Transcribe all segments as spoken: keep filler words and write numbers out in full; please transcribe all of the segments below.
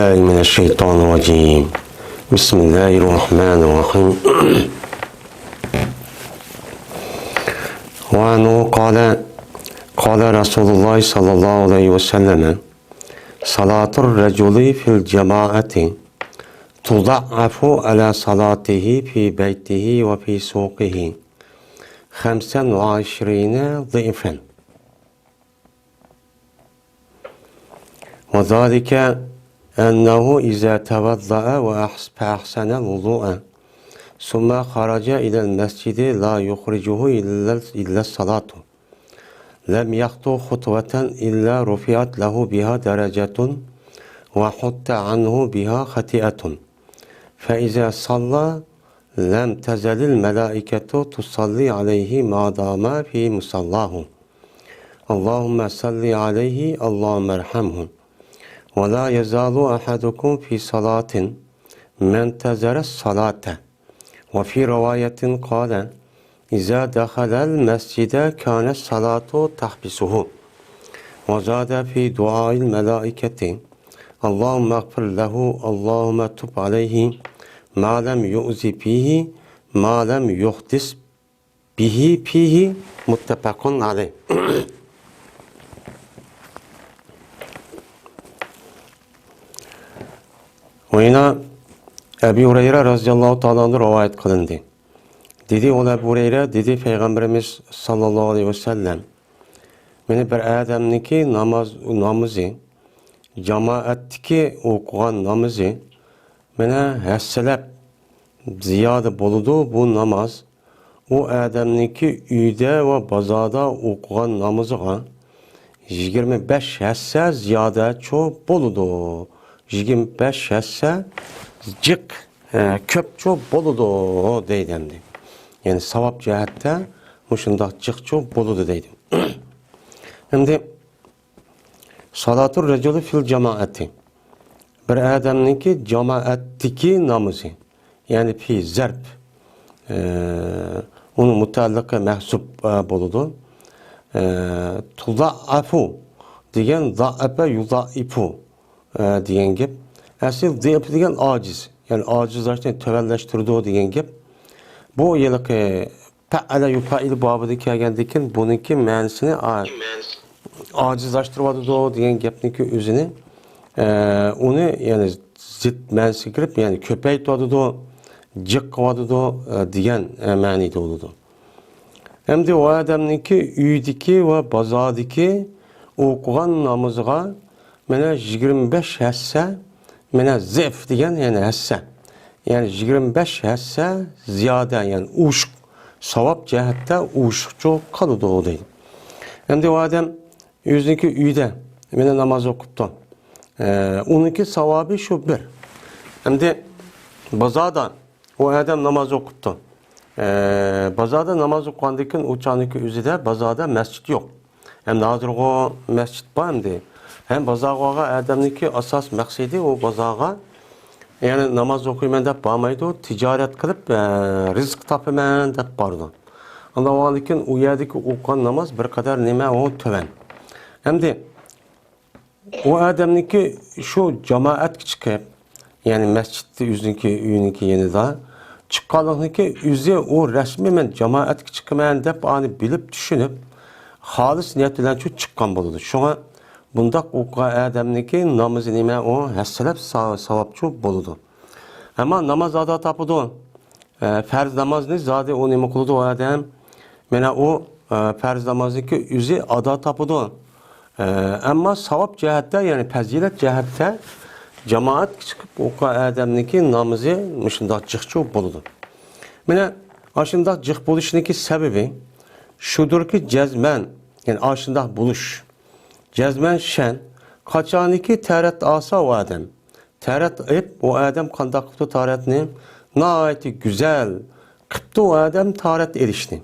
بالله من الشيطان الرجيم. بسم الله الرحمن الرحيم. وعنه قال، قال رسول الله صلى الله عليه وسلم: صلاة الرجل في الجماعة تضعف على صلاته في بيته وفي سوقه خمسا وعشرين ضعفا. وذلك أنه إذا توضأ وأحس-، فأحسن الوضوء ثم خرج إلى المسجد لا يخرجه إلا، إلا الصلاة، لم يخط خطوة إلا رفعت له بها درجة وحط عنه بها خطيئة، فإذا صلى لم تزل الملائكة تصلي عليه ما دام في مصلاه. اللهم صل عليه، اللهم ارحمه. ولا يزال أحدكم في صلاة ما انتظر الصلاة. وفي رواية قال: إذا دخل المسجد كان الصلاة تحبسه. وزاد في دعاء الملائكة: اللهم اغفر له، اللهم تب عليه، ما لم يؤذ فيه، ما لم يحدث به فيه، متفق عليه. وينا أبي هريرة رضي الله تعالى عنه رواية قىلىندى. دېدى ئۇ ئەبۇ ھۇرەيرە، دېدى پەيغەمبىرىمىز ساللاللاھۇ ئەلەيھى ۋەسەللەم: مانا بىر ئادەمنىڭكى ناماز، نامىزى، جامائەتتىكى ئوقۇغان نامىزى، مانا ھەسسىلەپ زىيادە بولىدۇ بۇ ناماز. ئۇ ئادەمنىڭكى ئۆيدە ۋە بازاردا ئوقۇغان نامىزىغا يىگىرمە بەش ھەسسە زىيادەچۇ بولىدۇ. يىگىرمە بەش ھەسسە جىق، ئە، كۆپچۇ بولىدۇ دەيدۇ ئەمدى. يەنى ساۋاب جەھەتتە مۇشۇنداق جىقچۇ بولىدۇ دەيدۇ. ئەمدى صلاة الرجل في الجماعة. بىر ئادەمنىڭكى جامائەتتىكى نامىزى، يەنى في ظرف، ئە، ئۇنىڭ مۇتەئەللىقى مەھزۇپ، ئە، بولىدۇ. ئە، تۇزائەفۇ دېگەن زائەپە يۇزائىپۇ، ئە، دېگەن گەپ. ئەسلى زىئىپ دېگەن ئاجىز، يەنى ئاجىزلاشنى تۆۋەنلەشتۈرىدۇ دېگەن گەپ. بۇ ھېلىقى پەئەلە يۇپەئىلۇ بابىدا كەلگەندىن كېيىن بۇنىڭكى مەنىسىنى، ئا-، ئاجىزلاشتۇرۇۋاتىدۇ دېگەن گەپنىڭكى ئۆزىنى، ئە، ئۇنى، يەنى زىت مەنىسىگە كىرىپ، يەنى كۆپەيتىۋاتىدۇ، جىق قىلىۋاتىدۇ، ئە، دېگەن، ئە، مەنىدە بولىدۇ. ئەمدى ئۇ ئادەمنىڭكى ئۆيدىكى ۋە بازاردىكى ئوقۇغان نامىزىغا مانا يىگىرمە بەش ھەسسە، مانا زىئف دېگەن، يەنى ھەسسە. يەنى يىگىرمە بەش ھەسسە زىيادە، يەنى ئوشۇق، ساۋاب جەھەتتە ئوشۇقچۇ قىلىدۇ دەيدۇ. ئەمدى ئۇ ئادەم ئۆزىنىڭكى ئۆيىدە مانا ناماز ئوقۇپتۇ. ئە، ئۇنىڭكى ساۋابى شۇ بىر. ئەمدى بازاردا ئۇ ئادەم ناماز ئوقۇپتۇ. ئە، بازاردا ناماز ئوقۇغاندىن كېيىن ئۇ چاغنىڭكى ئۆزىدە بازاردا مەسچىت يوق. ئەمدى ھازىرغۇ مەسچىت بار ئەمدى. ھەم بازارغا بارغان ئادەمنىڭكى ئاساس مەقسىتى ئۇ بازارغا، يەنى ناماز ئوقۇيمەن دەپ بارمايدۇ، تىجارەت قىلىپ، ئە، رىزىق تاپىمەن دەپ بارىدۇ. ئاندىن بولغاندىن كېيىن ئۇ يەردىكى ئوقۇغان ناماز بىر قەدەر نېمە، ئۇ تۆۋەن. ئەمدى ئۇ ئادەمنىڭكى شۇ جامائەتكە چىقىپ، يەنى مەسچىتتە ئۆزىنىڭكى ئۆيىنىڭكى يېنىدا چىققانلىقنىڭكى ئۆزى ئۇ رەسمىي مەن جامائەتكە چىقىمەن دەپ ئانى بىلىپ چۈشىنىپ، خالىس نىيەت بىلەن شۇ چىققان بولىدۇ. شۇڭا بۇنداق ئوقۇغان ئادەمنىڭكى نامىزى نېمە، ئۇ ھەسسىلەپ سا-، ساۋابچۇ بولىدۇ. ئەمما ناماز ئادا تاپىدۇ. ئە، پەرز نامازنى زادى ئۇ نېمە قىلىدۇ ئۇ ئادەم؟ مانا ئۇ، ئە، پەرز نامازنىڭكى ئۆزى ئادا تاپىدۇ. ئە، ئەمما ساۋاب جەھەتتە، يەنى پەزىلەت جەھەتتە جامائەتكە چىقىپ ئوقۇغان ئادەمنىڭكى نامىزى مۇشۇنداق جىقچۇ بولىدۇ. مانا ئاشۇنداق جىق بولۇشنىڭكى سەۋەبى شۇدۇركى، جەزمەن، يەنى ئاشۇنداق بولۇش، جەزمەن شەن، قاچانكى تارەت ئالسا ئۇ ئادەم، تارەت ئېلىپ، ئۇ ئادەم قانداق قىپتۇ تارەتنى؟ ناھايىتى گۈزەل قىپتۇ ئۇ ئادەم تارەت ئېلىشنى.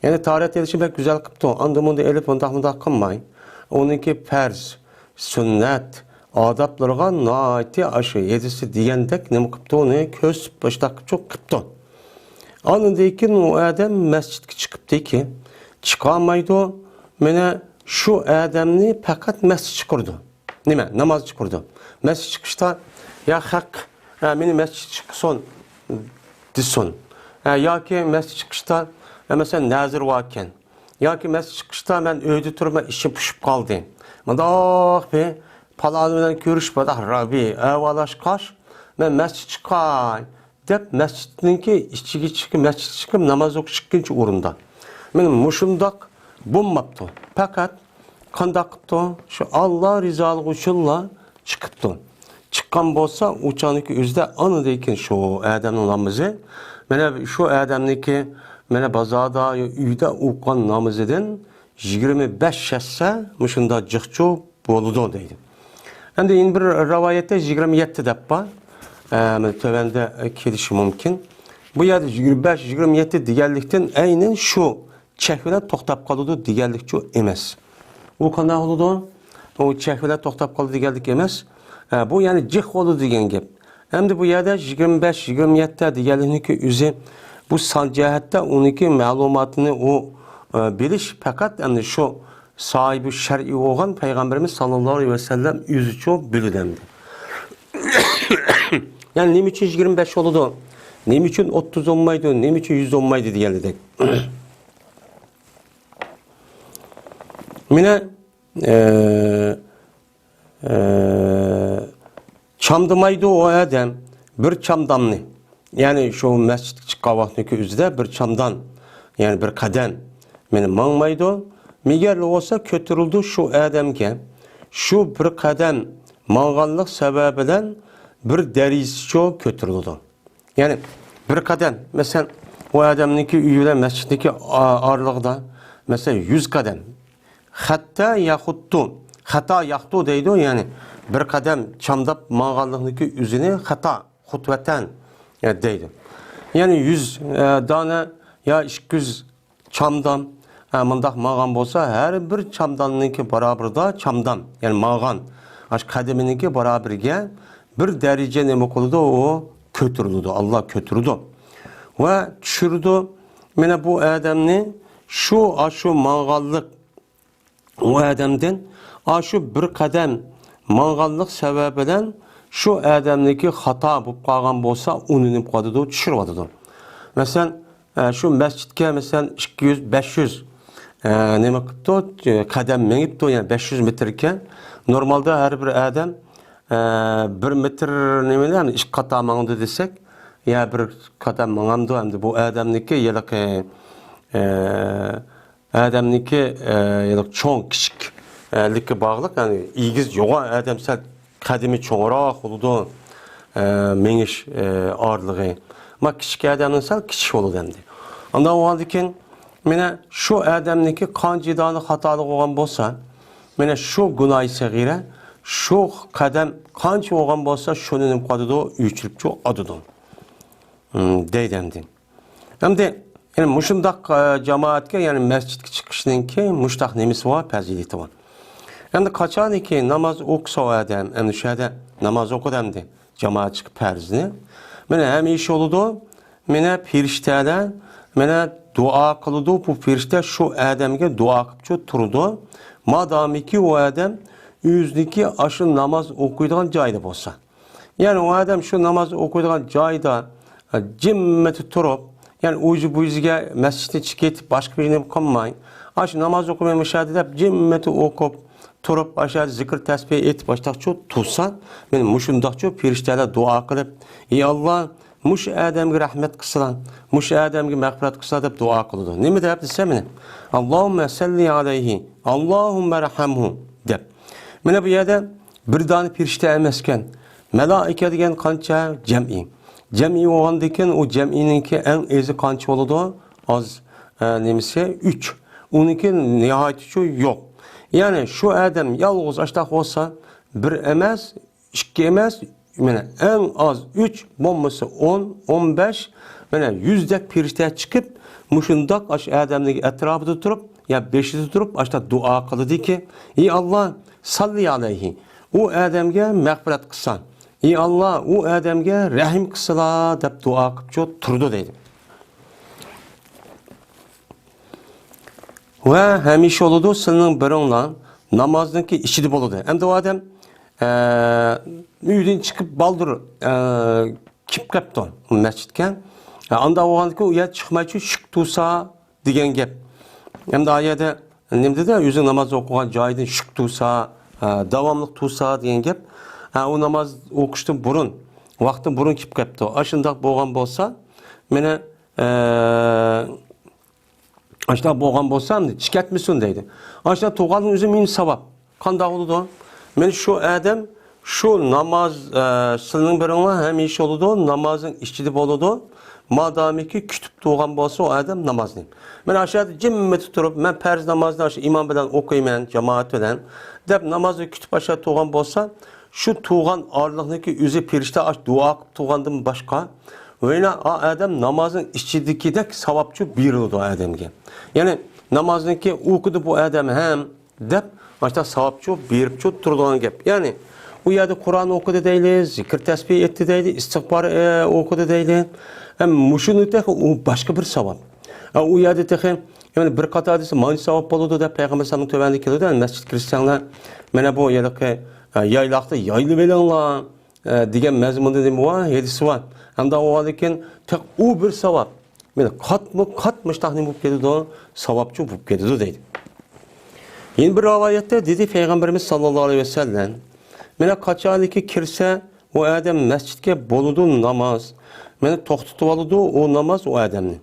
يەنى تارەت ئېلىشنى بەك گۈزەل قىپتۇ. ئاندىن مۇندىن ئېلىپ، مۇنداق، مۇنداق قىلماي، ئۇنىڭكى پەرز، سۈننەت، ئادابلىرىغا ناھايىتى ئاشۇ ھەدىستە دېگەندەك نېمە قىپتۇ، ئۇنى كۆرسىتىپ، مۇشۇنداق قىپچۇ قىپتۇ. ئاندىن كېيىن ئۇ ئادەم مەسچىتكە چىقىپتىكى، چىقالمايدۇ. مانا شۇ ئادەمنى پەقەت مەسچىت چىقىرىدۇ. نېمە؟ ناماز چىقىرىدۇ. مەسچىت چىقىشتا، يا خەق، ھە، مېنى مەسچىت چىقسۇن دېسۇن. ھە، ياكى مەسچىت چىقىشتا، ھە، مەسىلەن، نەزىر باركەن. ياكى مەسچىت چىقىشتا مەن ئۆيدە تۇرۇپ، مەن ئىچىم پۇشۇپ قالدى. مۇنداق بىر پالان بىلەن كۆرۈشۈپ، مۇنداق بىر ئەھۋاللاشقاچ، مەن مەسچىت چىقاي دەپ، مەسچىتنىڭكى ئىچىگە چىقىپ، مەسچىتكە چىقىپ، ناماز ئوقۇش ئىككىنچى ئورۇندا. مانا مۇشۇنداق بولماپتۇ. پەقەت قانداق قىپتۇ؟ شۇ ئاللا رىزالىقى ئۈچۈنلا چىقىپتۇ. چىققان بولسا، ئۇ چاغنىڭكى ئۆزىدە ئاندىن كېيىن شۇ ئادەمنىڭ نامىزى، مانا شۇ ئادەمنىڭكى، مانا بازاردا، ئۆيدە ئوقۇغان نامىزىدىن يىگىرمە بەش ھەسسە مۇشۇنداق جىقچۇ بولىدۇ دەيدۇ. ئەمدى يەنە بىر رىۋايەتتە يىگىرمە يەتتە دەپ بار. ئە، مانا تۆۋەندە كېلىشى مۇمكىن. بۇ يەردە يىگىرمە بەش، يىگىرمە يەتتە دېگەنلىكتىن ئەينەن شۇ چەك بىلەن توختاپ قالىدۇ دېگەنلىكچۇ ئەمەس. ئۇ قانداق بولىدۇ؟ ئۇ چەك بىلەن توختاپ قالىدۇ دېگەنلىك ئەمەس. ئە، بۇ يەنى جىق بولىدۇ دېگەن گەپ. ئەمدى بۇ يەردە يىگىرمە بەش، يىگىرمە يەتتە دېگەنلىكنىڭكى ئۆزى، بۇ سان جەھەتتە ئۇنىڭكى مەلۇماتىنى ئۇ، ئە، بىلىش پەقەت ئەمدى شۇ ساھىبى شەرئى بولغان پەيغەمبىرىمىز ساللاللاھۇ ئەلەيھى ۋەسەللەم ئۆزىچۇ بىلىدۇ ئەمدى. يەنى نېمە ئۈچۈن يىگىرمە بەش بولىدۇ؟ نېمە ئۈچۈن ئوتتۇز بولمايدۇ؟ نېمە ئۈچۈن يۈز بولمايدۇ دېگەنلىدەك. مانا، ئە، ئە، چامدىمايدۇ ئۇ ئادەم بىر چامدامنى. يەنى شۇ مەسچىتكە چىققان ۋاقتىنىڭكى ئۆزىدە بىر چامدان، يەنى بىر قەدەم مانا ماڭمايدۇ. مەگەر بولسا كۆتۈرۈلىدۇ شۇ ئادەمگە. شۇ بىر قەدەم ماڭغانلىق سەۋەبى بىلەن بىر دەرىجىچۇ كۆتۈرۈلىدۇ. يەنى بىر قەدەم، مەسىلەن، ئۇ ئادەمنىڭكى ئۆيى بىلەن مەسچىتنىڭكى ئا-، ئارىلىقىدا، مەسىلەن، يۈز قەدەم. خەتتا يەخۇتتۇ، خەتا يەخۇتتۇ دەيدۇ، يەنى بىر قەدەم چامداپ ماڭغانلىقنىڭكى ئۆزىنى خەتا، خۇتۋەتەن، يە، دەيدۇ. يەنى يۈز، ئە، دانە يا ئىككى يۈز چامدام، ئە، مۇنداق ماڭغان بولسا، ھەر بىر چامدامنىڭكى بارابىرىدا چامدام، يەنى ماڭغان، ئاشۇ قەدىمىنىڭكى بارابىرىگە بىر دەرىجە نېمە قىلىدۇ؟ ئۇ كۆتۈرۈلىدۇ، ئاللا كۆتۈرىدۇ. ۋە چۈشۈرىدۇ. مانا بۇ ئادەمنى شۇ، ئاشۇ ماڭغانلىق ئۇ ئادەمدىن ئاشۇ بىر قەدەم ماڭغانلىق سەۋەبىدىن شۇ ئادەمنىڭكى خاتا بولۇپ قالغان بولسا، ئۇنى نېمە قىلىۋاتىدۇ؟ چۈشۈرۈۋاتىدۇ. مەسىلەن، ئە، شۇ مەسچىتكە، مەسىلەن، ئىككى يۈز، بەش يۈز، ئە، نېمە قىپتۇ؟ ئە، قەدەم مېڭىپتۇ، يەنى بەش يۈز مېتىر ئىكەن. نورمالدا ھەر بىر ئادەم، ئە، بىر مېتىر نېمىدە، يەنى ئىككى قاتا ماڭدى دېسەك، يا بىر قەدەم ماڭامدۇ؟ ئەمدى بۇ ئادەمنىڭكى ھېلىقى، ئە، ئادەمنىڭكى، ئە، يەنى چوڭ، كىچىك، ئە، لىككە باغلىق، يەنى ئېگىز يوغان ئادەم سەل قەدىمى چوڭراق بولىدۇ، ئە، مېڭىش، ئە، ئارىلىقى. ما كىچىك ئادەمنىڭ سەل كىچىك بولىدۇ ئەمدى. ئانداق بولغاندىن كېيىن، مانا شۇ ئادەمنىڭكى قانچە دانە خاتالىقى بولغان بولسا، مانا شۇ گۇناھى سەغىرە، شۇ قەدەم قانچە بولغان بولسا، شۇنى نېمە قىلىدۇ؟ ئۆچۈرۈپ چىقىدۇ. ھىم، دەيدۇ ئەمدى. ئەمدى، يەنى مۇشۇنداق، ئە، جامائەتكە، يەنى مەسچىتكە چىقىشنىڭكى مۇشتاق نېمىسى بار، پەزىلىتى بار. ئەمدى قاچانكى ناماز ئوقۇسا ئۇ ئادەم، ئەمدى شۇ يەردە ناماز ئوقۇدى ئەمدى جامائەت چىقىپ پەرزنى. مانا ھەمىشە بولىدۇ، مانا پېرىشتەلەر، مانا دۇئا قىلىدۇ، بۇ پېرىشتە شۇ ئادەمگە دۇئا قىلىپ تۇرىدۇ. مادامىكى ئۇ ئادەم ئۆزىنىڭكى ئاشۇ ناماز ئوقۇيدىغان جايىدا بولسا. يەنى ئۇ ئادەم شۇ ناماز ئوقۇيدىغان جايىدا، ئە، جىممىتى تۇرۇپ، يەنى ئۇ يۈزى بۇ يۈزىگە مەسچىتنى چىقىپ كېتىپ، باشقا بىر نېمە قىلماي، ئاشۇ ناماز ئوقۇيمەن مۇشۇ يەردە دەپ جىممىتى ئوقۇپ تۇرۇپ، ئاشۇ يەردە زىكىر تەسبىھ ئېيتىپ، ئاشۇنداقچۇ تۇرسا، مانا مۇشۇنداقچۇ پېرىشتەلەر دۇئا قىلىپ، ئى ئاللا، مۇشۇ ئادەمگە رەھمەت قىلسىلا، مۇشۇ ئادەمگە مەغپىرەت قىلسىلا دەپ دۇئا قىلىدۇ. نېمە دەپ دېسە مانا، ئاللاھۇممە سەللى ئەلەيھى، ئاللاھۇممە رەھەمھۇ دەپ. مانا بۇ يەردە بىر دانە پېرىشتە ئەمەسكەن. مەلائىكە دېگەن قانچە؟ جەمئىي. جەمئىي بولغاندىكىن، ئۇ جەمئىينىڭكى ئەڭ ئېزى قانچە بولىدۇ؟ ئاز، ئە، نېمىسى؟ ئۈچ. ئۇنىڭكى ناھايىتىچۇ يوق. يەنى شۇ ئادەم يالغۇز ئاشتاق بولسا، بىر ئەمەس، ئىككى ئەمەس، مانا ئەڭ ئاز ئۈچ، بولمىسا ئون، ئون بەش، مانا يۈزدەك پېرىشتە چىقىپ، مۇشۇنداق ئاشۇ ئادەمنىڭ ئەتراپىدا تۇرۇپ، يا بېشىدا تۇرۇپ، ئاشۇنداق دۇئا قىلىدىكى، ئى ئاللا، ساللى ئەلەيھى، ئۇ ئادەمگە مەغپىرەت قىلسا، ئى ئاللا، ئۇ ئادەمگە رەھىم قىلسىلا دەپ دۇئا قىلىپ تۇرىدۇ دەيدۇ. ۋە ھەمىشە بولىدۇ، سىلىنىڭ بىرىڭلار نامازنىڭكى ئىچىدە بولىدۇ. ئەمدى ئۇ ئادەم، ئە، ئۆيدىن چىقىپ بالدۇر، ئە، كېلىپ قاپتۇ مەسچىتكە. ئە، ئاندا بولغاندىكىن ئۇ يەر چىقمايچۇ شۈك تۇرسا دېگەن گەپ. ھەمدە ئا يەردە نېمە دېدى؟ ئۆزىنىڭ ناماز ئوقۇغان جايىدىن شۈك تۇرسا، ئە، داۋاملىق تۇرسا دېگەن گەپ. ئە، ئۇ ناماز ئوقۇشتىن بۇرۇن، ۋاقتىن بۇرۇن كېلىپ قاپتۇ. ئاشۇنداق بولغان بولسا، مېنى، ئە، ئاشۇنداق بولغان بولسا، ئەمدى چىكەتمىسۇن دەيدۇ. ئاشۇنداق تۇرغاننىڭ ئۆزى مېنى ساۋاب. قانداق بولىدۇ؟ مېنى شۇ ئادەم، شۇ ناماز، ئە، سىلىنىڭ بىرىڭلار ھەمىشە بولىدۇ، نامازنىڭ ئىچىدە بولىدۇ. مادامىكى كۈتۈپ تۇرغان بولسا ئۇ ئادەم نامازنى. مەن ئاشۇ يەردە جىممىتى تۇرۇپ، مەن پەرز نامازنى ئاشۇ ئىمام بىلەن ئوقۇيمەن، جامائەت بىلەن، دەپ نامازنى كۈتۈپ ئاشۇ يەردە تۇرغان بولسا، شۇ تۇرغان ئارىلىقنىكى ئۆزى پېرىشتە ئاشۇ دۇئا قىلىپ تۇرغاندىن باشقا، ۋەينا ئا ئادەم نامازنىڭ ئىچىدىكىدەك ساۋابچۇ بېرىلىدۇ ئادەمگە. يەنى نامازنىڭكى ئوقۇدى بۇ ئادەم ھەم دەپ، ئاشۇنداق ساۋابچۇ بېرىپچۇ تۇرىدىغان گەپ. يەنى ئۇ يەردە قۇرئان ئوقۇدى دەيلى، زىكىر تەسبىھ ئېيتتى دەيلى، ئىستىغپار، ئە، ئوقۇدى دەيلى. ھەم مۇشۇنى تېخى ئۇ باشقا بىر ساۋاب. ئە، ئۇ يەردە تېخى، يەنى بىر قاتار دېسە، مانچە ساۋاب بولىدۇ دەپ پەيغەمبەر سەللەللاھۇ تۆۋەندە كېلىدۇ، مەسچىتكە كىرسەڭلار، مانا بۇ ھېلىقى، ئە، يايلاقتا يايلىۋېلىڭلار، ئە، دېگەن مەزمۇندا نېمە بار؟ ھەدىس بار. ئەمدى ئۇغاندىكىن تېخى ئۇ بىر ساۋاب. مانا قاتمۇ قات مۇشتاق نېمە بولۇپ كېتىدۇ؟ ساۋابچۇ بولۇپ كېتىدۇ دەيدۇ. يەنە بىر رىۋايەتتە دېدى پەيغەمبىرىمىز ساللاللاھۇ ئەلەيھى ۋەسەللەم، مانا قاچانكى كىرسە ئۇ ئادەم مەسچىتكە بولىدۇ ناماز. مانا توختىتىۋالىدۇ ئۇ ناماز ئۇ ئادەمنى.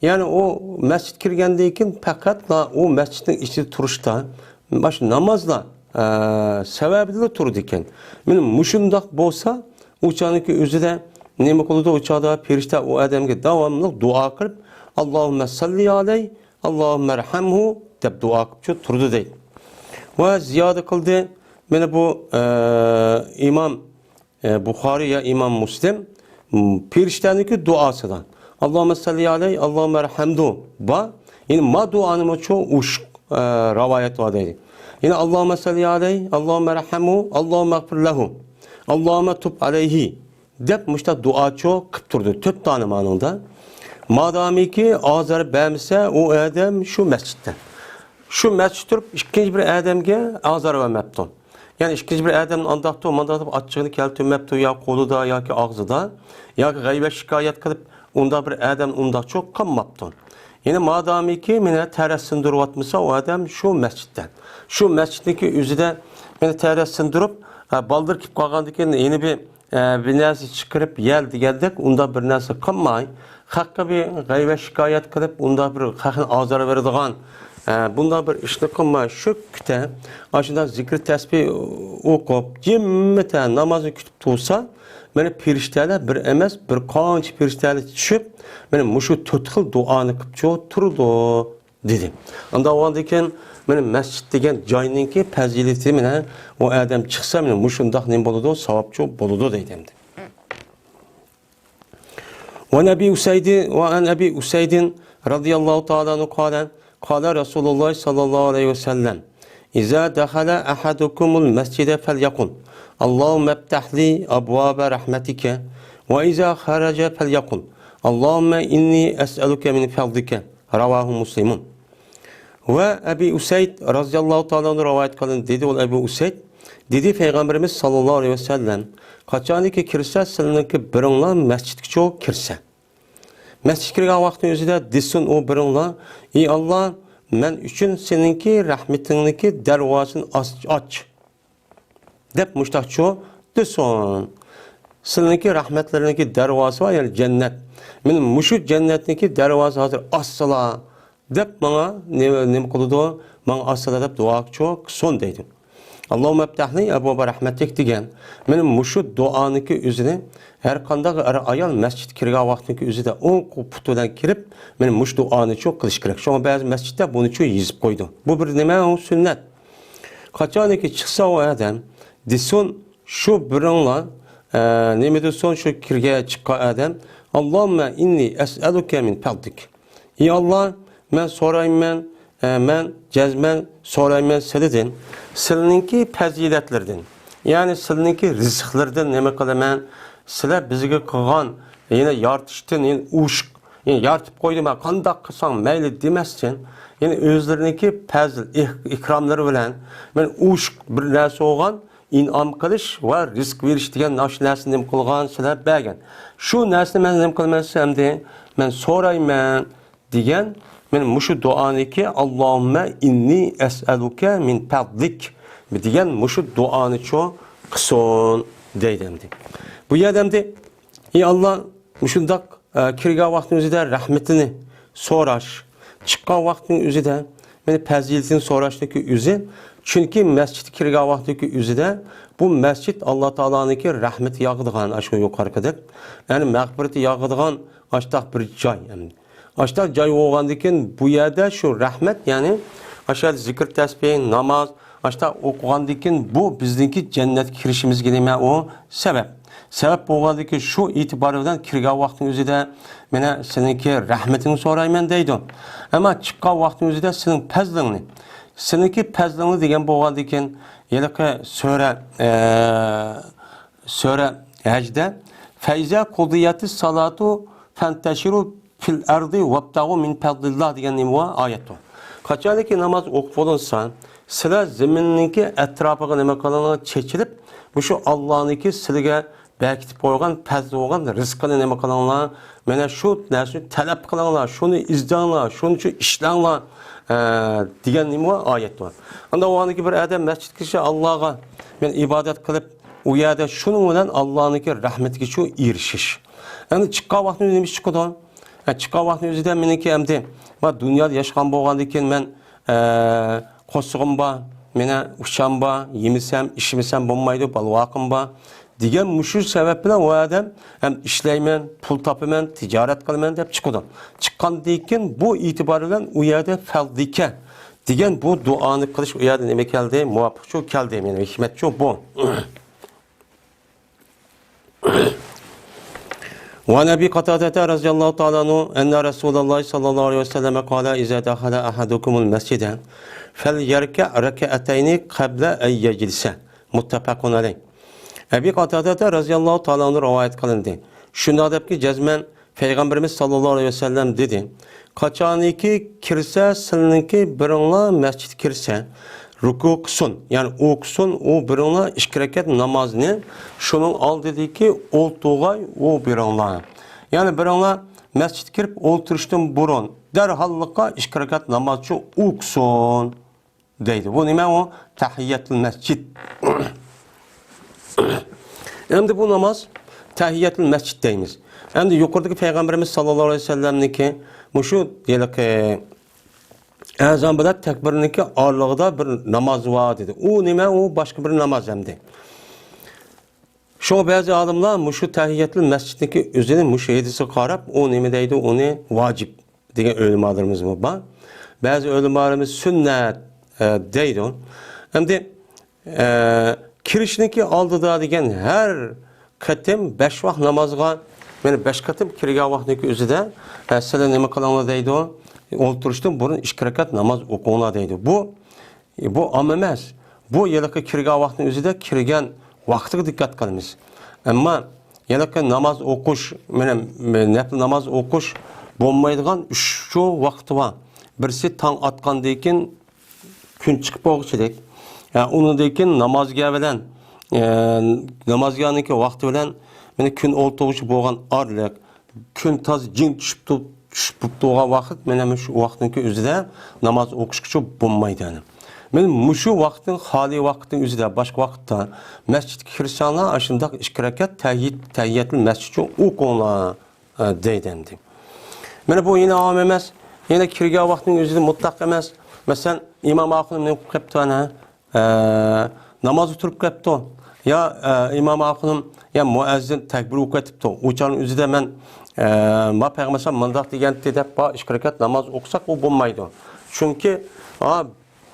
يەنى ئۇ مەسچىتكە كىرگەندىن كېيىن پەقەتلا ئۇ مەسچىتنىڭ ئىچىدە تۇرۇشتا، مانا شۇ نامازلا، ئە، سەۋەبىدىلا تۇرىدىكەن. مانا مۇشۇنداق بولسا، ئۇ چاغنىڭكى ئۆزىدە نېمە قىلىدۇ؟ ئۇ چاغدا پەرىشتە ئۇ ئادەمگە داۋاملىق دۇئا قىلىپ، «ئاللاھۇممە ساللى ئەلەيھ، ئاللاھۇممە ئەرھەمھۇ» دەپ دۇئا قىلىپچۇ تۇرىدۇ دەيدۇ. ۋە زىيادە قىلدى، مانا بۇ، ئە، ئىمام ئە، بۇخارىي يا ئىمام مۇسلىم، م، پېرىشتەنىڭكى دۇئاسىدا، «ئاللاھۇممە سەللى ئەلەيھ، ئاللاھۇممە ئەرھەمھۇ» بار. يەنى ما دۇئانىمۇچۇ ئوشۇق، ئە، رىۋايەت بار دەيدۇ. يەنى «ئاللاھۇممە سەللى ئەلەيھ، ئاللاھۇممە ئەرھەمھۇ، ئاللاھۇممە ئەغفىر لەھۇ، ئاللاھۇممە تۇب ئەلەيھى» دەپ مۇشۇنداق دۇئاچۇ قىپ تۇرىدۇ. تۆت دانە مانىڭدا. مادامىكى ئازار بەرمىسە، ئۇ ئادەم شۇ مەسچىتتە. شۇ مەسچىتتە تۇرۇپ ئىككىنچى بىر ئادەمگە ئازار بەرمەپتۇ. يەنى ئىككىنچى بىر ئادەمنى ئانداقتۇ، مانداقتۇ ئاچچىقىنى كەلتۈرمەپتۇ، يا قولىدا ياكى ئاغزىدا، ياكى غەيۋەت شىكايەت قىلىپ، ئۇنداق بىر ئادەم ئۇنداقچۇ قىلماپتۇ. يەنى مادامىكى مېنى تەرەت سىندۇرۇۋاتمىسا، ئۇ ئادەم شۇ مەسچىتتە. شۇ مەسچىتنىڭكى ئۆزىدە مېنى تەرەت سىندۇرۇپ، ئە، بالدۇر كېلىپ قالغاندىن كېيىن يەنە بىر، ئە، بىر نەرسە چىقىرىپ يەل دېگەندەك ئۇنداق بىر نەرسە قىلماي، خەققە بىر غەيۋەت شىكايەت قىلىپ، ئۇنداق بىر خەقنى ئازار بېرىدىغان، ئە، بۇنداق بىر ئىشنى قىلماي، شۈكۈتە ئاشۇنداق زىكىر تەسبىھ ئوقۇپ، جىممىتە نامازنى كۈتۈپ تۇرسا، مانا پېرىشتەلەر بىر ئەمەس، بىر قانچە پېرىشتەلەر چۈشۈپ، مانا مۇشۇ تۆت خىل دۇئانى قىپچۇ تۇرىدۇ، دېدى. ئاندا بولغاندىكىن، مانا مەسچىت دېگەن جاينىڭكى پەزىلىتى، مانا ئۇ ئادەم چىقسا، مانا مۇشۇنداق نېمە بولىدۇ، ساۋابچۇ بولىدۇ دەيدۇ ئەمدى. وعن أبي أسيد، وعن أبي أسيد رضي الله تعالى عنه قال، قال رسول الله صلى الله عليه وسلم، إذا دخل أحدكم المسجد فليقل، اللهم افتح لي أبواب رحمتك، وإذا خرج فليقل، اللهم إني أسألك من فضلك. رواه مسلم. ۋە ئەبى ئۇسەيد رازىياللاھۇ تائالا ئەنھۇ رىۋايەت قىلىندى، دېدى ئۇ ئەبۇ ئۇسەيد، دېدى پەيغەمبىرىمىز ساللاللاھۇ ئەلەيھى ۋەسەللەم، قاچانكى كىرسە، سىلىنىڭكى بىرىڭلار مەسچىتكىچۇ كىرسە، مەسچىتكە كىرگەن ۋاقىتنىڭ ئۆزىدە دېسۇن ئۇ بىرىڭلار، ئى ئاللا، مەن ئۈچۈن سېنىڭكى رەھمىتىڭنىڭكى دەرۋازىسىنى ئاچ، ئاچ. دەپ مۇشتاقچۇ دېسۇن. سىلىنىڭكى رەھمەتلىرىنىڭكى دەرۋازىسى بار، يەنى جەننەت. مېنى مۇشۇ جەننەتنىڭكى دەرۋازىسى ھازىر ئاچسىلا، دەپ ماڭا نېمە، نېمە قىلىدۇ؟ ماڭا ئاچسىلا دەپ دۇئاچۇ قىلسۇن دەيدۇ. اللهم افتح لي أبواب رحمتك دېگەن. مېنى مۇشۇ دۇئانىڭكى ئۆزىنى ھەر قانداق ئەر-ئايال مەسچىتكە كىرگەن ۋاقتىنىڭكى ئۆزىدە ئوڭ قول پۇتى بىلەن كىرىپ، مېنى مۇشۇ دۇئانىچۇ قىلىش كېرەك. شۇڭا بەزى مەسچىتتە بۇنىچۇ يېزىپ قويىدۇ. بۇ بىر نېمە؟ ئۇ سۈننەت. قاچانكى چىقسا ئۇ ئادەم، دېسۇن، شۇ بىرىڭلار، ئە، نېمە دېسۇن، شۇ كىرگە چىققان ئادەم، اللهم إني أسألك من فضلك. ئى ئاللا، مەن سورايمەن، ئە، مەن جەزمەن سورايمەن سىلىدىن، سىلىنىڭكى پەزىلەتلىرىدىن، يەنى سىلىنىڭكى رىزىقلىرىدىن نېمە قىلىمەن؟ سىلەر بىزگە قىلغان، يەنە يارىتىشتىن، يەنە ئوشۇق، يەنە يارىتىپ قويدۇم، ھە، قانداق قىلساڭ مەيلى دېمەستىن، يەنە ئۆزلىرىنىڭكى پەزىل، ئىھ-، ئىكراملىرى بىلەن، مەن ئوشۇق بىر نەرسە بولغان، ئىنئام قىلىش ۋە رىزىق بېرىش دېگەن ئاشۇ نەرسىنى نېمە قىلغان، سىلەر بەرگەن. شۇ نەرسىنى مەن نېمە قىلىمەن دېسە، ئەمدى مەن سورايمەن دېگەن، مەن مۇشۇ دۇئانىكى، «ئاللاھۇممە ئىننى ئەسئەلۇكە مىن پەزلىك» دېگەن مۇشۇ دۇئانىچۇ قىلسۇن دەيدۇ ئەمدى. بۇ يەردە ئەمدى، ئى ئاللا، مۇشۇنداق، ئە، كىرگەن ۋاقىتنىڭ ئۆزىدە رەھمىتىنى سوراش، چىققان ۋاقىتنىڭ ئۆزىدە مانا پەزىلىتىنى سوراشنىڭكى ئۆزى، چۈنكى مەسچىتكە كىرگەن ۋاقىتنىڭكى ئۆزىدە بۇ مەسچىت ئاللا تائالانىڭكى رەھمىتى ياغىدىغان، ئاشۇ يۇقىرىقىدەك، يەنى مەغپىرىتى ياغىدىغان ئاشتاق بىر جاي. ئاشتاق جاي بولغاندىكىن بۇ يەردە شۇ رەھمەت، يەنى ئاشۇ يەردە زىكىر تەسبىھ، ناماز، ئاشتا ئوقۇغاندىكىن بۇ بىزنىڭكى جەننەتكە كىرىشىمىزگە نېمە ئۇ سەۋەب. سەۋەب بولغاندىكىن شۇ ئېتىبارى بىلەن كىرگەن ۋاقىتنىڭ ئۆزىدە مانا سېنىڭكى رەھمىتىڭنى سورايمەن دەيدۇ. ئەمما چىققان ۋاقىتنىڭ ئۆزىدە سېنىڭ پەزلىڭنى، سېنىڭكى پەزلىڭنى دېگەن بولغاندىكىن ھېلىقى سۈرە، ئە، سۈرە ھەجدە، «فەئىزا قۇزىيەتىس سالاتۇ فەنتەشىرۇ فىل ئەرزى ۋەبتەغۇ مىن پەزلىللا» دېگەن نېمە بار؟ ئايەت بار. قاچانكى ناماز ئوقۇپ بولۇنسا، سىلەر زېمىننىڭكى ئەتراپىغا نېمە قىلىڭلار؟ چېچىلىپ، مۇشۇ ئاللانىڭكى سىلىگە بەركىتىپ قويغان، پەزلى بولغان رىزقىنى نېمە قىلىڭلار؟ مانا شۇ نەرسىنى تەلەپ قىلىڭلار، شۇنى ئىزدەڭلار، شۇنىڭ ئۈچۈن ئىشلەڭلار، ئە، دېگەن نېمە بار؟ ئايەت بار. ئاندا ئۇ ئاندىكى بىر ئادەم مەسچىتكە كىرسە، ئاللاغا مەن ئىبادەت قىلىپ، ئۇ يەردە شۇنىڭ بىلەن ئاللانىڭكى رەھمىتىگە شۇ ئېرىشىش. ئەمدى چىققان ۋاقتىدا نېمە ئىش چىقىدۇ؟ ھە، چىققان ۋاقتىنىڭ ئۆزىدە مېنىڭكى ئەمدى، ما دۇنيادا ياشىغان بولغاندىكىن مەن، ئە، قورسىقىم بار، مېنىڭ ئۇچام بار، يېمىسەم، ئىچمىسەم بولمايدۇ، بالا-ۋاقىم بار دېگەن مۇشۇ سەۋەب بىلەن ئۇ ئادەم ھەم ئىشلەيمەن، پۇل تاپىمەن، تىجارەت قىلىمەن دەپ چىقىدۇ. چىققاندىن كېيىن بۇ ئېتىبار بىلەن ئۇ يەردە فەزلىكە دېگەن بۇ دۇئانى قىلىش ئۇ يەردە نېمە كەلدى؟ مۇۋاپىق شۇ كەلدى، مېنىڭ ھېكمەتچۇ بۇ. وعن أبي قتادة رضي الله تعالى عنه أن رسول الله صلى الله عليه وسلم قال: إذا دخل أحدكم المسجد فليركع ركعتين قبل أن يجلس. متفق عليه. ئەبى قاتادەدە رەزىياللاھۇ تائالا ئەنھۇ رىۋايەت قىلىندى. شۇنداق دەپكى، جەزمەن پەيغەمبىرىمىز ساللاللاھۇ ئەلەيھى ۋەسەللەم دېدى، قاچانكى كىرسە، سىلىنىڭكى بىرىڭلار مەسچىتكە كىرسە، رۇكۇ قىلسۇن، يەنى ئوقۇسۇن ئۇ بىرىڭلار ئىككى رەكەت نامازنى، شۇنىڭ ئالدىدىكى ئولتۇرغاي ئۇ بىرىڭلار. يەنى بىرىڭلار مەسچىتكە كىرىپ ئولتۇرۇشتىن بۇرۇن دەرھاللىققا ئىككى رەكەت نامازچۇ ئوقۇسۇن. دەيدۇ. بۇ نېمە ئۇ؟ تەھىيەتۇل مەسچىت. ئەمدى بۇ ناماز تەھىيەتۇل مەسچىت دەيمىز. ئەمدى يۇقىرىدىكى پەيغەمبىرىمىز ساللاللاھۇ ئەلەيھى ۋەسەللەمنىڭكى مۇشۇ ھېلىقى ئەزان بىلەن تەكبىرنىڭكى ئارىلىقىدا بىر ناماز بار دېدى. ئۇ نېمە؟ ئۇ باشقا بىر ناماز ئەمدى. شۇڭا بەزى ئالىملار مۇشۇ تەھىيەتۇل مەسچىتنىڭكى ئۆزىنى مۇشۇ ھەدىسكە قاراپ، ئۇ نېمە دەيدۇ؟ ئۇنى ۋاجىپ دېگەن ئۆلىمالىرىمىزمۇ بار. بەزى ئۆلىمالىرىمىز سۈننەت، ئە، دەيدۇ. ئەمدى، ئە، كىرىشنىڭكى ئالدىدا دېگەن ھەر قېتىم بەش ۋاق نامازغا، يەنى بەش قېتىم كىرگەن ۋاقىتنىڭكى ئۆزىدە، ئە، سىلەر نېمە قىلىڭلار دەيدۇ؟ ئولتۇرۇشتىن بۇرۇن ئىككى رەكەت ناماز ئوقۇڭلار دەيدۇ. بۇ بۇ ئام ئەمەس. بۇ ھېلىقى كىرگەن ۋاقىتنىڭ ئۆزىدە كىرگەن ۋاقتىغا دىققەت قىلىمىز. ئەمما ھېلىقى ناماز ئوقۇش، مانا، نەپلى ناماز ئوقۇش بولمايدىغان ئۈچ ۋاقتى بار. بىرسى تاڭ ئاتقاندىن كېيىن كۈن چىقىپ بولغۇچىدەك. يا، ئۇنىڭدىن كېيىن نامازگاھ بىلەن، ئە، نامازگاھنىڭكى ۋاقتى بىلەن، مانا، كۈن ئولتۇرغۇچە بولغان ئارىلىق. كۈن تازا جىڭ چۈشۈپ تۇ-، چۈشۈپ تۇرغان ۋاقىت، مانا مۇشۇ ۋاقىتنىڭكى ئۆزىدە ناماز ئوقۇشقىچە بولمايدۇ، يەنى. مانا مۇشۇ ۋاقىتنىڭ خالىي ۋاقىتنىڭ ئۆزىدە، باشقا ۋاقىتتا مەسچىتكە كىرسەڭلار، ئاشۇنداق ئىككى رەكەت تەھىيەت، تەھىيەتۇل مەسچىتچە ئوقۇڭلار، ئە، دەيدۇ ئەمدى. مانا بۇ يەنە ئام ئەمەس، يەنە كىرگەن ۋاقىتنىڭ ئۆزىدە مۇتلەق ئەمەس. مەسىلەن، ئىمام ئاخۇنۇم نېمە قىلىپ قېپتۇ، ئەنە؟ ئە، نامازغا تۇرۇپ كەپتۇ. يا، ئە، ئىمام ئاخۇنۇم، يا مۇئەززىن تەكبىر ئوقۇۋېتىپتۇ. ئۇ چاغنىڭ ئۆزىدە مەن، ئە، ما پەيغەمبەر مۇنداق دېگەنتى دەپ، با، ئىككى رەكەت ناماز ئوقۇساق، ئۇ بولمايدۇ. چۈنكى، ئا،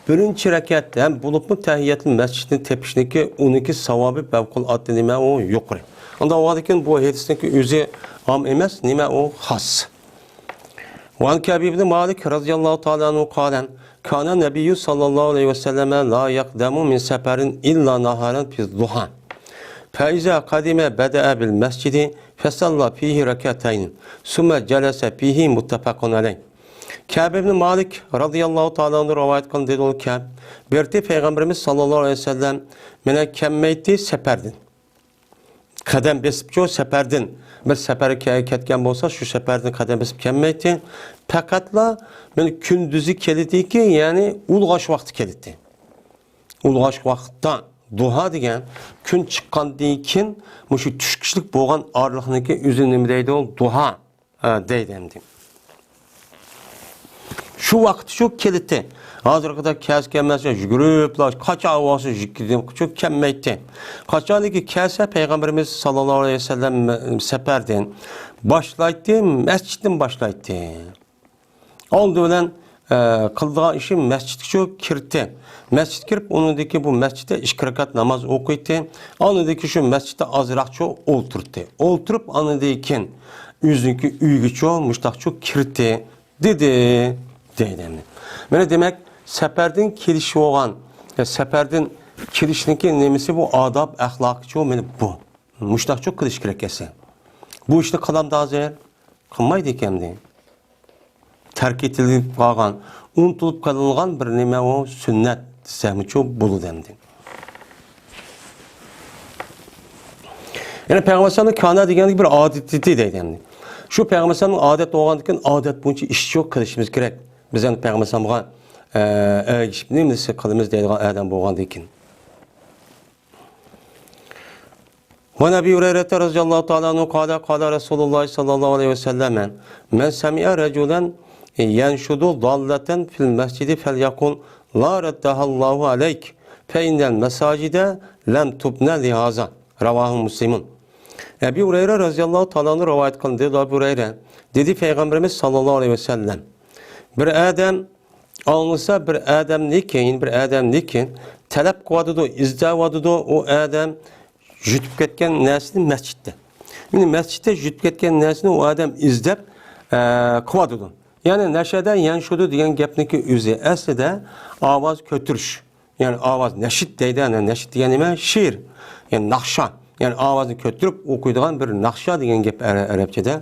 بىرىنچى رەكەت ھەم بولۇپمۇ تەھىيەتۇل مەسچىتنى تېپىشنىڭكى ئۇنىڭكى ساۋابى پەۋقۇلئاددە نېمە ئۇ يۇقىرى. ئۇنداق بولغاندىكىن بۇ ھەدىسنىڭكى ئۆزى ئام ئەمەس، نېمە ئۇ خاس. وعن كعب بن مالك رضي الله تعالى عنه قال: كان النبي صلى الله عليه وسلم لا يقدم من سفر إلا نهارا في الضحى، فإذا قدم بدأ بالمسجد فصلى فيه ركعتين، ثم جلس فيه، متفق عليه. كەب ئىبنى مالىك رازىياللاھۇ تائالا ئەنھۇ رىۋايەت قىلدى، دېدى ئۇ كەب، بىر بېرىپ پەيغەمبىرىمىز ساللاللاھۇ ئەلەيھى ۋەسەللەم مېنى كەممەيتتى سەپەردىن. قەدەم بېسىپچۇ سەپەردىن، بىر سەپەرگە كەتكەن بولسا، شۇ سەپەردىن قەدەم بېسىپ كەلمەيتتى. پەقەتلا مېنى كۈندۈزى كېلىدىكى، يەنى ئۇلغاش ۋاقتى كېلىتتى. ئۇلغاش ۋاقىتتا، دۇھا دېگەن كۈن چىققاندىن كېيىن مۇشۇ چۈشكىچىلىك بولغان ئارىلىقنىڭكى ئۆزىنى نېمە دەيدۇ؟ دۇھا، ئە، دەيدۇ ئەمدى. شۇ ۋاقىت شۇ كېلىتتى. ھازىرقىدەك كەلسە كەلمەسكە يۈگۈرۈپلا قاچان بولسا يۈگۈرۈپ كەلمەيتتى. قاچانكى كەلسە پەيغەمبىرىمىز ساللاللاھۇ ئەلەيھى ۋەسەللەم سەپەردىن باشلايتتى، مەسچىتتىن باشلايتتى. ئالدى بىلەن، ئە، قىلىدىغان ئىشى مەسچىتكىچۇ كىرتى. مەسچىتكە كىرىپ، ئۇنىڭدىكى بۇ مەسچىتتە ئىككى رەكەت ناماز ئوقۇيتتى. ئاندىن كېيىن شۇ مەسچىتتە ئازراقچۇ ئولتۇرتتى. ئولتۇرۇپ، ئاندىن كېيىن ئۆزىنىڭكى ئۆيىگىچۇ مۇشتاقچۇ كىرتى، دېدى، دەيدۇ ئەمدى. مانا دېمەك، سەپەردىن كېلىش بولغان، ئە، سەپەردىن كېلىشنىڭكى نېمىسى بۇ؟ ئاداب، ئەخلاقىچۇ مانا بۇ. مۇشتاقچۇ قىلىش كېرەك ئەسلى. بۇ ئىشنى قىلامدۇ ھازىر؟ قىلمايدۇ ئىكەن ئەمدى. تەرك ئېتىلىپ قالغان، ئۇنتۇلۇپ قېلىنغان بىر نېمە ئۇ، سۈننەت دېسەمچۇ بولىدۇ ئەمدى. يەنى پەيغەمبەر ئەلەيھىسسالامنىڭ كانە دېگەندىكى بىر ئادىتى دەيدۇ ئەمدى. شۇ پەيغەمبەر ئەلەيھىسسالامنىڭ ئادەت بولغاندىكىن ئادەت بويىچە ئىشچۇ قىلىشىمىز كېرەك. بىز ئەمدى پەيغەمبەر ئەلەيھىسسالامغا، ئە، ئەگىشىپ نېمىسى قىلىمىز دەيدىغان ئادەم بولغاندىكىن. وعن أبي هريرة رضي الله تعالى عنه قال قال رسول الله صلى الله عليه وسلم من سمع رجلا ينشد ضالة في المسجد فليقل لا ردها الله عليك فإن المساجد لم تبن لهذا. رواه مسلم. ئەبى ھۇرەيرە رازىياللاھۇ تائالا ئەنھۇ رىۋايەت قىلدى، دېدى ئەبى ھۇرەيرە، دېدى پەيغەمبىرىمىز ساللاللاھۇ ئەلەيھى ۋەسەللەم، بىر ئادەم ئاڭلىسا، بىر ئادەمنىڭكى، بىر ئادەمنىڭكى تەلەپ قىلىۋاتىدۇ، ئىزدەۋاتىدۇ، ئۇ ئادەم يۈتۈپ كەتكەن نەرسىنى مەسچىتتە. يەنى مەسچىتتە يۈتۈپ كەتكەن نەرسىنى ئۇ ئادەم ئىزدەپ، ئە، قىلىۋاتىدۇ. يەنى نەشەدە يەنشۇدۇ دېگەن گەپنىڭكى ئۆزى ئەسلىدە ئاۋاز كۆتۈرۈش. يەنى ئاۋاز، نەشىد دەيدۇ، ئەنە نەشىد دېگەن نېمە؟ شېئىر. يەنى ناخشا. يەنى ئاۋازنى كۆتۈرۈپ ئوقۇيدىغان بىر ناخشا دېگەن گەپ ئەرە-، ئەرەبچىدە.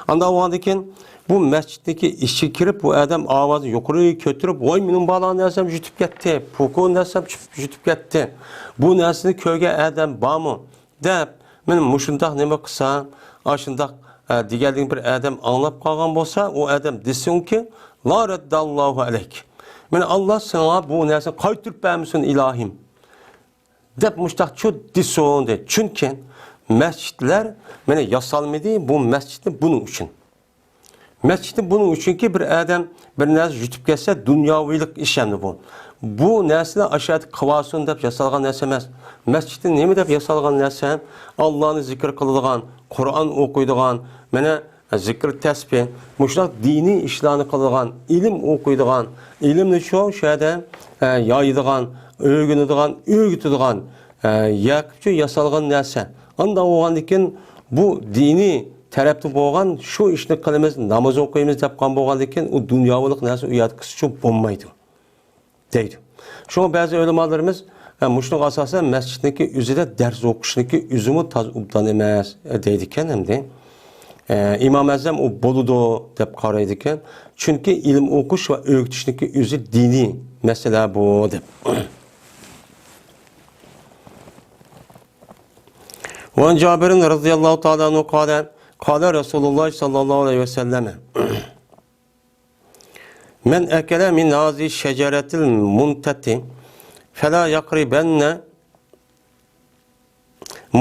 ئانداق بولغاندىن كېيىن بۇ مەسچىتنىڭكى ئىچىگە كىرىپ، بۇ ئادەم ئاۋازنى يۇقىرى كۆتۈرۈپ، ۋاي، مېنىڭ بالا نەرسەم يۈتۈپ كەتتى، پوكو نەرسەم چۈشۈپ يۈتۈپ كەتتى. بۇ نەرسىنى كۆرگەن ئادەم بارمۇ؟ دەپ، مەن مۇشۇنداق نېمە قىلسام، ئاشۇنداق، ئە، دېگەنلىكىنى بىر ئادەم ئاڭلاپ قالغان بولسا، ئۇ ئادەم دېسۇنكى، لا رەدداللاھۇ ئەلەيك. مانا، ئاللا ساڭا بۇ نەرسىنى قايتۇرۇپ بەرمىسۇن، ئىلاھىم، دەپ مۇشتاقچۇ دېسۇن، دەيدۇ. چۈنكى مەسچىتلەر مانا ياسالمىدى، بۇ مەسچىتنى بۇنىڭ ئۈچۈن. مەسچىتنى بۇنىڭ ئۈچۈنكى، بىر ئادەم بىر نەرسە يۈتۈپ كەتسە، دۇنياۋىلىق ئىش ئەمدى بۇ. بۇ نەرسىنى ئاشۇ يەردە قىلىۋالسۇن دەپ ياسالغان نەرسە ئەمەس. مەسچىتنى نېمە دەپ ياسالغان نەرسە؟ ئاللانى زىكىر قىلىدىغان، قۇرئان ئوقۇيدىغان، مانا، زىكىر، تەسبىھ، مۇشۇنداق دىنىي ئىشلارنى قىلىدىغان، ئىلىم ئوقۇيدىغان، ئىلىمنى شۇ، شۇ يەردە، ئە، يايىدىغان، ئۆگىنىدىغان، ئۆگىتىدىغان، ئە، ياكى شۇ ياسالغان نەرسە. ئانداق بولغاندىكىن بۇ دىنىي تەرەپتە بولغان شۇ ئىشنى قىلىمىز، ناماز ئوقۇيمىز دەپ قالغان بولغاندىكىن ئۇ دۇنياۋىلىق نەرسە ئۇ يەردە قىلسىچۇ بولمايدۇ، دەيدۇ. شۇڭا بەزى ئۆلىمالىرىمىز، ئە، مۇشۇنىڭغا ئاساسەن مەسچىتنىڭكى ئۆزىدە دەرس ئوقۇشنىڭكى ئۆزىمۇ تازا ئوبدان ئەمەس، ئە، دەيدىكەن ئەمدى. ئە، ئىمام ئەزەم ئۇ بولىدۇ دەپ قارايدىكەن. چۈنكى ئىلىم ئوقۇش ۋە ئۆگىتىشنىڭكى ئۆزى دىنىي مەسىلە بۇ، دەپ. وعن جابر رضي الله تعالى عنه قال، قال رسول الله صلى الله عليه وسلم، من أكل من هذه الشجرة المنتنة فلا يقربن،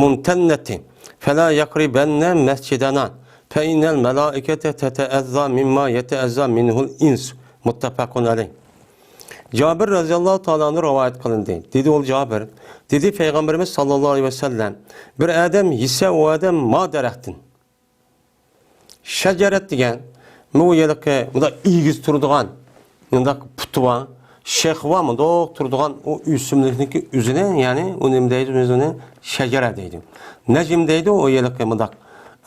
منتنة، فلا يقربن مسجدنا، فإن الملائكة تتأذى مما يتأذى منه الإنس. متفق عليه. جابىر رازىياللاھۇ تائالا ئەنھۇ رىۋايەت قىلىندى. دېدى ئۇ جابىر، دېدى پەيغەمبىرىمىز ساللاللاھۇ ئەلەيھى ۋەسەللەم، بىر ئادەم يېسە، ئۇ ئادەم ما دەرەختىن. شەجەرەت دېگەن، بۇ ھېلىقى مۇنداق ئېگىز تۇرىدىغان، مۇنداق پۇتى بار، شېخى بار، مۇنداق تۇرىدىغان ئۇ ئۆسۈملۈكنىڭكى ئۆزىنى، يەنى ئۇ نېمە دەيدۇ، ئۆزىنى شەجەرە دەيدۇ. نەجىم دەيدۇ، ئۇ ھېلىقى مۇنداق،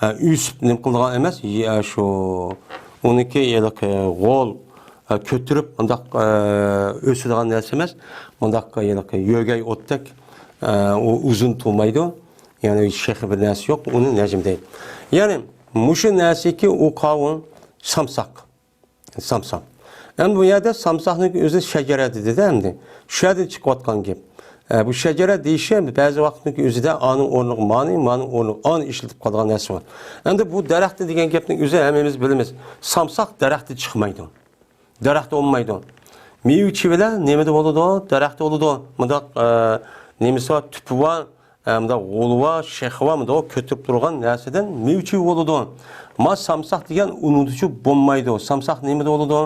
ئە، ئۆسۈپ نېمە قىلىدىغان ئەمەس، يە، شۇ، ئۇنىڭكى ھېلىقى غول، ئە، كۆتۈرۈپ مۇنداق، ئە، ئۆسىدىغان نەرسە ئەمەس، مۇنداق ھېلىقى يۆگەي ئوتتەك، ئە، ئۇ ئۇزۇن تۇرمايدۇ. يەنى شېخى بىر نەرسە يوق، ئۇنى نەجىم دەيدۇ. يەنى مۇشۇ نەرسىكى ئۇ قاۋۇن سامساق. سامساق. ئەمدى بۇ يەردە سامساقنىڭ ئۆزى شەجەرە دېدى-دە ئەمدى. شۇ يەردىن چىقىۋاتقان گەپ. ئە، بۇ شەجەرە دېيىشى بەزى ۋاقىتنىڭ ئۆزىدە ئانىڭ ئورنىغا مانى، مانىڭ ئورنىغا ئانى ئىشلىتىپ قالىدىغان نەرسە بار. ئەمدى بۇ دەرەختە دېگەن گەپنىڭ ئۆزى ھەممىمىز بىلىمىز. سامساق دەرەختە چىقمايدۇ. دەرەختە ئۇنمايدۇ. مېۋە چېۋىلەر نېمىدە بولىدۇ؟ دەرەختە بولىدۇ. مۇنداق، ئە، نېمىسى بار، تۈپى بار، ئە، مۇنداق غولى بار، شېخى بار، مۇنداق كۆتۈرۈپ تۇرغان نەرسىدىن مېۋە چېۋە بولىدۇ. ما سامساق دېگەن ئۇنىڭدىچۇ بولمايدۇ. سامساق نېمىدە بولىدۇ؟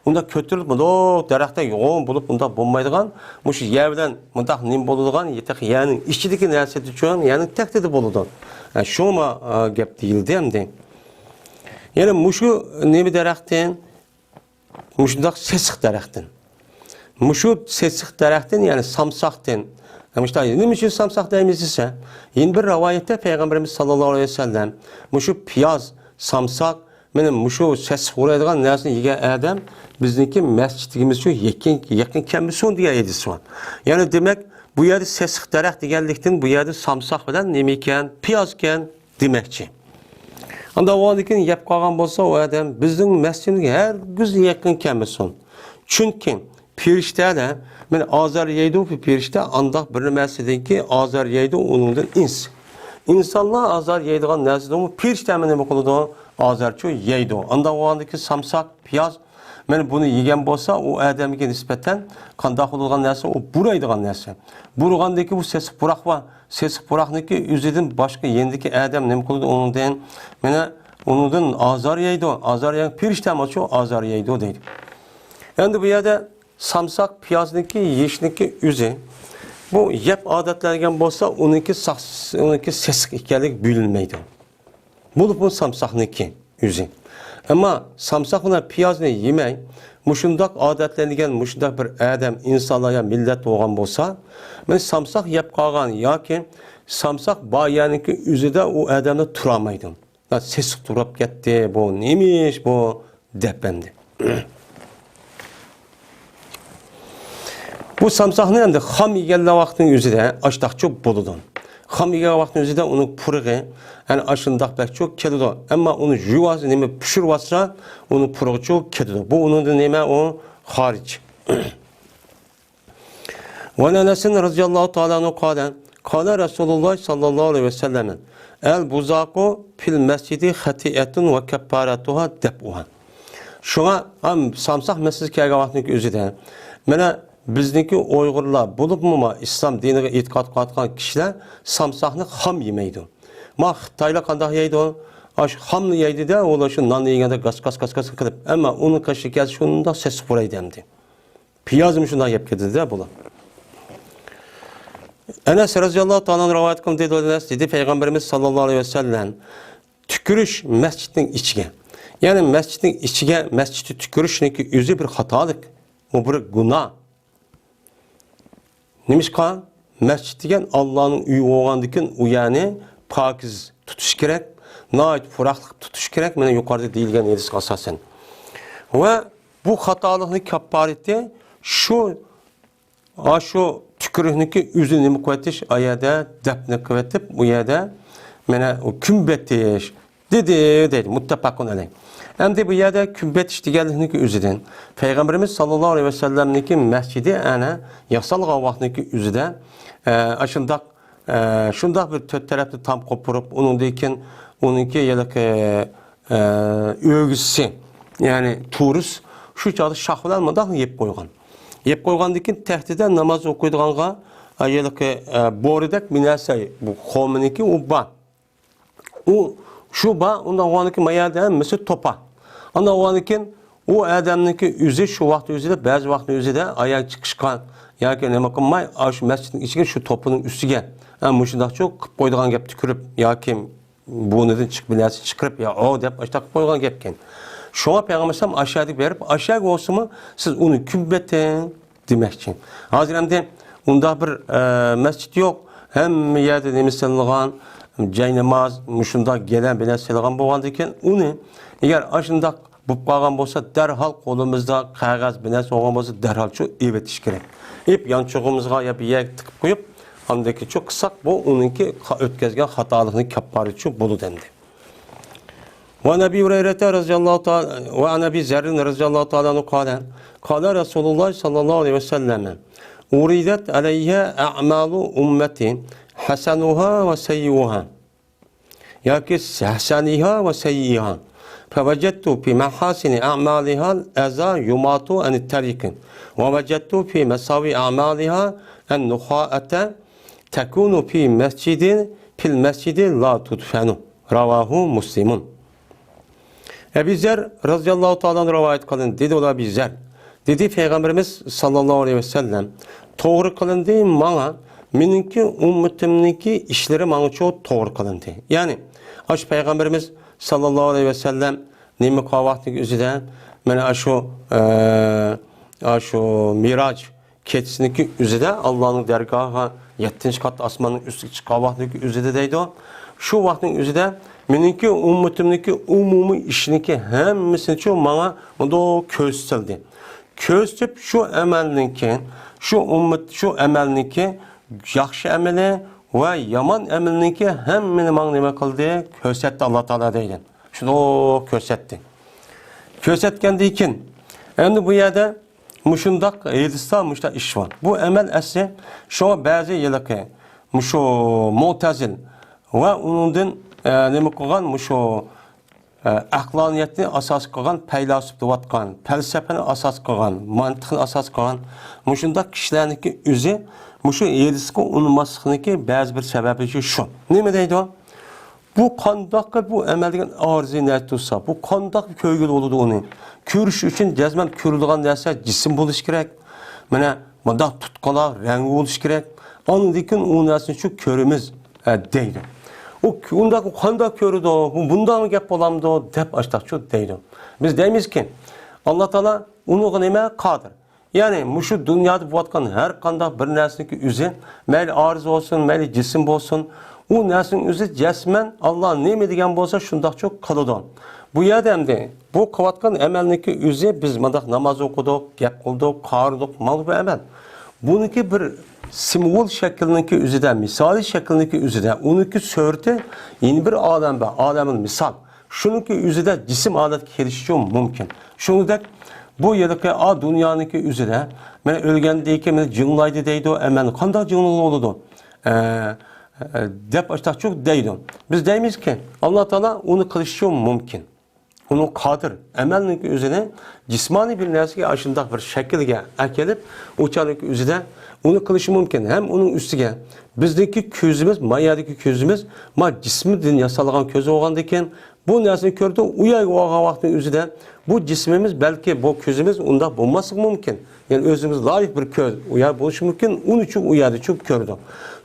ئۇنداق كۆتۈرۈلۈپ، مۇنداق دەرەختە يوغان بولۇپ، مۇنداق بولمايدىغان، مۇشۇ يەر بىلەن مۇنداق نېمە بولىدىغان، يېتىق يەرنىڭ ئىچىدىكى نەرسىدىچۇ، يەرنىڭ تەكتىدە بولىدۇ. ئە، شۇڭا، ئە، گەپ دېيىلدى ئەمدى. يەنە مۇشۇ نېمە دەرەختىن؟ مۇشۇنداق سېسىق دەرەختىن. مۇشۇ سېسىق دەرەختىن، يەنى سامساقتىن. مۇشۇنداق، نېمە ئۈچۈن سامساق دەيمىز دېسە، يەنە بىر رىۋايەتتە پەيغەمبىرىمىز ساللاللاھۇ ئەلەيھى ۋەسەللەم، مۇشۇ پىياز، سامساق، مانا مۇشۇ سېسىق ئۇرايدىغان نەرسىنى يېگەن ئادەم بىزنىڭكى مەسچىتىمىزگە يېقىن، يېقىن كەلمىسۇن دېگەن ھەدىس بار. يەنى دېمەك، بۇ يەردە سېسىق دەرەخ دېگەنلىكتىن بۇ يەردە سامساق بىلەن نېمە ئىكەن؟ پىياز ئىكەن دېمەكچى. ئانداق بولغاندىن كېيىن يەپ قالغان بولسا، ئۇ ئادەم بىزنىڭ مەسچىتىمىزگە ھەرگىز يېقىن كەلمىسۇن. چۈنكى پېرىشتىلەر، مانا ئازار يەيدۇ بۇ پېرىشتە، ئانداق بىر نەرسىدىنكى ئازار يەيدۇ، ئۇنىڭدىن ئىنس. ئىنسانلار ئازار يەيدىغان نەرسىدىنمۇ پېرىشتەمۇ نېمە قىلىدۇ؟ ئازارچۇ يەيدۇ. ئانداق بولغاندىكى سامساق، پىياز، مانا بۇنى يېگەن بولسا، ئۇ ئادەمگە نىسبەتەن قانداق بولىدىغان نەرسە؟ ئۇ بۇرايدىغان نەرسە. بۇرىغاندىكى بۇ سېسىق پۇراق بار. سېسىق پۇراقنىڭكى ئۆزىدىن باشقا يېنىدىكى ئادەم نېمە قىلىدۇ ئۇنىڭدىن؟ مانا ئۇنىڭدىن ئازار يەيدۇ. ئازار يەيدۇ، پېرىشتەمۇچۇ ئازار يەيدۇ دەيدۇ. ئەمدى بۇ يەردە سامساق پىيازنىڭكى يېيىشنىڭكى ئۆزى، بۇ يەپ ئادەتلەنگەن بولسا، ئۇنىڭكى ساق-، ئۇنىڭكى سېسىق ئىكەنلىكى بىلىنمەيدۇ. بولۇپمۇ سامساقنىڭكى ئۆزى. ئەمما سامساق بىلەن پىيازنى يېمەي، مۇشۇنداق ئادەتلەنگەن مۇشۇنداق بىر ئادەم، ئىنسانلار يا مىللەت بولغان بولسا، مانا سامساق يەپ قالغان ياكى سامساق بار يەرنىڭكى ئۆزىدە ئۇ ئادەملەر تۇرالمايدۇ. لا سېسىق تۇرۇپ كەتتى، بۇ نېمە ئىش بۇ؟ دەپ ئەمدى. بۇ سامساقنى ئەمدى خام يېگەنلەر ۋاقتىنىڭ ئۆزىدە ئاشتاقچۇ بولىدۇ. خام يېگەن ۋاقتىنىڭ ئۆزىدە ئۇنىڭ پۇرىقى، يەنى ئاشۇنداق بەكچۇ كېلىدۇ. ئەمما ئۇنى يۇيۇۋالسا، نېمە پىشۇرۇۋالسا، ئۇنىڭ پۇرىقىچۇ كېتىدۇ. بۇ ئۇنىڭدىن نېمە؟ ئۇ خارىج. وعن أنس رضي الله تعالى عنه قال، قال رسول الله صلى الله عليه وسلم، البزاق في المسجد خطيئة وكفارتها دفعها. شۇڭا، ئام، سامساق مەسىلىسى كەلگەن ۋاقىتنىڭ ئۆزىدە، مانا بىزنىڭكى ئۇيغۇرلار، بولۇپمۇ ما ئىسلام دىنىغا ئېتىقاد قىلىۋاتقان كىشىلەر سامساقنى خام يېمەيدۇ. ما خىتايلار قانداق يەيدۇ؟ ئاشۇ خاملا يەيدۇ-دە، ئۇلار شۇ ناننى يېگەندە گاس، گاس، گاس، گاس قىلىپ. ئەمما ئۇنىڭ قېشىغا كەلسە شۇنداق سېسىق پۇرايدۇ ئەمدى. پىيازمۇ شۇنداق يەپ كېتىدۇ-دە بۇلار. ئەنەس رەزىياللاھۇ تائالا ئەنھۇ رىۋايەت قىلدى، دېدى، ئەنەس دېدى، پەيغەمبىرىمىز ساللاللاھۇ ئەلەيھى ۋەسەللەم تۈكۈرۈش مەسچىتنىڭ ئىچىگە، يەنى مەسچىتنىڭ ئىچىگە، مەسچىتتە تۈكۈرۈشنىڭكى ئۆزى بىر خاتالىق، ئۇ بىر گۇناھ. نېمىشقا؟ مەسچىت دېگەن ئاللانىڭ ئۆيى بولغاندىكىن، ئۇ يەرنى پاكىز تۇتۇش كېرەك، ناھايىتى پۇراقلىق تۇتۇش كېرەك، مانا يۇقىرىدا دېيىلگەن ھەدىسكە ئاساسەن. ۋە بۇ خاتالىقنىڭ كاپپارىتى شۇ، ئاشۇ تۈكۈرۈكنىڭكى ئۆزىنى نېمە قىلىۋېتىش، ئا يەردە دەپنە قىلىۋېتىپ، ئۇ يەردە مانا ئۇ كۆمۈۋېتىش دېدى، دەيدۇ، مۇتتەپەقۇن ئەلەيھ. ئەمدى بۇ يەردە كۆمۈۋېتىش دېگەنلىكنىڭكى ئۆزىدىن، پەيغەمبىرىمىز ساللاللاھۇ ئەلەيھى ۋەسەللەمنىڭكى مەسچىتى ئەنە ياسالغان ۋاقىتنىڭكى ئۆزىدە، ئە، ئاشۇنداق، ئە، شۇنداق بىر تۆت تەرەپنى تام قوپۇرۇپ، ئۇنىڭدىن كېيىن ئۇنىڭكى ھېلىقى، ئە، ئۆگزىسى، يەنى تۇرۇس شۇ چاغدا شاخ بىلەن مۇنداق يېپىپ قويغان. يېپىپ قويغاندىن كېيىن تەختىدە ناماز ئوقۇيدىغانغا، ئە، ھېلىقى، ئە، بورىدەك بىر نەرسە، بۇ خورمىنىڭكى ئۇ بار. ئۇ، شۇ بار، ئۇنداق بولغاندىكىن ما يەردە ھەممىسى توپا. ئانداق بولغاندىكىن ئۇ ئادەمنىڭكى ئۆزى شۇ ۋاقىت ئۆزىدە، بەزى ۋاقىت ئۆزىدە ئاياغ چىقىشقا ياكى نېمە قىلماي، ئاشۇ مەسچىتنىڭ ئىچىگە شۇ توپىنىڭ ئۈستىگە، ھە، مۇشۇنداقچۇ قىلىپ قويىدىغان گەپ، تۈكۈرۈپ ياكى بۇرنىدىن چىقىپ بىر نەرسە چىقىرىپ، يا ئو دەپ ئاشۇنداق قىلىپ قويغان گەپكەن. شۇڭا پەيغەمبەر ئەلەيھىسسالام ئاشۇ يەرگە بېرىپ، ئاشۇ يەرگە بولسىمۇ سىز ئۇنى كۆمۈۋېتىڭ دېمەكچى. ھازىر ئەمدى ئۇنداق بىر، ئە، مەسچىت يوق. ھەممە يەردە نېمە سېلىنغان، جايناماز، مۇشۇنداق گەلەن بىلەن سېلىنغان بولغاندىكىن، ئۇنى ئەگەر ئاشۇنداق بولۇپ قالغان بولسا، دەرھال قولىمىزدا قەغەز بىر نەرسە بولغان بولسا، دەرھال شۇ ئېلىۋېتىش كېرەك. ئېلىپ يانچۇقىمىزغا يا بىر يەرگە تىقىپ قويۇپ، ئاندىن كېيىن شۇ قىلساق، بۇ ئۇنىڭكى خا-، ئۆتكەزگەن خاتالىقنىڭ كاپپارىتى شۇ بولىدۇ ئەمدى. وعن أبي هريرة رضي الله تعالى، وعن أبي ذر رضي الله تعالى عنه قال، قال رسول الله صلى الله عليه وسلم، عرضت علي أعمال أمتي حسنها وسيئها، ياكى حسنها وسيئها، فوجدت في محاسن أعمالها الأذى يماط عن الطريق، ووجدت في مساوئ أعمالها النخاءة تكون في مسجد، في المسجد لا تدفن. رواه مسلم. ئەبى زەر رەزىياللاھۇ تائالا ئەنھۇ رىۋايەت قىلىندى، دېدى ئۇلار، ئەبى زەر، دېدى، پەيغەمبىرىمىز ساللاللاھۇ ئەلەيھى ۋەسەللەم، توغرا قىلىندى ماڭا، مېنىڭكى ئۈممىتىمنىڭكى ئىشلىرى ماڭىچۇ توغرا قىلىندى. يەنى، ئاشۇ پەيغەمبىرىمىز ساللاللاھۇ ئەلەيھى ۋەسەللەم نېمە قىلغان ۋاقتىنىڭ ئۆزىدە، مانا ئاشۇ، ئە، ئاشۇ مىراج كېچىسىنىڭكى ئۆزىدە، ئاللانىڭ دەرگاھىغا يەتتىنچى قات ئاسماننىڭ ئۈستىگە چىققان ۋاقتىنىڭكى ئۆزىدە دەيدۇ. شۇ ۋاقىتنىڭ ئۆزىدە مېنىڭكى ئۈممىتىمنىڭكى ئومۇمىي ئىشىنىڭكى ھەممىسىنىچۇ ماڭا مۇنداق كۆرسىتىلدى. كۆرسىتىپ، شۇ ئەمەلنىڭكى، شۇ ئۈممەت، شۇ ئەمەلنىڭكى ياخشى ئەمىلى ۋە يامان ئەمىلىنىڭكى ھەممىنى ماڭا نېمە قىلدى؟ كۆرسەتتى ئاللا تائالا دەيدۇ. شۇنداق كۆرسەتتى. كۆرسەتكەندىن كېيىن، ئەمدى بۇ يەردە مۇشۇنداق ھەدىستە مۇشۇنداق ئىش بار. بۇ ئەمەل ئەسلى شۇڭا بەزى ھېلىقى مۇشۇ مۇئتەزىل ۋە ئۇنىڭدىن، ئە، نېمە قىلغان، مۇشۇ، ئە، ئەقلانىيەتنى ئاساس قىلغان پەيلاسوپ دەۋاتقان، پەلسەپىنى ئاساس قىلغان، مانتىقنى ئاساس قىلغان مۇشۇنداق كىشىلەرنىڭكى ئۆزى مۇشۇ ھەدىسكە ئۇنىماسلىقنىڭكى بەزى بىر سەۋەبى شۇ. نېمە دەيدۇ؟ بۇ قانداققا بۇ ئەمەل دېگەن ئارزۇ نەدە تۇرسا، بۇ قانداق كۆرگىلى بولىدۇ ئۇنى؟ كۆرۈش ئۈچۈن جەزمەن كۆرىدىغان نەرسە جىسىم بولۇشى كېرەك. مانا مۇنداق تۇتقىلاق رەڭ بولۇشى كېرەك. ئاندىن كېيىن ئۇ نەرسىنى شۇ كۆرىمىز، ئە، دەيدۇ. ئۇ ئۇنداق قانداق كۆرىدۇ؟ بۇ بۇنداقمۇ گەپ بولامدۇ؟ دەپ ئاشتاقچۇ دەيدۇ. بىز دەيمىزكى، ئاللا تائالا ئۇنىڭغا نېمە قادىر؟ يەنى مۇشۇ دۇنيادا بولۇۋاتقان ھەر قانداق بىر نەرسىنىڭكى ئۆزى، مەيلى ئارزۇ بولسۇن، مەيلى جىسىم بولسۇن، ئۇ نەرسىنىڭ ئۆزى جەزمەن ئاللا نېمە دېگەن بولسا شۇنداقچۇ قىلىدۇ. بۇ يەردە ئەمدى بۇ قىلىۋاتقان ئەمەلنىڭكى ئۆزى بىز مۇنداق ناماز ئوقۇدۇق، گەپ قىلدۇق، قارىدۇق، مانا بۇ ئەمەل. بۇنىڭكى بىر سىمۋول شەكلىنىڭكى ئۆزىدە، مىسالىي شەكلىنىڭكى ئۆزىدە، ئۇنىڭكى سۈرىتى يەنە بىر ئالەم بار، ئالەمۇل مىسال. شۇنىڭكى ئۆزىدە جىسىم ھالەتكە كېلىشىچۇ مۇمكىن. شۇنىڭدەك بۇ ھېلىقى ئا دۇنيانىڭكى ئۆزىدە، مانا ئۆلگەندىن كېيىن مانا جىڭلايدۇ دەيدۇ، ئە، مانا قانداق جىڭلىغىلى بولىدۇ؟ ئە، ئە، دەپ ئاشتاقچۇ دەيدۇ. بىز دەيمىزكى، ئاللا تائالا ئۇنى قىلىشىچۇ مۇمكىن. ئۇنىڭ قادىر، ئەمەلنىڭكى ئۆزىنى جىسمانىي بىر نەرسىگە، ئاشۇنداق بىر شەكىلگە ئەكېلىپ، ئۇ چاغنىڭكى ئۆزىدە ئۇنى قىلىشى مۇمكىن. ھەم ئۇنىڭ ئۈستىگە بىزنىڭكى كۆزىمىز، ما يەردىكى كۆزىمىز، ما جىسمىدىن ياسالغان كۆز بولغاندىكىن، بۇ نەرسىنى كۆردى، ئۇ يەرگە بارغان ۋاقىتنىڭ ئۆزىدە بۇ جىسمىمىز، بەلكى بۇ كۆزىمىز ئۇنداق بولماسلىقى مۇمكىن. يەنى ئۆزىمىز لايىق بىر كۆز، ئۇ يەر بولۇشى مۇمكىن، ئۇنى چۈنكى ئۇ يەردە چۈنكى كۆرىدۇ.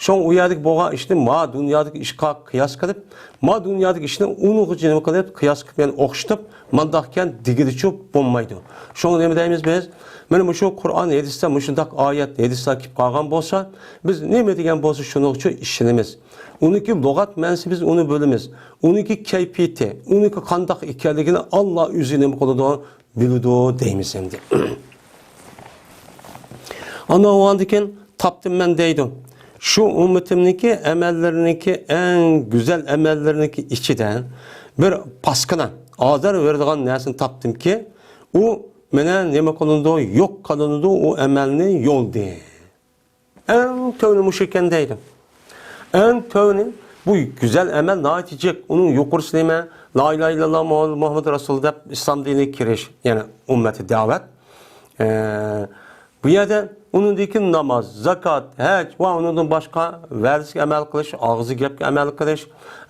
شۇڭا ئۇ يەردىكى بولغان ئىشنى ما دۇنيادىكى ئىشقا قىياس قىلىپ، ما دۇنيادىكى ئىشنى ئۇنىڭغا نېمە قىلىپ، قىياس قىلىپ، يەنى ئوخشىتىپ، مانداقكەن دېگىلىچۇ بولمايدۇ. شۇڭا نېمە دەيمىز بىز؟ مانا مۇشۇ قۇرئان ھەدىستە مۇشۇنداق ئايەت، ھەدىسلەر كېلىپ قالغان بولسا، بىز نېمە دېگەن بولسا شۇنىڭغىچۇ ئىشىنىمىز. ئۇنىڭكى لۇغەت مەنىسى بىز ئۇنى بىلىمىز. ئۇنىڭكى كەيپىيىتى، ئۇنىڭكى قانداق ئىكەنلىكىنى ئاللا ئۆزى نېمە قىلىدۇ؟ بىلىدۇ دەيمىز ئەمدى. ئاندىن كېيىن تاپتىم مەن دەيدۇ. شۇ ئۈممىتىمنىڭكى ئەمەللىرىنىڭكى ئەڭ گۈزەل ئەمەللىرىنىڭكى ئىچىدە بىر پاسكىنا، ئازار بېرىدىغان نەرسىنى تاپتىمكى، ئۇ مانا نېمە قىلىنىدۇ؟ يوق قىلىنىدۇ ئۇ ئەمەلنى يولدىن. ئەڭ تۆۋىنى مۇشۇ ئىكەن دەيدۇ. ئەڭ تۆۋىنى بۇ گۈزەل ئەمەل ناھايىتى جىق. ئۇنىڭ يۇقىرىسى نېمە؟ لا ئىلاھە ئىللاللا مۇھەممەد رەسۇل دەپ ئىسلام دىنىگە كىرىش، يەنى ئۈممەتى دەۋەت. ئە، بۇ يەردە ئۇنىڭدىن كېيىن ناماز، زاكات، ھەج ۋە ئۇنىڭدىن باشقا ۋەدىسىگە ئەمەل قىلىش، ئاغزى گەپكە ئەمەل قىلىش،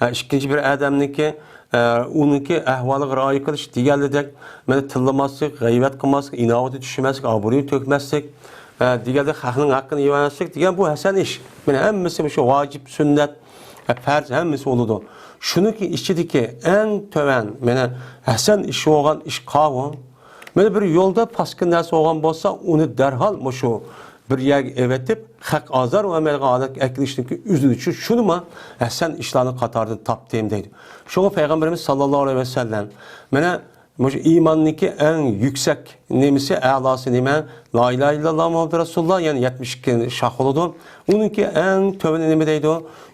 ئە، ئىككىنچى بىر ئادەمنىڭكى ئە، ئۇنىڭكى ئەھۋالىغا رىئايە قىلىش دېگەنلىدەك، مانا تىللىماسلىق، غەيۋەت قىلماسلىق، ئىناۋىتىنى چۈشۈرمەسلىك، ئابرۇيىنى تۆكمەسلىك، ئە، دېگەندەك خەقنىڭ ھەققىنى يېمەسلىك دېگەن بۇ ھەسەن ئىش. مانا ھەممىسى مۇشۇ ۋاجىپ، سۈننەت، ئە، پەرز ھەممىسى بولىدۇ. شۇنىڭكى ئىچىدىكى ئەڭ تۆۋەن، مانا ھەسەن ئىش بولغان ئىش قاۋۇ. مانا بىر يولدا پاسكىنا نەرسە بولغان بولسا، ئۇنى دەرھال مۇشۇ بىر يەرگە ئەۋېتىپ، خەق ئازار بەرمەيدىغان ھالەتكە ئەكېلىشنىڭكى ئۆزىنى شۇ، شۇنىمۇ ھەسەن ئىشلارنىڭ قاتارىدىن تاپتىم دەيدۇ. شۇڭا پەيغەمبىرىمىز ساللاللاھۇ ئەلەيھى ۋەسەللەم، مانا مۇشۇ ئىماننىڭكى ئەڭ يۈكسەك نېمىسى، ئەلاسى نېمە؟ لا ئىلاھە ئىللاللا مۇھەممەد رەسۇلۇللا، يەنى يەتمىش ئىككى شاخ بولىدۇ. ئۇنىڭكى ئەڭ تۆۋىنى نېمە دەيدۇ؟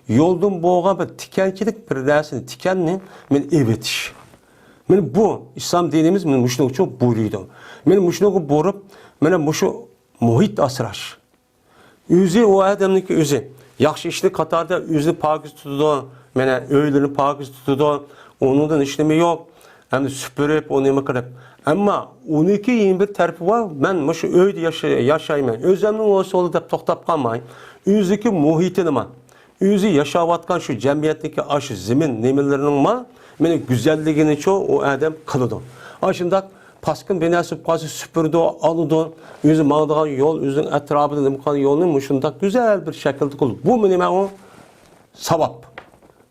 يولدىن بولغان بىر تىكەنچىلىك بىر نەرسىنى، تىكەننى مانا ئېۋېتىش. مانا بۇ ئىسلام دىنىمىز مانا مۇشۇنىڭ ئۈچۈن بۇيرۇيدۇ. مانا مۇشۇنىڭغا بۇيرۇپ، مانا مۇشۇ مۇھىت ئاسراش. ئۆزى ئۇ ئادەمنىڭكى ئۆزى ياخشى ئىشنىڭ قاتارىدا ئۆزىنى پاكىز تۇتىدۇ، مانا ئۆيلىرىنى پاكىز تۇتىدۇ، ئۇنىڭدىن ھېچنېمە يوق. ئەمدى سۈپۈرۈپ، ئۇنى نېمە قىلىپ. ئەمما ئۇنىڭكى يەنە بىر تەرىپى بار، مەن مۇشۇ ئۆيدە ياشا-، ياشايمەن، ئۆزۈمنىڭ ھوسۇلى دەپ توختاپ قالماي، ئۆزىنىڭكى مۇھىتىنىمۇ، ئۆزى ياشاۋاتقان شۇ جەمئىيەتتىكى ئاشۇ زېمىن نېمىلىرىنىڭمۇ مېنى گۈزەللىكىنىچۇ ئۇ ئادەم قىلىدۇ. ئاشۇنداق پاسكىنا بىر نەرسە بولۇپ قالسا سۈپۈرىدۇ، ئالىدۇ. ئۆزى ماڭىدىغان يول، ئۆزىنىڭ ئەتراپىدا نېمە قىلغان يولنى مۇشۇنداق گۈزەل بىر شەكىلدە قىلىدۇ. بۇمۇ نېمە ئۇ؟ ساۋاب.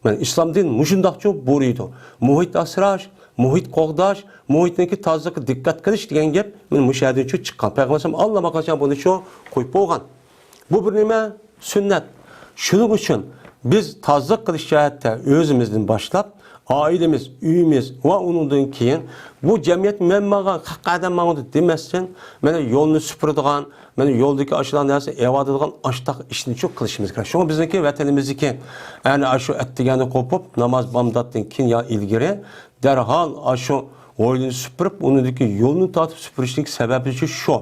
مانا ئىسلام دىنى مۇشۇنداقچۇ بۇيرۇيدۇ. مۇھىت ئاسراش، مۇھىت قوغداش، مۇھىتنىڭكى تازىلىقىغا دىققەت قىلىش دېگەن گەپ مانا مۇشۇ يەردىنچۇ چىققان. پەيغەمبەر ئەلەيھىسسالام ئاللىقاچان بۇنىچۇ قويۇپ بولغان. بۇ بىر نېمە؟ سۈننەت. شۇنىڭ ئۈچۈن بىز تازىلىق قىلىش جەھەتتە ئۆزىمىزدىن باشلاپ، ئائىلىمىز، ئۆيىمىز ۋە ئۇنىڭدىن كېيىن بۇ جەمئىيەت مەن ماڭغان، خەق ئادەم ماڭىدۇ دېمەستىن، مانا يولنى سۈپۈرىدىغان، مانا يولدىكى ئاشۇنداق نەرسە ئېۋادىدىغان ئاشتاق ئىشنى شۇ قىلىشىمىز كېرەك. شۇڭا بىزنىڭكى ۋەتىنىمىزدىكى ئەنە ئاشۇ ئەتىگەندە قوپۇپ، ناماز بامداتتىن كېيىن يا ئىلگىرى دەرھال ئاشۇ ھويلىنى سۈپۈرۈپ، ئۇنىڭدىكى يولنى تارتىپ سۈپۈرۈشنىڭ سەۋەبى شۇ.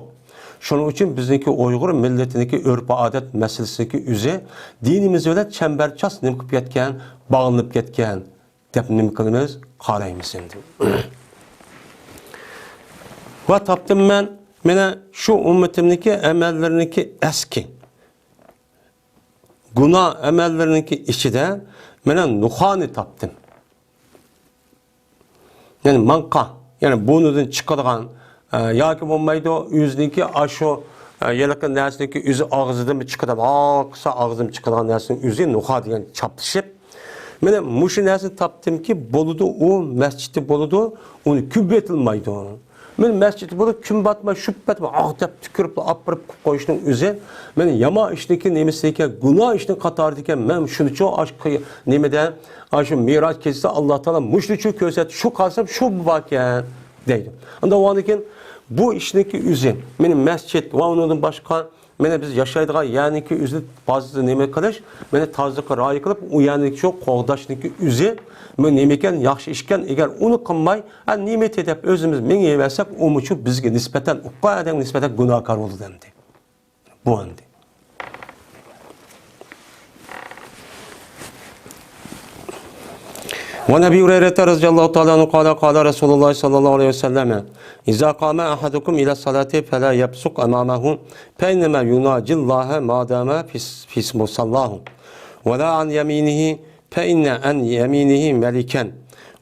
شۇنىڭ ئۈچۈن بىزنىڭكى ئۇيغۇر مىللىتىنىڭكى ئۆرپ-ئادەت مەسىلىسىنىڭكى ئۆزى دىنىمىز بىلەن چەمبەرچاس نېمە قىلىپ كەتكەن، باغلىنىپ كەتكەن دەپ نېمە قىلىمىز، قارايمىز ئەمدى. ۋە تاپتىم مەن، مانا شۇ ئۈممىتىمنىڭكى ئەمەللىرىنىڭكى ئەسكى گۇناھ ئەمەللىرىنىڭكى ئىچىدە مانا نۇخانى تاپتىم. يەنى ماڭقا، يەنى بۇرنىدىن چىقىدىغان، ئە، ياكى بولمايدۇ، ئۆزىنىڭكى ئاشۇ، ئە، ھېلىقى نەرسىنىڭكى ئۆزى ئاغزىدىن چىقىدىغان، ھالقىسا ئاغزىدىن چىقىدىغان نەرسىنىڭ ئۆزى نۇخا دېگەن چاپلىشىپ. مانا مۇشۇ نەرسىنى تاپتىمكى، بولىدۇ، ئۇ مەسچىتى بولىدۇ، ئۇنى كۆپەيتىلمەيدۇ. مانا مەسچىتى بولۇپ، كۈن باتماي، شۈپ پەتمەي، ئاغ دەپ تۈكۈرۈپ ئاپىرىپ قويۇشنىڭ ئۆزى، مانا يامان ئىشنىڭكى نېمىسى ئىكەن، گۇناھ ئىشنىڭ قاتارىدا ئىكەن، مەن شۇنىچۇ ئاشۇ نېمىدە، ئاشۇ مىراج كېچىسىدە ئاللا تائالا مۇشۇنىچۇ كۆرسەتتى، شۇ قىلسام شۇ بار ئىكەن دەيدۇ. ئاندا بولغاندىن كېيىن بۇ ئىشنىڭكى ئۆزى، مانا مەسچىت ۋە ئۇنىڭدىن باشقا مانا بىز ياشايدىغان يەرنىڭكى ئۆزىنى تازا نېمە قىلىش، مانا تازىلىققا رىئايە قىلىپ، ئۇ يەرنى شۇ قوغداشنىڭكى ئۆزى، بۇ نېمە ئىكەن، ياخشى ئىشكەن. ئەگەر ئۇنى قىلماي، ھە، نېمىتى دەپ ئۆزىمىز مېڭىۋەرسەك، ئۇمۇ شۇ بىزگە نىسبەتەن، ئۇققان ئادەمگە نىسبەتەن گۇناھكار بولىدۇ ئەمدى. بۇ ئەمدى. وعن أبي هريرة رضي الله تعالى عنه قال، قال رسول الله صلى الله عليه وسلم: إذا قام أحدكم إلى الصلاة فلا يبصق أمامه، فإنما يناجي الله ما دام في، في مصلاه، ولا عن يمينه، فإن عن يمينه ملكا،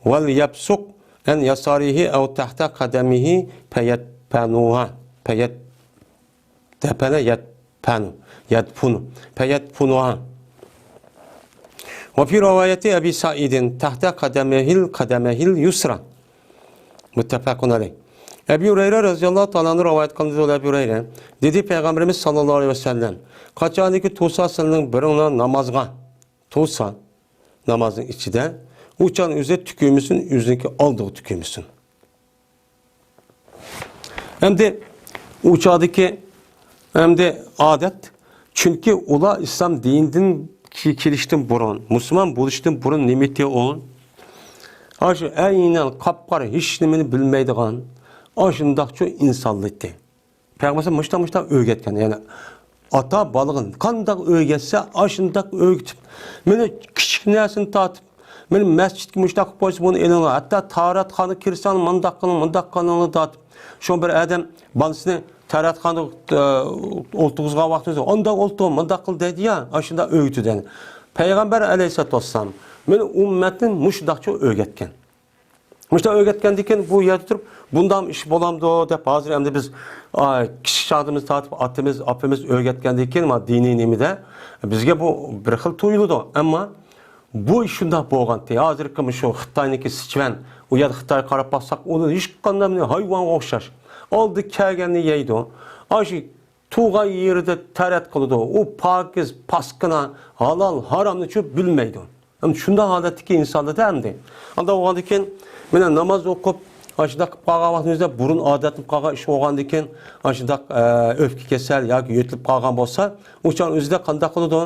وليبصق عن يساره أو تحت قدمه فيدفنها، فيد دفن يدفن، يدفن، فيدفنها. وفي رواية أبي سعيد: تحت قدمه، قدمه اليسرى. متفق عليه. ئەبۇ ھۇرەيرە رەزىيەللاھۇ تائالا ئەنھۇ رىۋايەت قىلىندى، ئەبۇ ھۇرەيرە دېدى، پەيغەمبىرىمىز ساللاللاھۇ ئەلەيھى ۋەسەللەم، قاچانكى تۇرسا سىلەرنىڭ بىرىڭلار نامازغا، تۇرسا، نامازنىڭ ئىچىدە، ئۇ چاغ ئۆزى تۈكۈرمىسۇن، ئۆزىنىڭكى ئالدىغا تۈكۈرمىسۇن. ئەمدى ئۇ چاغدىكى، ئەمدى ئادەت، چۈنكى ئۇلار ئىسلام دىنىدىن كى-، كېلىشتىن بۇرۇن، مۇسۇلمان بولۇشتىن بۇرۇن نېمىتى ئۇ؟ ئاشۇ ئەينەن قاپقارا ھېچ نېمىنى بىلمەيدىغان، ئاشۇنداقچۇ ئىنسانلىتى. پەيغەمبەر مۇشتا-، مۇشتا ئۆگەتكەن، يەنى ئاتا بالىغا قانداق ئۆگەتسە، ئاشۇنداق ئۆگىتىپ، مېنى كىچىك نەرسىنى تارتىپ، مېنى مەسچىتكە مۇشتاق قىلىپ قويسا، بۇنى ئېلىڭلار. ھەتتا تارەتخانىغا كىرسەڭ، مۇنداق قىلىڭ، مۇنداق قىلىڭلار تارتىپ. شۇڭا بىر ئادەم بالىسىنى تارەتخانىدا، ئە، ئولتۇرغۇزغان ۋاقتىمىزدا، ئانداق ئولتۇر، مۇنداق قىل دەيدۇ يا، ئاشۇنداق ئۆگىتىدۇ. پەيغەمبەر ئەلەيھىسسالاتۇ ۋەسسالام مېنى ئۈممەتنى مۇشۇنداقچە ئۆگەتكەن. مۇشۇنداق ئۆگەتكەندىن كېيىن بۇ يەردە تۇرۇپ، بۇنداق ئىش بولامدۇ دەپ، ھازىر ئەمدى بىز، ئا، كىچىك چاغدىمىز تارتىپ ئاتىمىز، ئاپىمىز ئۆگەتكەندىن كېيىن، مانا دىنىي نېمىدە بىزگە بۇ بىر خىل تۇيۇلىدۇ. ئەمما بۇ ئىش شۇنداق بولغانتى. ھازىرقى مۇشۇ خىتاينىڭكى سىچۈەن، ئۇ يەردە خىتايغا قاراپ باقساق، ئۇنى ھېچقانداق ھايۋانغا ئوخشاش. ئالدى كەلگەننى يەيدۇ. ئاشۇ تۇغان يېرىدە تەرەت قىلىدۇ. ئۇ پاكىز، پاسكىنا، ھالال، ھارامنىچۇ بىلمەيدۇ. ھەم شۇنداق ھالەتتىكى ئىنسانلىدا ئەمدى. ئاندا بولغاندىن كېيىن، مانا ناماز ئوقۇپ، ئاشۇنداق قىلىپ قالغان ۋاقتىمىزدا، بۇرۇن ئادەتتىن قالغان ئىش بولغاندىن كېيىن، ئاشۇنداق، ئە، ئۆپكە كېسەل ياكى يۆتىلىپ قالغان بولسا، ئۇ چاغ ئۆزىدە قانداق قىلىدۇ؟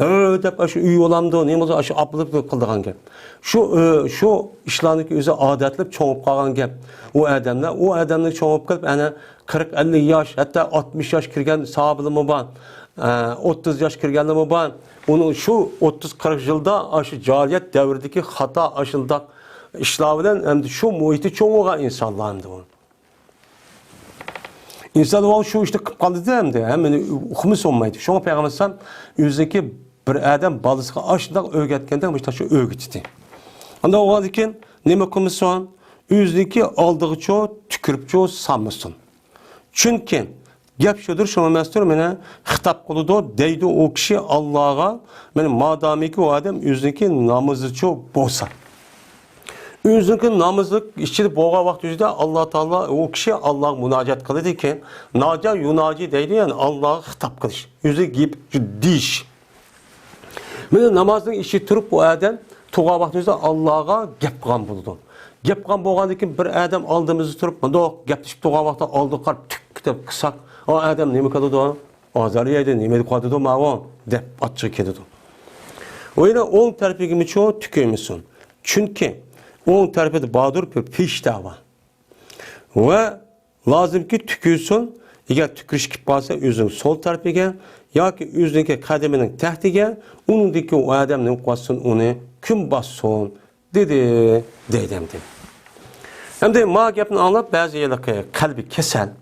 ھۆ دەپ ئاشۇ ئۆي بولامدۇ، نېمە بولسا ئاشۇ ئاپىلىپ قىلىدىغان گەپ. شۇ، ئۆ، شۇ ئىشلارنىڭكى ئۆزى ئادەتلىك چوڭىيىپ قالغان گەپ. ئۇ ئادەملەر، ئۇ ئادەملەر چوڭىيىپ قېلىپ، ئەنە قىرىق، ئەللىك ياش، ھەتتا ئاتمىش ياش كىرگەن ساھابىلىرمۇ بار. ئە، ئوتتۇز ياش كىرگەنلىرىمۇ بار. ئۇنىڭ شۇ ئوتتۇز، قىرىق يىلدا ئاشۇ جاھىلىيەت دەۋرىدىكى خاتا ئاشۇنداق ئىشلار بىلەن ئەمدى شۇ مۇھىتتا چوڭ بولغان ئىنسانلار ئەمدى ئۇ. ئىنسان ئۇ شۇ ئىشنى قىلىپ قالدى-دە ئەمدى. ھەممىنى ئۇقمىسا بولمايدۇ. شۇڭا پەيغەمبەر ئەلەيھىسسالام ئۆزىنىڭكى بىر ئادەم بالىسىغا ئاشۇنداق ئۆگەتكەندەك مۇشۇنداق شۇ ئۆگىتىدۇ. ئانداق بولغاندىن كېيىن نېمە قىلمىسۇن؟ ئۆزىنىڭكى ئالدىغىچۇ تۈكۈرۈپچۇ سالمىسۇن. چۈنكى گەپ شۇدۇر، شۇ ئەمەستۇر، مانا خىتاب قىلىدۇ، دەيدۇ ئۇ كىشى ئاللاغا، مانا مادامىكى ئۇ ئادەم ئۆزىنىڭكى نامىزىچۇ بولسا. ئۆزىنىڭكى نامىزلىق ئىچىدە بولغان ۋاقتى ئۆزىدە ئاللا تائالا ئۇ كىشى ئاللاغا مۇناجات قىلىدىكەن. ناجا يۇناجى دەيدۇ، يەنى ئاللاغا خىتاب قىلىش. ئۆزى گەپ دېيىش. مانا نامازنىڭ ئىچىدە تۇرۇپ ئۇ ئادەم تۇرغان ۋاقتى ئۆزىدە ئاللاغا گەپ قىلغان بولىدۇ. گەپ قىلغان بولغاندىن كېيىن بىر ئادەم ئالدىمىزدا تۇرۇپ مۇنداق گەپلىشىپ تۇرغان ۋاقىتتا ئالدىغا قاراپ تۈك دەپ قىلساق، ئۇ ئادەم نېمە قىلىدۇ؟ ئازار يەيدۇ، نېمە دەپ قالىدۇ ماۋۇ؟ دەپ ئاچچىقى كېلىدۇ. ئۇ يەنە ئوڭ تەرىپىگىمۇچۇ تۈكۈرمىسۇن. چۈنكى ئوڭ تەرىپىدە باردۇر بىر پېرىشتە بار. ۋە لازىمكى تۈكۈرسۇن، ئەگەر تۈكۈرۈش كېلىپ قالسا ئۆزىنىڭ سول تەرىپىگە ياكى ئۆزىنىڭكى قەدىمىنىڭ تەھتىگە، ئۇنىڭدىكى ئۇ ئادەم نېمە قىلسۇن، ئۇنى كۈن باسسۇن. دېدى، دەيدۇ ئەمدى. ئەمدى ما گەپنى ئاڭلاپ، بەزى ھېلىقى قەلبى كېسەل،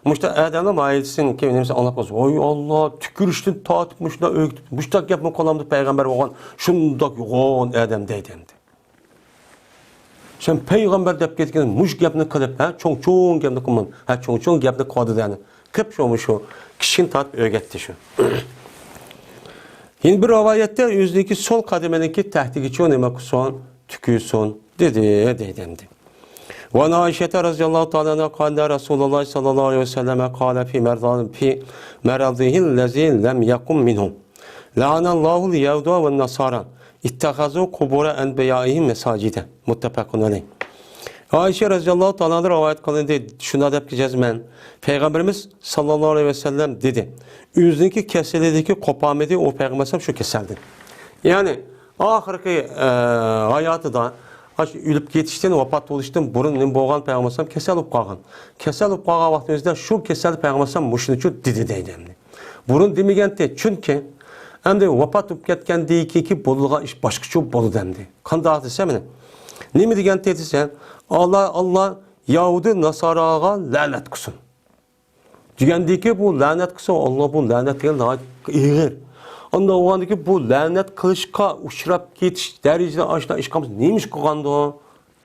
مۇشۇنداق ئادەملەر ما ئېيتسىن، كېيىن نېمىسى ئاڭلاپ قالسا، ۋاي ئاللا، تۈكۈرۈشتىن تارتىپ مۇشۇنداق ئۆگىتىپ، مۇشۇنداق گەپمۇ قىلامدۇ پەيغەمبەر بولغان شۇنداق يوغان ئادەم، دەيدۇ ئەمدى. سەن پەيغەمبەر دەپ كەتكەن مۇشۇ گەپنى قىلىپ، ھە، چوڭ-چوڭ گەپنى قىلماڭ. ھە، چوڭ-چوڭ گەپنى قىلدى دەنى. قىپ شۇ، مۇشۇ كىشىنى تارتىپ ئۆگەتتى شۇ. يەنە بىر رىۋايەتتە ئۆزىنىڭكى سول قەدىمىنىڭكى تەھتىگىچۇ نېمە قىلسۇن؟ تۈكۈرسۇن، دېدى، دەيدۇ ئەمدى. وعن عائشة رضي الله تعالى عنها قال رسول الله صلى الله عليه وسلم قال في مرض-، في مرضه الذي لم يقم منه، لعن الله اليهود والنصارى اتخذوا قبور أنبيائهم مساجد. متفق عليه. ئائىشە رەزىياللاھۇ تائالا ئانھا رىۋايەت قىلىندى، شۇنداق دەپ جەزمەن، پەيغەمبىرىمىز ساللاللاھۇ ئەلەيھى ۋەسەللەم دېدى، ئۆزىنىڭكى كېسىلىدىكى قوپالمىدى ئۇ پەيغەمبەر ئەلەيھىسسالام شۇ كېسەلدىن. يەنى ئاخىرقى، ئە، ھاياتىدا، ئاشۇ ئۆلۈپ كېتىشتىن، ۋاپات بولۇشتىن بۇرۇن نېمە بولغان؟ پەيغەمبەر ئەلەيھىسسالام كېسەل بولۇپ قالغان. كېسەل بولۇپ قالغان ۋاقتىمىزدا شۇ كېسەلدە پەيغەمبەر ئەلەيھىسسالام مۇشۇنىچۇ دېدى دەيدۇ ئەمدى. بۇرۇن دېمىگەنتى، چۈنكى ئەمدى ۋاپات بولۇپ كەتكەندىن كېيىنكى بولىدىغان ئىش باشقىچە بولىدۇ ئەمدى. قانداق دېسە، مانا نېمە دېگەنتى دېسە، ئاللا، ئاللا يەھۇدىي ناساراغا لەنەت قىلسۇن. دېگەندىكى بۇ لەنەت قىلسۇن، ئاللا بۇ لەنەت دېگەن ناھايىتى ئېغىر. ئانداق بولغاندىكى بۇ لەنەت قىلىشقا ئۇچراپ كېتىش دەرىجىدە ئاشۇنداق ئىش قىلمىسا نېمە ئىش قىلغاندۇ؟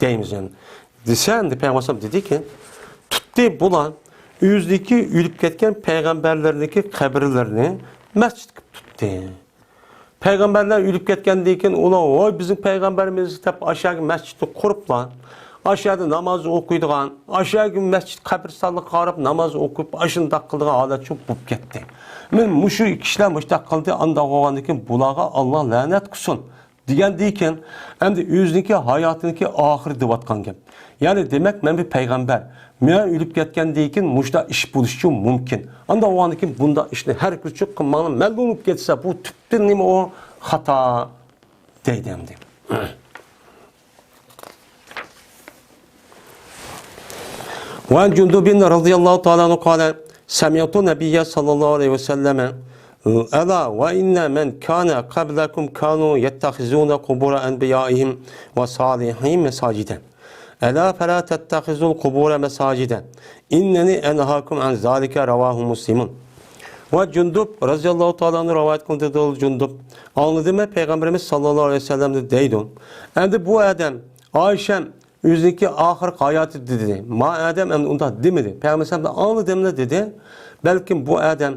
دەيمىز ئەمدى. دېسە، ئەمدى پەيغەمبەر ئەلەيھىسسالام دېدىكى، تۇتتى بۇلار ئۆزىنىڭكى ئۆلۈپ كەتكەن پەيغەمبەرلىرىنىڭكى قەبرىلىرىنى مەسچىت قىلىپ تۇتتى. پەيغەمبەرلەر ئۆلۈپ كەتكەندىن كېيىن ئۇلار، ۋاي، بىزنىڭ پەيغەمبەرىمىز دەپ ئاشۇ يەرگە مەسچىتنى قۇرۇپلا، ئاشۇ يەردە ناماز ئوقۇيدىغان، ئاشۇ يەرگە مەسچىت قەبرىستانلىققا قاراپ ناماز ئوقۇپ، ئاشۇنداق قىلىدىغان ھالەت شۇ بولۇپ كەتتى. مانا مۇشۇ كىشىلەر مۇشۇنداق قىلدى، ئانداق بولغاندىن كېيىن بۇلارغا ئاللا لەنەت قىلسۇن. دېگەندىن كېيىن، ئەمدى ئۆزىنىڭكى ھاياتىنىڭكى ئاخىرى دەۋاتقان گەپ. يەنى دېمەك، مەن بىر پەيغەمبەر. مەن ئۆلۈپ كەتكەندىن كېيىن مۇشۇنداق ئىش بولۇشىچۇ مۇمكىن. ئانداق بولغاندىن كېيىن بۇنداق ئىشنى ھەرگىزچۇ قىلماڭلار. مەلۇم بولۇپ كەتسە، بۇ تۈپتىن نېمە ئۇ؟ خاتا دەيدۇ ئەمدى. وعن جندب رضي الله تعالى عنه قال: سمعت النبي صلى الله عليه وسلم: ألا وإن من كان قبلكم كانوا يتخذون قبور أنبيائهم وصالحهم مساجدا. ألا فلا تتخذوا القبور مساجدا. إنني أنهاكم عن ذلك. رواه مسلم. ۋە جۇندۇب رەزىياللاھۇ تائالا ئەنھۇ رىۋايەت قىلدى، دېدى جۇندۇب. ئاڭلىدىممۇ پەيغەمبىرىمىز ساللاللاھۇ ئەلەيھى ۋەسەللەمنى دەيدۇ. ئەمدى بۇ ئادەم، ئائىشەم، ئۆزىنىڭكى ئاخىرقى ھاياتىدا دېدى. ما ئادەم ئەمدى ئۇنداق دېمىدى. پەيغەمبەر ئەلەيھىسسالام ئاڭلىدىملا دېدى. بەلكىم بۇ ئادەم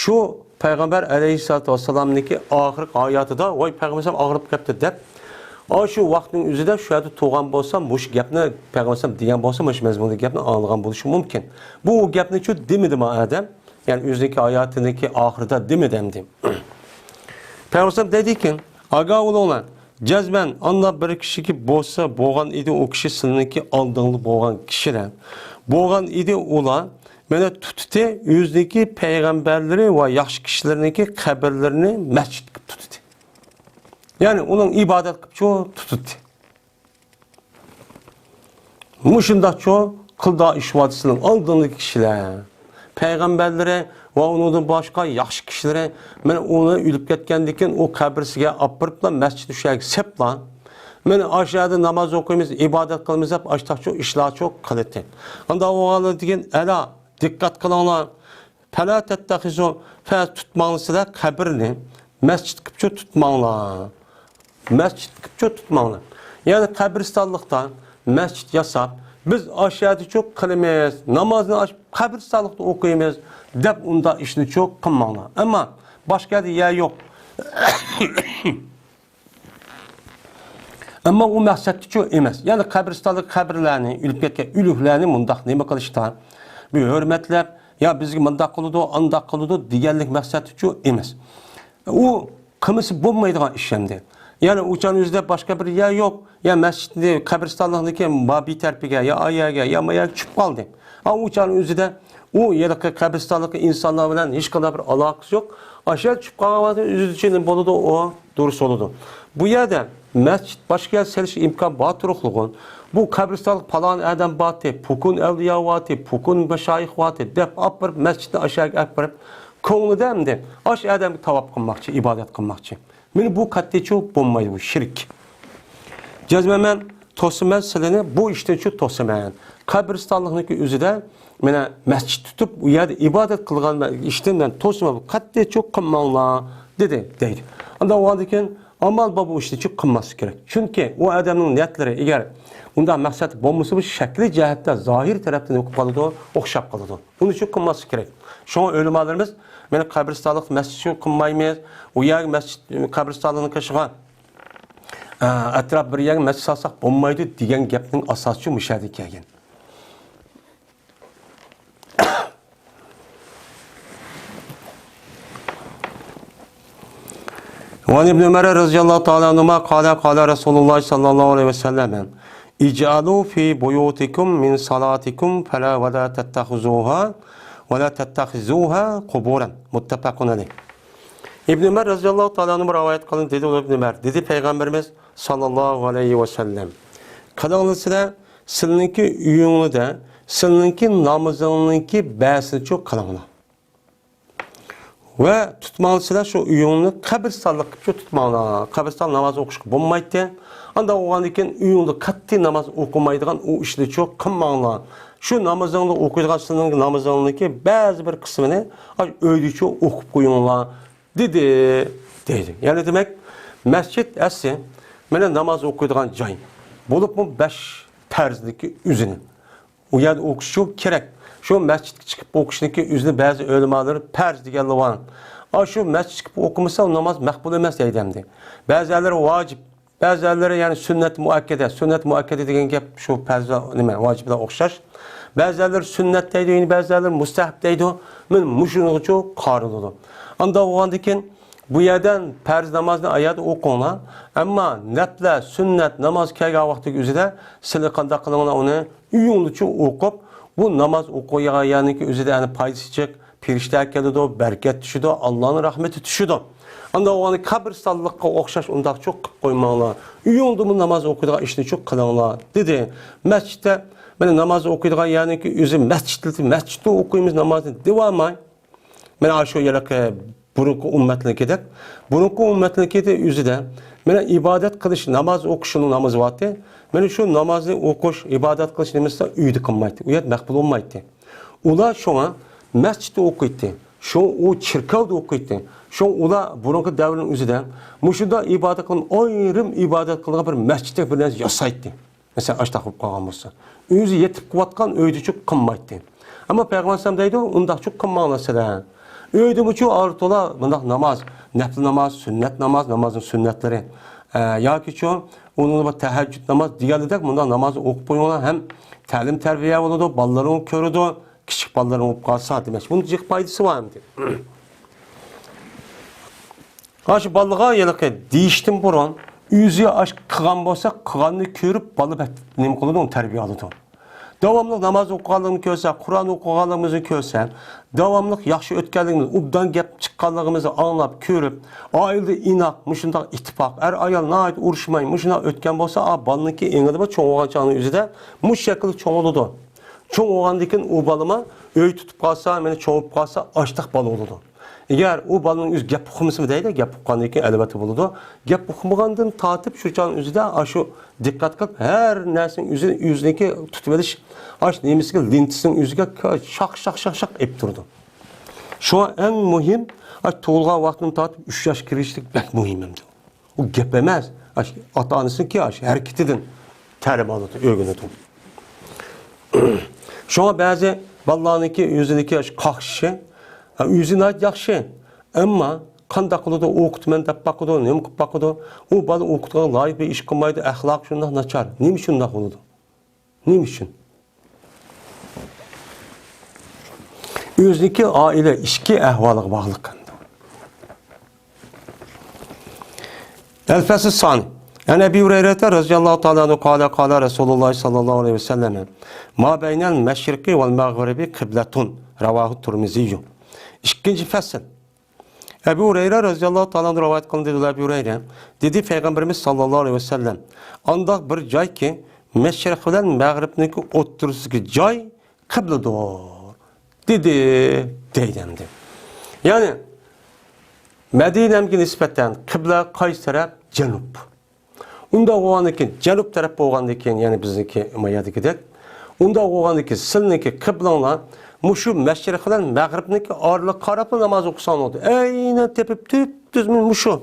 شۇ پەيغەمبەر ئەلەيھىسسالاتۇ ۋەسسالامنىڭكى ئاخىرقى ھاياتىدا، ۋاي، پەيغەمبەر ئەلەيھىسسالام ئاغرىپ كەپتۇ دەپ، ئاشۇ ۋاقىتنىڭ ئۆزىدە شۇ يەردە تۇرغان بولسا، مۇشۇ گەپنى پەيغەمبەر ئەلەيھىسسالام دېگەن بولسا، مۇشۇ مەزمۇندىكى گەپنى ئاڭلىغان بولۇشى مۇمكىن. بۇ گەپنىچۇ دېمىدىما ئادەم؟ يەنى ئۆزىنىڭكى ھاياتىنىڭكى ئاخىرىدا دېمىدى ئەمدى. پەيغەمبەر ئەلەيھىسسالام دەيدىكەن، ئاگاھ بولۇڭلار، جەزمەن ئانداق بىر كىشىكى بولسا بولغان ئىدى، ئۇ كىشى سىلىنىڭكى ئالدىڭلار بولغان كىشىلەر بولغان ئىدى، ئۇلار مانا تۇتتى ئۆزىنىڭكى پەيغەمبەرلىرى ۋە ياخشى كىشىلىرىنىڭكى قەبرىلىرىنى مەسچىت قىلىپ تۇتتى. يەنى ئۇنىڭ ئىبادەت قىلىپچۇ تۇتتى. مۇشۇنداقچۇ قىلدا ئىشۋاتىسىنىڭ ئالدىڭدىكى كىشىلەر. پەيغەمبەرلىرى ۋە ئۇنىڭدىن باشقا ياخشى كىشىلىرى، مانا ئۇنى ئۆلۈپ كەتكەندىن كېيىن ئۇ قەبرىسىگە ئاپىرىپلا، مەسچىت ئۈچەرگە سەپلا، مانا ئاشۇ يەردە ناماز ئوقۇيمىز، ئىبادەت قىلىمىز دەپ ئاشتاقچۇ ئىشلارچۇ قىلىتتى. ئاندا ئوغانلار دېگەن، ئەلا، دىققەت قىلىڭلار. پەلا تەتتەخىزۇ، پە تۇتماڭلىسىلەر قەبرىنى مەسچىت قىپچۇ تۇتماڭلار. مەسچىت قىپچۇ تۇتماڭلار. يەنى قەبرىستانلىقتا مەسچىت ياساپ، بىز ئاشۇ يەردىچۇ قىلىمىز، نامازنى ئاش-، قەبرىستانلىقتا ئوقۇيمىز دەپ ئۇنداق ئىشنىچۇ قىلماڭلار. ئەمما باشقا يەردە يەر يوق. ئەمما ئۇ مەقسەتتىچۇ ئەمەس. يەنى قەبرىستانلىق قەبرىلەرنى، ئۆلۈپ كەتكەن ئۆلۈكلەرنى مۇنداق نېمە قىلىشتا، بىر ھۆرمەتلەپ، يا بىزگە مۇنداق قىلىدۇ، ئانداق قىلىدۇ دېگەنلىك مەقسەتتىچۇ ئەمەس. ئۇ قىلمىسا بولمايدىغان ئىش ئەمدى. يەنى ئۇچان ئۆزىدە باشقا بىر يەر يوق. يا مەسچىتنى، قەبرىستانلىقنىڭكى ما بىر تەرىپىگە، يا ئا يەرگە، يا ما يەرگە چۈشۈپ قالدى. ئا ئۇچان ئۆزىدە ئۇ ھېلىقى قەبرىستانلىقى ئىنسانلار بىلەن ھېچقانداق بىر ئالاقىسى يوق. ئاشۇ يەردە چۈشۈپ قالغان ۋاقتىدا ئۆزىچە نېمە بولىدۇ؟ ئۇ دۇرۇس بولىدۇ. بۇ يەردە مەسچىت باشقا يەردە سېلىش ئىمكان بار تۇرۇقلىغۇن. بۇ قەبرىستانلىق پالان ئادەم بارتى، پۇكۇن ئەۋلىيا بارتى، پۇكۇن مەشايىخ بارتى دەپ ئاپىرىپ، مەسچىتنى ئاشۇ يەرگە ئاپىرىپ، كۆڭلىدە ئەمدى ئاشۇ ئادەمگە تاۋاپ قىلماقچى، ئىبادەت قىلماقچى. مانا بۇ قەتئىيچۇ بولمايدۇ، بۇ شىرك. جەزمەن مەن توسىمەن سىلىنى، بۇ ئىشتىنچۇ توسىمەن. قەبرىستانلىقنىڭكى ئۆزىدە مانا مەسچىت تۇتۇپ، ئۇ يەردە ئىبادەت قىلغان مە-، ئىشتىن مەن توسىمەن، قەتئىيچۇ قىلماڭلار، دېدى، دەيدۇ. ئاندا ئۇندىن كېيىن ئامال بار بۇ ئىشنىچۇ قىلماسلىق كېرەك. چۈنكى ئۇ ئادەمنىڭ نىيەتلىرى ئەگەر ئۇنداق مەقسەت بولمىسا، بۇ شەكلىي جەھەتتە، زاھىر تەرەپتىن ئۆكۈپ قالىدۇ، ئوخشاپ قالىدۇ. ئۇنىڭ ئۈچۈن قىلماسلىق كېرەك. شۇڭا ئۆلىمالىرىمىز، مانا قەبرىستانلىق مەسچىت ئۈچۈن قىلمايمىز، ئۇ يەرگە مەسچىت، قەبرىستانلىقنىڭ قېشىغا، ئە، ئەتراپ بىر يەرگە مەسچىت سالساق بولمايدۇ دېگەن گەپنىڭ ئاساسىچۇ مۇشۇ يەردىن كەلگەن. وعن ابن عمر رضي الله تعالى عنهما قال، قال رسول الله صلى الله عليه وسلم، اجعلوا في بيوتكم من صلاتكم فلا ولا تتخذوها ولا تتخذوها قبورا. متفق عليه. ئىبن ئۆمەر رەزىياللاھۇ تائالا ئەنھۇ رىۋايەت قىلىندى، دېدى ئۇ ئىبن ئۆمەر، دېدى پەيغەمبىرىمىز ساللاللاھۇ ئەلەيھى ۋەسەللەم، قىلىڭلار سىلەر سىلىنىڭكى ئۆيۈڭلىدە سىلىنىڭكى نامىزىڭلىكى بەسىنچۇ قىلىڭلار. ۋە تۇتماڭلار سىلەر شۇ ئۆيۈڭنى قەبرىستانلىق قىلىپچۇ تۇتماڭلار. قەبرىستان ناماز ئوقۇشقا بولمايتتى. ئانداق بولغاندىن كېيىن ئۆيۈڭدە قەتئىي ناماز ئوقۇمايدىغان ئۇ ئىشنىچۇ قىلماڭلار. شۇ نامىزىڭنى ئوقۇيدىغان سىلىنىڭ نامىزىڭنىڭكى بەزى بىر قىسمىنى ئاي ئۆيدىچۇ ئوقۇپ قويۇڭلار، دېدى، دەيدۇ. يەنى دېمەك، مەسچىت ئەسلى مانا ناماز ئوقۇيدىغان جاي. بولۇپمۇ بەش پەرزنىڭكى ئۆزىنى ئۇ يەردە ئوقۇشچۇ كېرەك. شۇ مەسچىتكە چىقىپ ئوقۇشنىڭكى ئۆزىنى بەزى ئۆلىمالىرى پەرز دېگەنلەر بار. ئاشۇ مەسچىتكە چىقىپ ئوقۇمىسا، ئۇ ناماز مەقبۇل ئەمەس دەيدۇ ئەمدى. بەزىلەر ۋاجىپ، بەزىلەر يەنى سۈننەت مۇئەككەدە. سۈننەت مۇئەككەدە دېگەن گەپ شۇ پەرز، نېمە، ۋاجىپ بىلەن ئوخشاش. بەزىلەر سۈننەت دەيدۇ، يەنە بەزىلەر مۇستەھەب دەيدۇ. مانا مۇشۇنىڭغىچۇ قارىلىدۇ. ئانداق بولغاندىن كېيىن بۇ يەردىن پەرز نامازنى ئايەردە ئوقۇڭلار. ئەمما نەپلە، سۈننەت ناماز كەلگەن ۋاقتىدىكى ئۆزىدە سىلى قانداق قىلىڭلار ئۇنى؟ ئۆيۈڭلىچۇ ئوقۇپ، بۇ ناماز ئوقۇيدىغان يەرنىڭكى ئۆزىدە يەنى پايدىسى جىق، پېرىشتە كېلىدۇ، بەرىكەت چۈشىدۇ، ئاللانىڭ رەھمىتى چۈشىدۇ. ئانداق بولغاندا قەبرىستانلىققا ئوخشاش ئۇنداقچۇ قىلىپ قويماڭلار. ئۆيۈڭدىمۇ ناماز ئوقۇيدىغان ئىشنىچۇ قىلىڭلار، دېدى. مەسچىتتە، مانا ناماز ئوقۇيدىغان يەرنىڭكى ئۆزى مەسچىت، مەسچىتتە ئوقۇيمىز نامازنى دېۋالماي. مانا شۇ ھېلىقى بۇرۇنقى ئۈممەتلىكىدەك، بۇرۇنقى ئۈممەتلىكىدە ئۆزىدە مانا ئىبادەت قىلىش، ناماز ئوقۇشنىڭ نامىزى بارتى. مانا شۇ نامازنى ئوقۇش، ئىبادەت قىلىش نېمىسى ئۆيدە قىلمايتتى. ئۇ يەردە مەقبۇل بولمايتتى. ئۇلار شۇڭا مەسچىتتە ئوقۇيتتى. شۇ ئۇ چېركاۋدا ئوقۇيتتى. شۇ ئۇلار بۇرۇنقى دەۋرنىڭ ئۆزىدە مۇشۇنداق ئىبادەت قىلىپ، ئايرىم ئىبادەت قىلىدىغان بىر مەسچىتتەك بىر نەرسە ياسايتتى. مەسىلەن، ئاشتاق بولۇپ قالغان بولسا، ئۆزى يېتىپ قىلىۋاتقان ئۆيدىچۇ قىلمايتتى. ئەمما پەيغەمبەر ئەلەيھىسسالام دەيدۇ، ئۇنداقچۇ قىلماڭلار سىلەر. ئۆيدىمۇچۇ ئارتۇلا مۇنداق ناماز، نەپلى ناماز، سۈننەت ناماز، نامازنىڭ سۈننەتلىرى، ئە، ياكىچۇ ئۇنىڭدا بىر تەھەججۇد ناماز دېگەنلىدەك مۇنداق ناماز ئوقۇپ قويۇڭلار، ھەم تەلىم تەربىيە بولىدۇ، بالىلىرىڭ كۆرىدۇ، كىچىك بالىلىرىڭ بولۇپ قالسا، دېمەكچى، بۇنىڭ جىق پايدىسى بار ئەمدى. ھاشۇ بالىغا ھېلىقى دېيىشتىن بۇرۇن ئۆزى ئاش قىلغان بولسا، قىلغاننى كۆرۈپ بالا بەك نېمە قىلىدۇ، تەربىيە ئالىدۇ. داۋاملىق ناماز ئوقۇغانلىقىنى كۆرسە، قۇرئان ئوقۇغانلىقىمىزنى كۆرسە، داۋاملىق ياخشى ئۆتكەنلىكىمىز، ئوبدان گەپ چىققانلىقىمىزنى ئاڭلاپ، كۆرۈپ، ئائىلىدە ئىناق، مۇشۇنداق ئىتتىپاق، ئەر-ئايال ناھايىتى ئۇرۇشماي، مۇشۇنداق ئۆتكەن بولسا، ئا، بالىنىڭكى ئېڭىدا بار، چوڭ بولغان چاغنىڭ ئۆزىدە مۇشۇ شەكىلدە چوڭ بولىدۇ. چوڭ بولغاندىن كېيىن ئۇ بالىمۇ ئۆي تۇتۇپ قالسا، مانا چوڭىيىپ قالسا، ئاشتاق بالا بولىدۇ. ئەگەر ئۇ بالىنىڭ ئۆزى گەپ ئۇقمىسىمۇ دەيلى، گەپ ئۇققاندىن كېيىن ئەلۋەتتە بولىدۇ. گەپ ئۇقمىغاندىن تارتىپ شۇ چاغنىڭ ئۆزىدە ئاشۇ دىققەت قىلىپ، ھەر نەرسىنىڭ ئۆزىنى، ئۆزىنىڭكى تۇتۇۋېلىش، ئاشۇ نېمىسىگە، لېنتىسىنىڭ ئۆزىگە شاق، شاق، شاق، شاق ئېلىپ تۇرىدۇ. شۇڭا ئەڭ مۇھىم، ئاشۇ تۇغۇلغان ۋاقتىدىن تارتىپ ئۈچ ياشقا كىرىشلىك بەك مۇھىم ئەمدى. ئۇ گەپ ئەمەس، ئاشۇ ئاتا-ئانىسىنىڭكى ئاشۇ ھەرىكىتىدىن تەلىم ئالىدۇ، ئۆگىنىدۇ. شۇڭا بەزى بالىلارنىڭكى ئۆزىنىڭكى ئاشۇ قاقشىشى، ئۆزى ناھايىتى ياخشى. ئەمما قانداق قىلىدۇ، ئوقۇتىمەن دەپ باقىدۇ، نېمە قىلىپ باقىدۇ، ئۇ بالا ئوقۇتقانغا لايىق بىر ئىش قىلمايدۇ، ئەخلاقى شۇنداق ناچار. نېمە ئۈچۈن ئۇنداق بولىدۇ؟ نېمە ئۈچۈن؟ ئۆزىنىڭكى ئائىلە ئىچكى ئەھۋالىغا باغلىق ئەمدى. الفصل الثاني. عن أبي هريرة رضي الله تعالى عنه قال، قال رسول الله صلى الله عليه وسلم، ما بين المشرق والمغرب قبلة. رواه الترمذي. ئىككىنچى پەسىل. ئەبۇ ھۇرەيرە رەزىياللاھۇ تائالا ئەنھۇ رىۋايەت قىلىندى، دېدى ئەبۇ ھۇرەيرە، دېدى پەيغەمبىرىمىز ساللاللاھۇ ئەلەيھى ۋەسەللەم، ئانداق بىر جايكى، مەشرىق بىلەن مەغرىبنىڭكى ئوتتۇرىسىدىكى جاي قىبلىدۇر، دېدى، دەيدۇ ئەمدى. يەنى، مەدىنەمگە نىسبەتەن قىبلە قايسى تەرەپ؟ جەنۇب. ئۇنداق بولغاندىن كېيىن، جەنۇب تەرەپ بولغاندىن كېيىن، يەنى بىزنىڭكى ما يەردىكىدەك، ئۇنداق بولغاندىن كېيىن، سىلىنىڭكى قىبلىڭلار مۇشۇ مەشرىق بىلەن مەغرىبنىڭكى ئارىلىقىغا قاراپلا ناماز ئوقۇساڭ بولىدۇ. ئەينەن تېپىپ تۈپتۈز مۇشۇ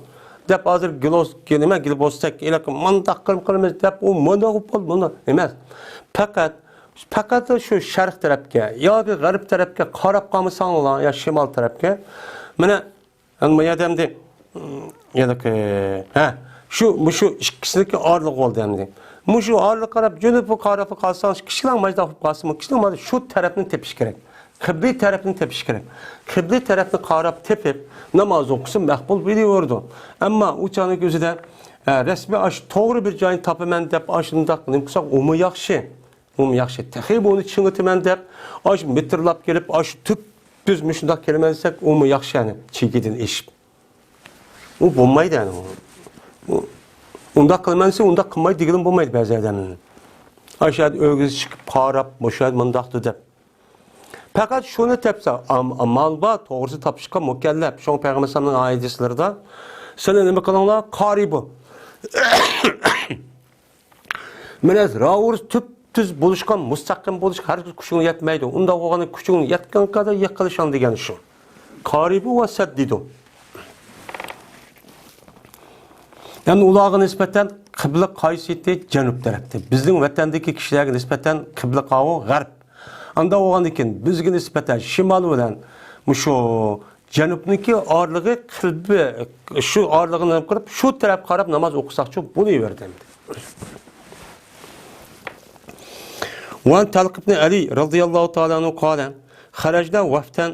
دەپ، ھازىر گلوس-، نېمە، گلوبۇستەك، ئېلىق مانداق قىلىپ قىلىمىز دەپ، ئۇ مانداق بولۇپ قالدى، مانداق ئەمەس. پەقەت، پەقەت شۇ شەرق تەرەپكە ياكى غەرب تەرەپكە قاراپ قالمىساڭلار، يا شىمال تەرەپكە، مانا، ئەمما يەردە ئەمدى، يەنى، ھە، شۇ، مۇشۇ ئىككىسىنىڭكى ئارىلىقى بولدى ئەمدى. مۇشۇ ئارىلىققا قاراپ، جەنۇبقا قاراپ قالساڭ، كىچىكلا ماجدا بولۇپ قالسىمۇ، كىچىكلا ماجدا شۇ تەرەپنى تېپىش كېرەك. قىبلە تەرەپنى تېپىش كېرەك. قىبلە تەرەپنى قاراپ تېپىپ، ناماز ئوقۇسا مەقبۇل بولۇۋېرىدۇ. ئەمما ئۇ چاغنىڭ ئۆزىدە، ھە، رەسمىي ئاشۇ توغرا بىر جاينى تاپىمەن دەپ، ئاشۇنداق نېمە قىلساق، ئۇمۇ ياخشى. ئۇمۇ ياخشى. تېخى بۇنى چىڭىتىمەن دەپ، ئاشۇ مىتىرلاپ كېلىپ، ئاشۇ تۈپتۈز مۇشۇنداق كېلىمەن دېسەك، ئۇمۇ ياخشى، يەنى چېكىدىن ئېشىپ. ئۇ بولمايدۇ، يەنى. ئۇ، ئۇنداق قىلىمەن دېسە، ئۇنداق قىلمايدۇ دېگىلىمۇ بولمايدۇ بەزى ئادەملەرنى. ئاشۇ يەردە ئۆگزە چىقىپ قاراپ، مۇشۇ يەردە مۇنداقتۇ دەپ. پەقەت شۇنى تېپسا، ئام-، ئامال بار، توغرىسى تاپىشقا مۇكەللەپ. شۇڭا پەيغەمبەر ئەلەيھىسسالامنىڭ ئايىتى ھەدىسلىرىدە، سىلى نېمە قىلىڭلار؟ قارىبۇ. مانا راۋۇرۇس تۈپتۈز بولۇشقان، مۇستەقىم بولۇشقا ھەرگىز كۈچۈڭ يەتمەيدۇ. ئۇنداق بولغاندا كۈچۈڭ يەتكەن قەدەر يېقىنلىشىڭ دېگەن شۇ. قارىبۇ ۋە سەددىدۇ. يەنى ئۇلارغا نىسبەتەن قىبلە قايسى ئىدى؟ جەنۇب تەرەپتە. بىزنىڭ ۋەتەندىكى كىشىلەرگە نىسبەتەن قىبلە قاۋۇ غەرب. ئانداق بولغاندىن كېيىن بىزگە نىسبەتەن شىمال بىلەن مۇشۇ جەنۇبنىڭكى ئارىلىقى قىبلە، شۇ ئارىلىقىنى قىلىپ، شۇ تەرەپكە قاراپ ناماز ئوقۇساقچۇ بولۇۋېرىدۇ ئەمدى. وعن طلق بن علي رضي الله تعالى عنه قال: خرجنا وفدا،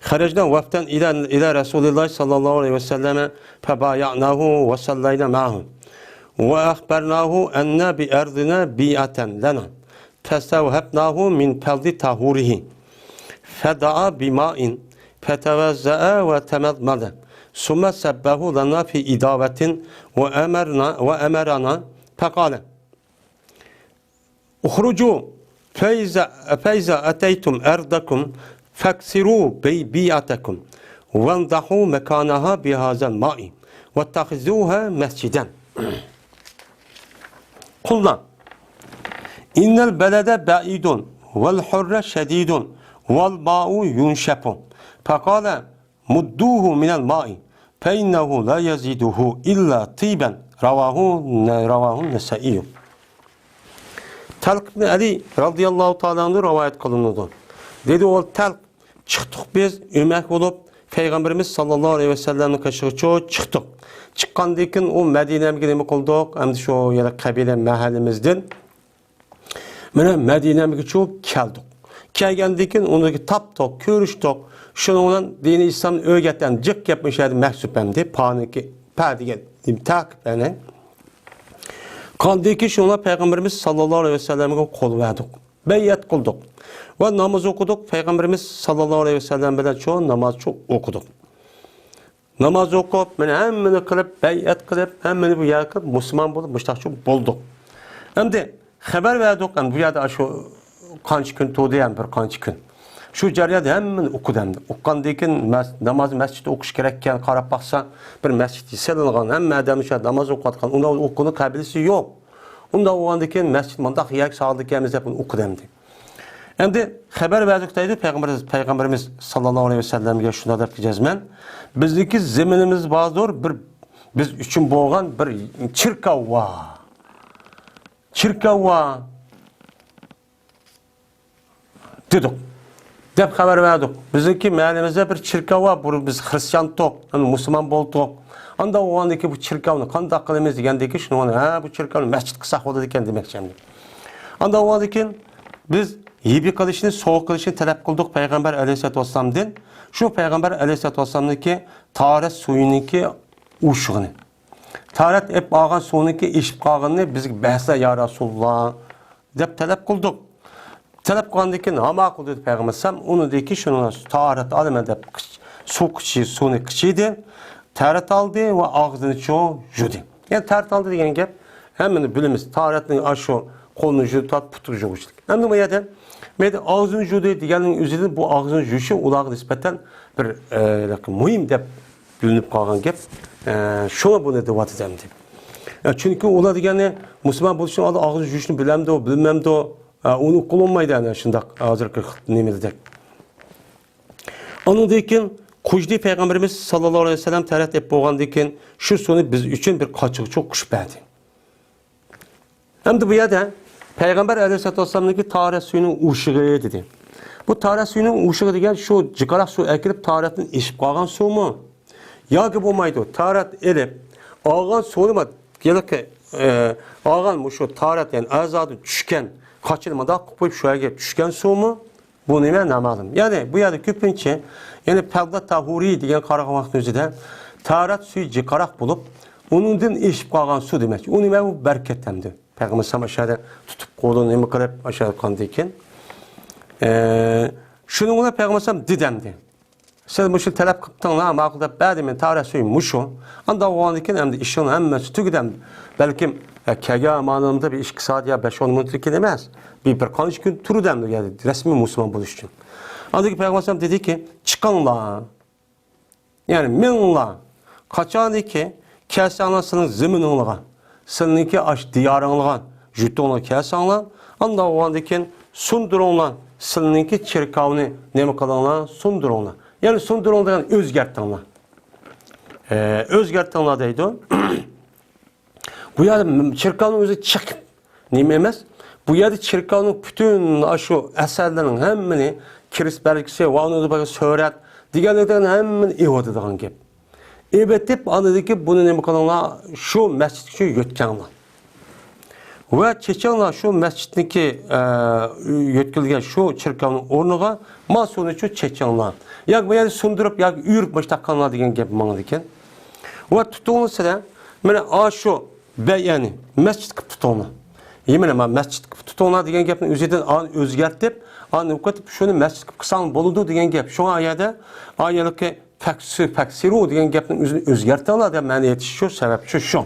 خرجنا وفدا إلى، إلى رسول الله صلى الله عليه وسلم فبايعناه وصلينا معه وأخبرناه أن بأرضنا بيعة لنا فاستوهبناه من فضل طهوره فدعا بماء فتوضأ وتمضمض ثم صبه لنا في إداوة وأمرنا، وأمرنا فقال: اخرجوا فإذا، فإذا أتيتم أرضكم فاكسروا بي-، بيعتكم وانضحوا مكانها بهذا الماء واتخذوها مسجدا. قلنا: إن البلد بعيد والحر شديد والماء ينشف. فقال: مدوه من الماء فإنه لا يزيده إلا طيبا. رواه، رواه النسائي. تەلق ئىبن ئەلى رەزىياللاھۇ تائالا ئەنھۇ رىۋايەت قىلىنىدۇ. دېدى ئۇ، تەلق، چىقتۇق بىز، ئۆمەك بولۇپ، پەيغەمبىرىمىز ساللاللاھۇ ئەلەيھى ۋەسەللەمنىڭ قېشىغىچە چىقتۇق. چىققاندىن كېيىن ئۇ مەدىنەمگە نېمە قىلدۇق؟ ئەمدى شۇ يەنە قەبىلە مەھەللىمىزدىن مانا مەدىنەمگىچۇ كەلدۇق. كەلگەندىن كېيىن ئۇنى تاپتۇق، كۆرۈشتۇق. شۇنىڭ بىلەن دىنى ئىسلامنى ئۆگەتكەن جىق گەپ مۇشۇ يەردە مەھسۇپ ئەمدى. پانىكى، پە دېگەن تەقىب، يەنى. ئاندىن كېيىن شۇڭا پەيغەمبىرىمىز ساللاللاھۇ ئەلەيھى ۋەسەللەمگە قول بەردۇق. بەيئەت قىلدۇق. ۋە ناماز ئوقۇدۇق. پەيغەمبىرىمىز ساللاللاھۇ ئەلەيھى ۋەسەللەم بىلەن شۇ ناماز شۇ ئوقۇدۇق. ناماز ئوقۇپ، مانا ھەممىنى قىلىپ، بەيئەت قىلىپ، ھەممىنى بۇ يەرگە كىرىپ، مۇسۇلمان بولۇپ، مۇشتاق شۇ بولدۇق. ئەمدى خەۋەر بەردۇق، ئەمدى بۇ يەردە شۇ قانچە كۈن تۇردى، يەنە بىر قانچە كۈن. شۇ جەرياندا ھەممىنى ئوقۇدى ئەمدى. ئوقۇغاندىن كېيىن مەس-، ناماز مەسچىتتە ئوقۇش كېرەككەن، قاراپ باقسا، بىر مەسچىت سېلىنغان، ھەممە ئادەم شۇ يەردە ناماز ئوقۇۋاتقان، ئۇندا ئوقۇغىنى قابىلىسى يوق. ئۇنداق بولغاندىن كېيىن مەسچىت مۇنداق يەرگە سالدىكەنمىز دەپ ئۇنى ئوقۇدى ئەمدى. ئەمدى خەۋەر بەردۇق دەيدۇ پەيغەمبىرىمىز، پەيغەمبىرىمىز ساللاللاھۇ ئەلەيھى ۋەسەللەمگە شۇنداق دەپتۇ جەزمەن، بىزنىڭكى زېمىنىمىز باردۇر، بىر بىز ئۈچۈن بولغان بىر چېركاۋ بار. چېركاۋ بار دېدۇق. دەپ خەۋەر بەردۇق. بىزنىڭكى مەھەللىمىزدە بىر چېركاۋ بار، بۇرۇن بىز خرىستىيان ئىدۇق، ئەمدى مۇسۇلمان بولدۇق. ئاندا بولغاندىكىن بۇ چېركاۋنى قانداق قىلىمىز دېگەندىكىن شۇنى، ھە، بۇ چېركاۋنى مەسچىت قىلساق بولىدىكەن دېمەكچى ئەمدى. ئاندا بولغاندىكىن بىز ھىبە قىلىشنى، سوۋغا قىلىشنى تەلەپ قىلدۇق پەيغەمبەر ئەلەيھىسسالاتۇ ۋەسسالامدىن. شۇ پەيغەمبەر ئەلەيھىسسالاتۇ ۋەسسالامنىڭكى تاھارەت سۈيىنىڭكى ئۇششۇقىنى، تاھارەت ئېلىپ ئالغان سۇنىڭكى ئېشىپ قالغىنىنى بىزگە بەرسە يا رەسۇلۇللا دەپ تەلەپ قىلدۇق. تەلەپ قىلغاندىن كېيىن ھاما قىلدى پەيغەمبەر ئەلەيھىسسالام، ئۇنىڭدىن كېيىن شۇنىڭ تاھارەت ئالىمەن دەپ قىچ-، سۇ قىچى-، سۇنى قىچىدى، تاھارەت ئالدى ۋە ئاغزىنى چوڭ يۇدى. يەنى تاھارەت ئالدى دېگەن گەپ ھەممىنى بىلىمىز. تاھارەتنىڭ ئاشۇ قولنى يۇدى تارتىپ پۇتىغا يۇغۇچىلىك. ئەمدى بۇ يەردە مەيدە ئاغزىنى يۇدى دېگەننىڭ ئۆزىدىن بۇ ئاغزىنى يۇيۇشى ئۇلارغا نىسبەتەن بىر، ئە، مۇھىم دەپ بىلىنىپ قالغان گەپ. ئە، شۇڭا بۇنى دەۋاتىدۇ ئەمدى. ئە، چۈنكى ئۇلار دېگەننى مۇسۇلمان بولۇشنىڭ ئالدىدا ئاغزىنى يۇيۇشنى بىلەمدۇ، بىلمەمدۇ، ئە، ئۇنى قىلالمايدۇ ئەنە شۇنداق ھازىرقى نېمىدەك. ئۇنىڭدىن كېيىن قۇژدى پەيغەمبىرىمىز ساللاللاھۇ ئەلەيھى ۋەسەللەم تاھارەت ئېلىپ بولغاندىن كېيىن شۇ سۇنى بىز ئۈچۈن بىر قاچىغا چوقۇشۇپ بەردى. ئەمدى بۇ يەردە پەيغەمبەر ئەلەيھىسسالاتۇ ۋەسسالامنىڭكى تاھارەت سۈيىنىڭ ئۇششۇقى دېدى. بۇ تاھارەت سۈيىنىڭ ئۇششۇقى دېگەن شۇ جىقراق سۇ ئەكىرىپ تاھارەتتىن ئېشىپ قالغان سۇمۇ؟ ياكى بولمايدۇ، تاھارەت ئېلىپ ئالغان سۇنى، ھېلىقى، ئە، ئالغان مۇشۇ تاھارەت، يەنى ئەزادىن چۈشكەن، قاچىنى مۇنداق قىلىپ قويۇپ شۇ يەرگە چۈشكەن سۇمۇ؟ بۇ نېمە؟ نامەلۇم. يەنى بۇ يەردە كۆپىنچە، يەنى پەلدە تاھۇرى دېگەن قارىغان ۋاقىتنىڭ ئۆزىدە تاھارەت سۈيى جىقراق بولۇپ، ئۇنىڭدىن ئېشىپ قالغان سۇ دېمەكچى. ئۇ نېمە؟ ئۇ بەرىكەت ئەمدى. پەيغەمبەر ئەلەيھىسسالام ئاشۇ يەردە تۇتۇپ قولىنى نېمە قىلىپ، ئاشۇ يەردە قىلغاندىن كېيىن، ئە، شۇنىڭ بىلەن پەيغەمبەر ئەلەيھىسسالام دېدى ئەمدى. سىز مۇشۇ تەلەپ قىپتىڭلار، ماقۇل دەپ بەردىم، مەن تاھارەت سۈيى مۇشۇ. ئانداق بولغاندىن كېيىن ئەمدى ئىشىڭنىڭ ھەممىسى تۈگىدى ئەمدى. بەلكىم، ئە، كەلگەن مانا بىر ئىككى سائەت يا بەش ئون مىنۇتلۇق ئەمەس. بىر، بىر قانچە كۈن تۇردى ئەمدى، يەنى رەسمىي مۇسۇلمان بولۇش ئۈچۈن. ئاندىن كېيىن پەيغەمبەر ئەلەيھىسسالام دېدىكى، چىقىڭلار. يەنى مېڭىڭلار. قاچانكى كەلسەڭلار سىلىڭ زېمىنىڭلارغا، سىلىڭكى ئاشۇ دىيارىڭلارغا، يۇرتۇڭلارغا كەلسەڭلار، ئانداق بولغاندىن كېيىن سۇندۇرۇڭلار، سىلىڭكى چېركاۋنى نېمە قىلىڭلار، سۇندۇرۇڭلار. يەنى سۇندۇرۇڭ دېگەن ئۆزگەرتىڭلار. ئە، ئۆزگەرتىڭلار دەيدۇ. بۇ يەردە چېركاۋنىڭ ئۆزى چېقىپ نېمە ئەمەس. بۇ يەردە چېركاۋنىڭ پۈتۈن ئاشۇ ئەسەرلىرىنىڭ ھەممىنى، كىرىست بەلگىسى، ۋە ئۇنىڭدىن باشقا سۈرەت دېگەنلەردىن ھەممىنى ئېۋىتىدىغان گەپ. ئېۋىتىپ، ئاندىن كېيىن بۇنى نېمە قىلىڭلار؟ شۇ مەسچىتكە شۇ يۆتكەڭلار. ۋە چېچىڭلار شۇ مەسچىتنىڭكى، ئە، يۆتكىلىدىغان شۇ چېركاۋنىڭ ئورنىغا، ما سۇنى شۇ چېچىڭلار. ياكى بۇ يەردە سۇندۇرۇپ ياكى ئۆرۈپ مۇشتاق قىلىڭلار دېگەن گەپ ماڭىدىكەن. ۋە تۇتۇڭلار سىلەر، مانا ئاشۇ بەيئەنى مەسچىت قىلىپ تۇتۇڭلار. يەنى مانا مەسچىت قىلىپ تۇتۇڭلار دېگەن گەپنىڭ ئۆزىدىن ئانى ئۆزگەرتىپ، ئانى ئۆزگەرتىپ شۇنى مەسچىت قىلىپ قىلساڭ بولىدۇ دېگەن گەپ. شۇڭا ئايەدە ئايەلىكى فەكسى-، فەكسىرۇ دېگەن گەپنىڭ ئۆزىنى ئۆزگەرتىڭلار دەپ مەنە ئېيتىش شۇ، سەۋەب شۇ، شۇ.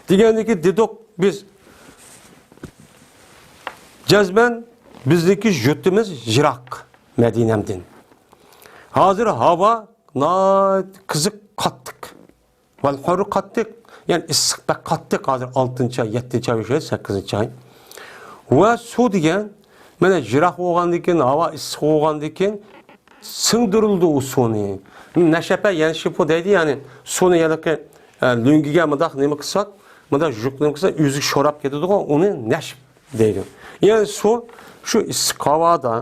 دېگەندىكى دېدۇق بىز، جەزمەن بىزنىڭكى يۇرتىمىز يىراق مەدىنەمدىن. ھازىر ھاۋا ناھايىتى قىزىق، قاتتىق. ۋەل ھۇررى قاتتىق، يەنى ئىسسىق، بەك قاتتىق، ھازىر ئالتىنچى ئاي، يەتتىنچى ئاي، سەككىزىنچى ئاي. ۋە سۇ دېگەن، مانا يىراق بولغاندىن كېيىن، ھاۋا ئىسسىق بولغاندىن كېيىن سىڭدۈرۈلىدۇ ئۇ سۇنى. نەشەپە يەنشىپۇ دەيدۇ، يەنى سۇنى ھېلىقى، ئە، لۆڭگىگە مۇنداق نېمە قىلساق، مۇنداق يۇيۇپ نېمە قىلسا، ئۆزى شوراپ كېتىدىغۇ، ئۇنى نەشپ دەيدۇ. يەنى سۇ شۇ ئىسسىق ھاۋادا،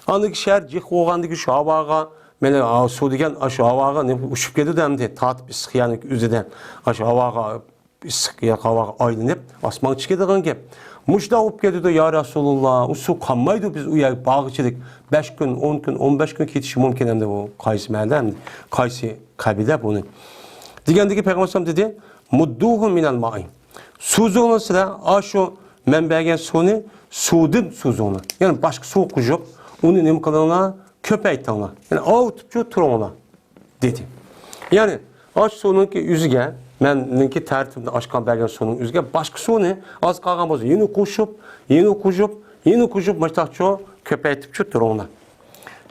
ئاندىن كېيىن شەھەر جىق بولغاندىن كېيىن شۇ ھاۋاغا، مانا سۇ دېگەن ئاشۇ ھاۋاغا نېمە ئۇچۇپ كېتىدۇ ئەمدى، تارتىپ ئىسسىق يەرنىڭ ئۆزىدىن ئاشۇ ھاۋاغا، ئىسسىق ھاۋاغا ئايلىنىپ ئاسمانغا چىقىدىغان گەپ. مۇشۇنداق بولۇپ كېتىدۇ، يا رەسۇلۇللا، ئۇ سۇ قالمايدۇ، بىز ئۇ يەرگە بارغۇچىلىك بەش كۈن، ئون كۈن، ئون بەش كۈن كېتىشى مۇمكىن ئەمدى بۇ قايسى مەھەللە ئەمدى، قايسى قەبىلە بۇنى. دېگەندىكى پەيغەمبەر ئەلەيھىسسالام دېدى، مۇددۇھۇ مىنەل مائى. سوزۇڭلار سىلەر، ئاشۇ مەن بەرگەن سۇنى سۇدىن سوزۇڭلار. يەنى باشقا سۇ قوشۇپ، ئۇنى نېمە قىلىڭلار؟ كۆپەيتىڭلار. يەنى ئاۋۇتۇپچۇ تۇرۇڭلار، دېدى. يەنى ئاشۇ سۇنىڭكى ئۆزىگە، مەننىڭكى تەرتىپىمدە ئاشقان بەرگەن سۇنىڭ ئۆزىگە باشقا سۇنى ئاز قالغان بولسا يەنە قوشۇپ، يەنە قوشۇپ، يەنە قوشۇپ، مۇشتاقچۇ كۆپەيتىپچۇ تۇرۇڭلار.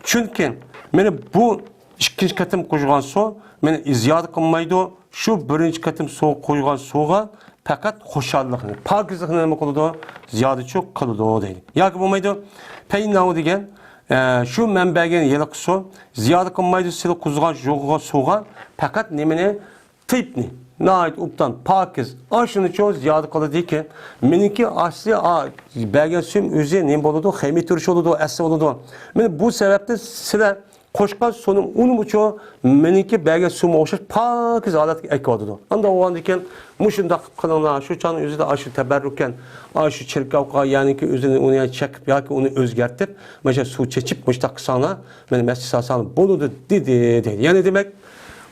چۈنكى مانا بۇ ئىككىنچى قېتىم قوشۇلغان سۇ مانا زىيادە قىلمايدۇ. شۇ بىرىنچى قېتىم سۇ قوشۇلغان سۇغا پەقەت خۇشاللىقنى، پاكىزلىقنى نېمە قىلىدۇ؟ زىيادىچۇ قىلىدۇ دەيدۇ. ياكى بولمايدۇ، پەيناۋ دېگەن، ئە، شۇ مەن بەرگەن ھېلىقى سۇ زىيادە قىلمايدۇ، سىلى قۇزغان يۇغۇرغان سۇغا پەقەت نېمىنى؟ تىپنى، ناھايىتى ئوبدان، پاكىز، ئاشۇنىچۇ زىيادە قىلىدىكى، مېنىڭكى ئاسلى، ئا، بەرگەن سۇيۇم ئۆزى نېمە بولىدۇ؟ خېمىيە تۈرۈش بولىدۇ، ئەسلى بولىدۇ. مانا بۇ سەۋەبتىن سىلەر قوشقان سۇنىڭ ئۇنىمۇچۇ مېنىڭكى بەرگەن سۇيۇمغا ئوخشاش پاكىز ھالەتكە ئەكىۋاتىدۇ. ئاندا بولغاندىكىن مۇشۇنداق قىلىڭلار، شۇ چاغنىڭ ئۆزىدە ئاشۇ تەبەررۇكەن، ئاشۇ چېركاۋغا، يەنىكى ئۆزىنى ئۇنى چېقىپ ياكى ئۇنى ئۆزگەرتىپ، مانا شۇ سۇ چېچىپ، مۇشۇنداق قىلساڭلار، مانا مەسچىت سالساڭلار بولىدۇ، دېدى، دېدى. يەنى دېمەك،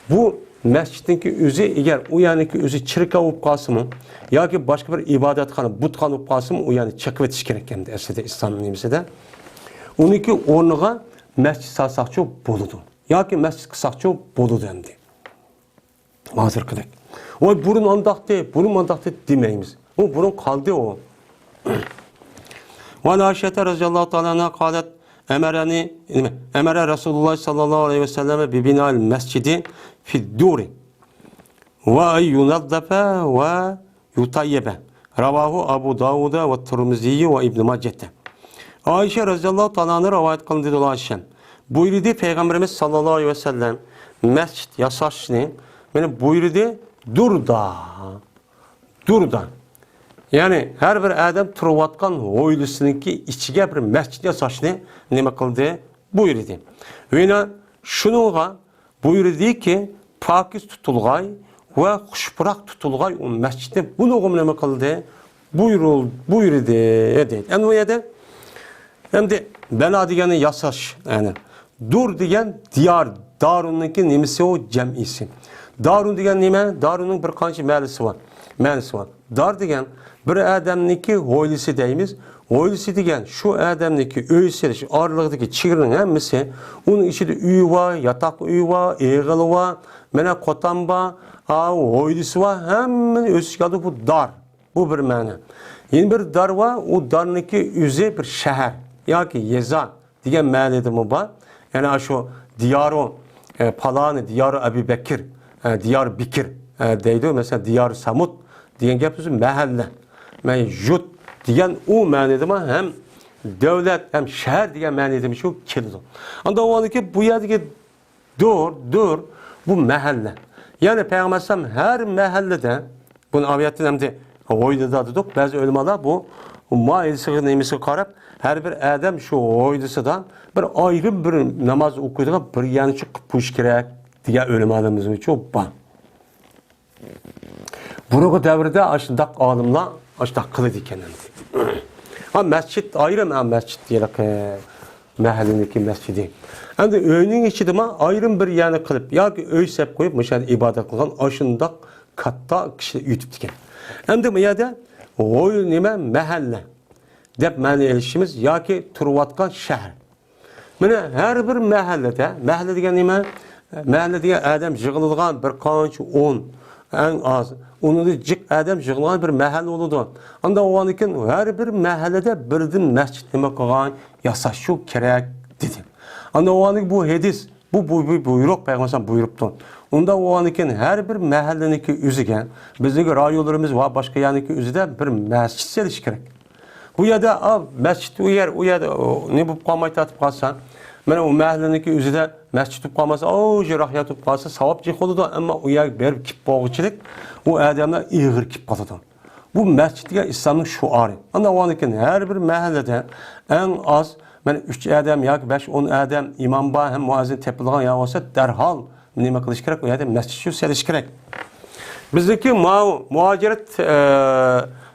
بۇ مەسچىتنىڭكى ئۆزى، ئەگەر ئۇ يەرنىڭكى ئۆزى چېركاۋ بولۇپ قالسىمۇ ياكى باشقا بىر ئىبادەتخانا، بۇتخانا بولۇپ قالسىمۇ، ئۇ يەرنى چېقىۋېتىش كېرەك ئەمدى ئەسلىدە ئىسلام نېمىسىدە. ئۇنىڭكى ئورنىغا مەسچىت سالساقچۇ بولىدۇ. ياكى مەسچىت قىلساقچۇ بولىدۇ ئەمدى. ھازىرقىدەك. ۋاي، بۇرۇن ئانداقتى، بۇرۇن مانداقتى دېمەيمىز. ئۇ بۇرۇن قالدى ئۇ. وعن عائشة رضي الله تعالى عنها قالت، أمرني، نېمە، أمر رسول الله صلى الله عليه وسلم ببناء المسجد في الدور وأن ينظف ويطيب. رواه أبو داود والترمذي وابن ماجة. ئائىشە رەزىياللاھۇ تائالا ئەنھا رىۋايەت قىلدى، دېدى ئائىشەم. بۇيرۇدى پەيغەمبىرىمىز ساللاللاھۇ ئەلەيھى ۋەسەللەم مەسچىت ياساشنى، مانا بۇيرۇدى، دۇردا. دۇردا. يەنى ھەر بىر ئادەم تۇرۇۋاتقان ھويلىسىنىڭكى ئىچىگە بىر مەسچىت ياساشنى نېمە قىلدى؟ بۇيرۇدى. ۋە يەنە شۇنىڭغا بۇيرۇدىكى، پاكىز تۇتۇلغاي ۋە خۇشپۇراق تۇتۇلغاي ئۇ مەسچىتنى بۇنىڭغىمۇ نېمە قىلدى؟ بۇيرۇل-، بۇيرۇدى، دەيدۇ. ئەمدى بۇ يەردە، ئەمدى بىنا دېگەننى ياساش، يەنى دۇر دېگەن دىيار، دارۇننىڭكى نېمىسى ئۇ؟ جەمئىسى. دارۇن دېگەن نېمە؟ دارۇننىڭ بىر قانچە مەنىسى بار. مەنىسى بار. دار دېگەن بىر ئادەمنىڭكى ھويلىسى دەيمىز. ھويلىسى دېگەن شۇ ئادەمنىڭكى ئۆي سېلىش ئارىلىقىدىكى چېگرىنىڭ ھەممىسى. ئۇنىڭ ئىچىدە ئۆيى بار، ياتاق ئۆيى بار، ئېغىلى بار، مانا قوتان بار، ئاۋۇ ھويلىسى بار، ھەممىنى ئۆز ئىچىگە ئالىدۇ بۇ دار. بۇ بىر مەنە. يەنە بىر دار بار، ئۇ دارنىڭكى ئۆزى بىر شەھەر ياكى يېزا دېگەن مەنىدىمۇ بار. يەنى ئاشۇ دىيارۇ، ئە، پالانى، دىيارۇ ئەبۇ بەكىر، ئە، دىيارۇ بىكىر، ئە، دەيدۇ. مەسىلەن، دىيارۇ سەمۇد دېگەن گەپ ئۆزى مەھەللە. مەن يۇرت دېگەن ئۇ مەنىدىمۇ ھەم دۆلەت، ھەم شەھەر دېگەن مەنىدىمۇ شۇ كېلىدۇ. ئاندا ئۇ ھالدىكى بۇ يەردىكى دۇر، دۇر، بۇ مەھەللە. يەنى پەيغەمبەر ئەلەيھىسسالام ھەر مەھەللىدە، بۇنى ئايەتتىن ئەمدى ھويلىدا دېدۇق. بەزى ئۆلىمالار بۇ مائىدىسىغا، نېمىسىگە قاراپ، ھەر بىر ئادەم شۇ ھويلىسىدا بىر ئايرىم بىر ناماز ئوقۇيدىغان بىر يەرنى قىلىپ قويۇش كېرەك دېگەن ئۆلىمالىرىمىزمۇ بار. بۇرۇنقى دەۋردە ئاشۇنداق ئالىملار ئاشۇنداق قىلىدىكەن ئەمدى. ھا، مەسچىت ئايرىم، ھا، مەسچىت ھېلىقى مەھەللىنىڭكى مەسچىتى. ئەمدى ئۆينىڭ ئىچىدىمۇ ئايرىم بىر يەرنى قىلىپ ياكى ئۆي سېلىپ قويۇپ، مۇشۇ يەردە ئىبادەت قىلغان ئاشۇنداق كاتتا كىشىلەر ئۆتۈپتىكەن. ئەمدى بۇ يەردە ھويلا نېمە؟ مەھەللە دەپ مەنە ئېلىشىمىز ياكى تۇرۇۋاتقان شەھەر. مانا ھەر بىر مەھەللىدە، مەھەللە دېگەن نېمە؟ مەھەللە دېگەن ئادەم يىغىلىدىغان بىر قانچە ئون، ئەڭ ئاز ئوندىن جىق ئادەم يىغىلغان بىر مەھەللە بولىدۇ. ئاندا بولغاندىكىن ھەر بىر مەھەللىدە بىردىن مەسچىت نېمە قىلغان، ياساش شۇ كېرەك دېدى. ئاندا بولغاندىكىن بۇ ھەدىس، بۇ، بۇ، بۇ بۇيرۇق، پەيغەمبەر بۇيرۇپتۇ. ئۇنداق بولغاندىكىن ھەر بىر مەھەللىنىڭكى ئۆزىگە، بىزنىڭكى رايونلىرىمىز ۋە باشقا يەرنىڭكى ئۆزىدە بىر مەسچىت سېلىش كېرەك. بۇ يەردە، ئا، مەسچىت ئۇ يەر، ئۇ يەردە، ئۇ، نېمە بولۇپ قالماي تارتىپ قالسا، مانا ئۇ مەھەللىنىڭكى ئۆزىدە مەسچىت بولۇپ قالمىسا، ئۇ يىراق يەردە بولۇپ قالسا، ساۋاب جىق بولىدۇ، ئەمما ئۇ يەرگە بېرىپ كېلىپ بولغۇچىلىك ئۇ ئادەملەر ئېغىر كېلىپ قالىدۇ. بۇ مەسچىت دېگەن ئىسلامنىڭ شوئارى. ئانداق بولغاندىكىن ھەر بىر مەھەللىدە ئەڭ ئاز مانا ئۈچ ئادەم ياكى بەش، ئون ئادەم ئىمام بار ھەم مۇئەززىن تېپىلغان يەر بولسا، دەرھال نېمە قىلىش كېرەك؟ ئۇ يەردە مەسچىت شۇ سېلىش كېرەك. بىزنىڭكى ماۋۇ مۇھاجىرەت، ئە،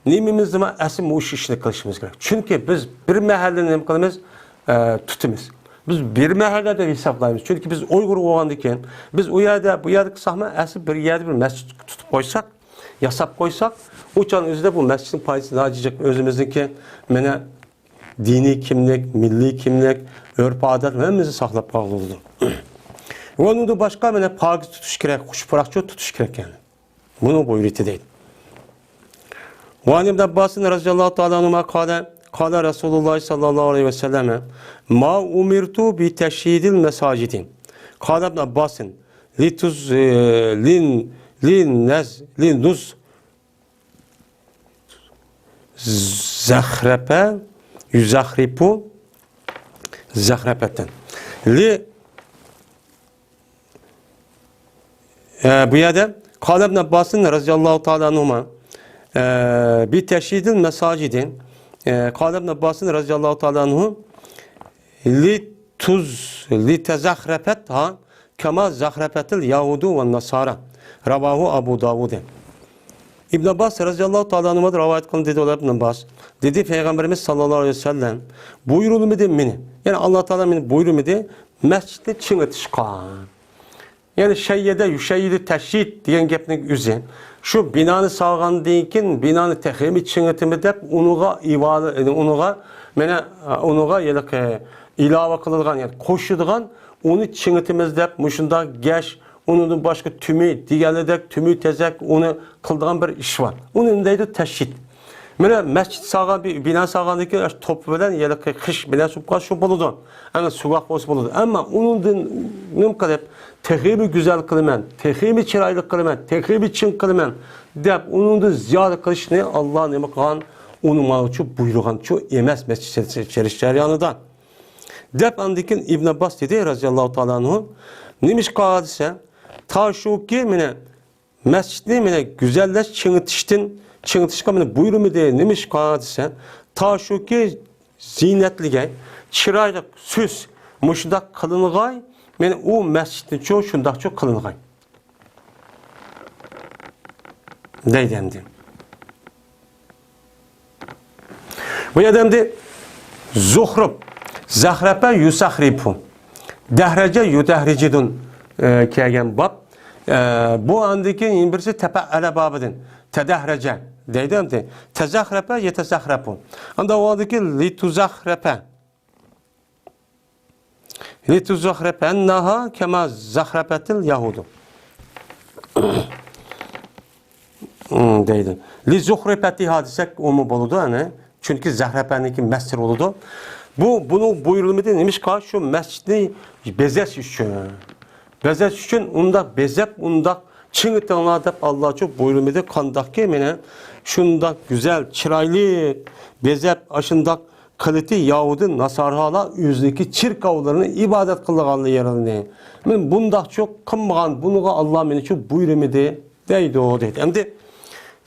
نېمىمىزدىمۇ ئەسلى مۇشۇ ئىشنى قىلىشىمىز كېرەك. چۈنكى بىز بىر مەھەللىنى نېمە قىلىمىز؟ ئە، تۇتىمىز. بىز بىر مەھەللە دەپ ھېسابلايمىز. چۈنكى بىز ئۇيغۇر بولغاندىكىن، بىز ئۇ يەردە، بۇ يەردە قىلساقمۇ، ئەسلى بىر يەردە بىر مەسچىت تۇتۇپ قويساق، ياساپ قويساق، ئۇ چاغنىڭ ئۆزىدە بۇ مەسچىتنىڭ پايدىسى ناھايىتى جىق. ئۆزىمىزنىڭكى مانا دىنىي كىملىك، مىللىي كىملىك، ئۆرپ-ئادەت ھەممىمىزنى ساقلاپ قالغىلى بولىدۇ. ۋە ئۇنىڭدىن باشقا مانا پاكىز تۇتۇش كېرەك، خۇش پۇراقچە تۇتۇش كېرەك يەنى. بۇنى بۇيرۇيتتى دەيدۇ. وعن ابن عباس رضي الله تعالى عنهما قال، قال رسول الله صلى الله عليه وسلم، ما أمرت بتشييد المساجد. قال ابن عباس، لتز-، لن-، لنز-، لنز-، زخرف، يزخرف، زخرفة. لي، ئە، بۇ يەردە قال ابن عباس رضي الله تعالى عنهما، ئە، بتشييد المساجد، ئە، قال ابن عباس رضي الله تعالى عنه، لتز-، لتزخرفت، ھا، كما زخرفت اليهود والنصارى. رواه أبو داود. ئىبن ئابباس رەزىياللاھۇ تائالا ئەنھۇدىن رىۋايەت قىلىندى، دەيدۇ ئىبن ئابباس. دېدى، پەيغەمبىرىمىز ساللاللاھۇ ئەلەيھى ۋەسەللەم بۇيرۇلمىدى مېنى. يەنى ئاللا تائالا مېنى بۇيرۇمىدى مەسچىتنى چىڭىتىشقا. يەنى شەييەدە يۇشەييىدۇ تەشيىد دېگەن گەپنىڭ ئۆزى. شۇ بىنانى سالغاندىن كېيىن بىنانى تېخىمۇ چىڭىتىمىز دەپ ئۇنىڭغا ئىۋالە، ئۇنىڭغا، مانا، ئۇنىڭغا ھېلىقى ئىلاۋە قىلىدىغان، يەنى قوشىدىغان، ئۇنى چىڭىتىمىز دەپ مۇشۇنداق گەش، ئۇنىڭدىن باشقا تۈمى دېگەنلىدەك، تۈمى تېزەك ئۇنى قىلىدىغان بىر ئىش بار. ئۇنى نېمە دەيدۇ؟ تەشيىد. مانا مەسچىت سالغان، بىر بىنا سالغاندىن كېيىن توپا بىلەن ھېلىقى قىش بىلەن سۇپ قالسا شۇ بولىدۇ. ئەنە سۇۋاق بولسا بولىدۇ. ئەمما ئۇنىڭدىن نېمە قىلىپ، تېخىمۇ گۈزەل قىلىمەن، تېخىمۇ چىرايلىق قىلىمەن، تېخىمۇ چىڭ قىلىمەن دەپ ئۇنىڭدىن زىيادە قىلىشنى ئاللا نېمە قىلغان؟ ئۇنى ماڭا شۇ بۇيرۇغان، شۇ ئەمەس مەسچىت چېلىش جەريانىدا. دەپ ئاندىن كېيىن ئىبن ئابباس دېدى رەزىياللاھۇ تائالا ئەنھۇ، نېمىشقا دېسە، تا شۇكى مانا مەسچىتنى مانا گۈزەللەش، چىڭىتىشتىن، چىڭىتىشقا مانا بۇيرۇمىدى. نېمىشقا دېسە، تا شۇكى زىننەتلىگەي، چىرايلىق، سۈس مۇشۇنداق قىلىنغاي، مانا ئۇ مەسچىتنىچۇ شۇنداقچۇ قىلىنغاي. دەيدۇ ئەمدى. بۇ يەردە ئەمدى زۇخرۇپ، زەخرەپە يۇسەخرىپۇ، دەھرەجە يۇدەھرىجىدۇن، ئە، كەلگەن باب. ئە، بۇ ئاندىن كېيىن يەنە بىرسى تەپەئەلە بابىدىن، تەدەھرەجە دەيدۇ ئەمدى. تەزەخرەپە يەتەزەخرەپۇ. ئاندا ئۇ ئاندىن كېيىن لىتۇزەخرەپە. لىتۇزەخرەفەنناھا كەما زەخرەفەتىل يەھۇدۇ. دەيدۇ. لىزۇخرىفەتىھا دېسەك ئۇمۇ بولىدۇ، ئەنە. چۈنكى زەخرەپەنىڭكى مەسدىرى بولىدۇ. بۇ، بۇنىڭ بۇيرۇلمىدى. نېمىشقا؟ شۇ مەسچىتنى بېزەش ئۈچۈن. بېزەش ئۈچۈن ئۇنداق بېزەپ، ئۇنداق چىڭىتىڭلار دەپ ئاللاچۇ بۇيرۇلمىدى. قانداقكى مانا شۇنداق گۈزەل، چىرايلىق بېزەپ، ئاشۇنداق قىلىتى يەھۇدىي ناسارالار ئۆزىنىڭكى چېركاۋلىرىنى ئىبادەت قىلىدىغانلىرىنى، مەن بۇنداقچۇ قىلمىغان، بۇنىڭغا ئاللا مېنىچۇ بۇيرۇمىدى دەيدۇ، دەيدۇ. ئەمدى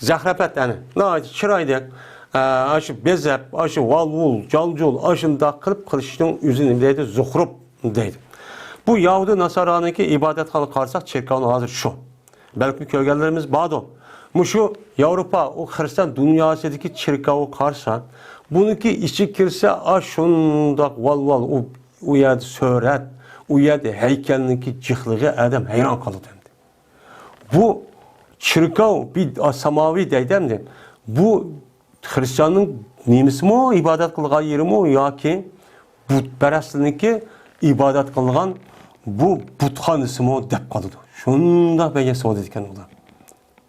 زەخرەپەت، يەنى ناھايىتى چىرايلىق، ئە، ئاشۇ بېزەپ، ئاشۇ ۋال-ۋۇل، جال-جۇل، ئاشۇنداق قىلىپ قىلىشنىڭ ئۆزىنى نېمە دەيدۇ؟ زۇخرۇپ دەيدۇ. بۇ يەھۇدىي ناسارانىڭكى ئىبادەتخانا قارىساق، چېركاۋنىڭ ھازىر شۇ. بەلكىم كۆرگەنلىرىمىز باردۇ. مۇشۇ ياۋروپا، ئۇ خىرىستىيان دۇنياسىدىكى چېركاۋغا قارىسا، بۇنىڭكى ئىچىگە كىرسە، ئاشۇنداق ۋال-ۋال، ئۇ، ئۇ يەردە سۈرەت، ئۇ يەردە ھەيكەلنىڭكى جىقلىقى ئادەم ھەيران قالىدۇ ئەمدى. بۇ چېركاۋ بىر ساماۋى دەيدۇ ئەمدى. بۇ خىرىستىياننىڭ نېمىسىمۇ، ئىبادەت قىلغان يېرىمۇ ياكى بۇتپەرەسلەرنىڭكى ئىبادەت قىلغان بۇ بۇتخانىسىمۇ دەپ قالىدۇ. شۇنداق بەگە سودا ئىكەن ئۇلار.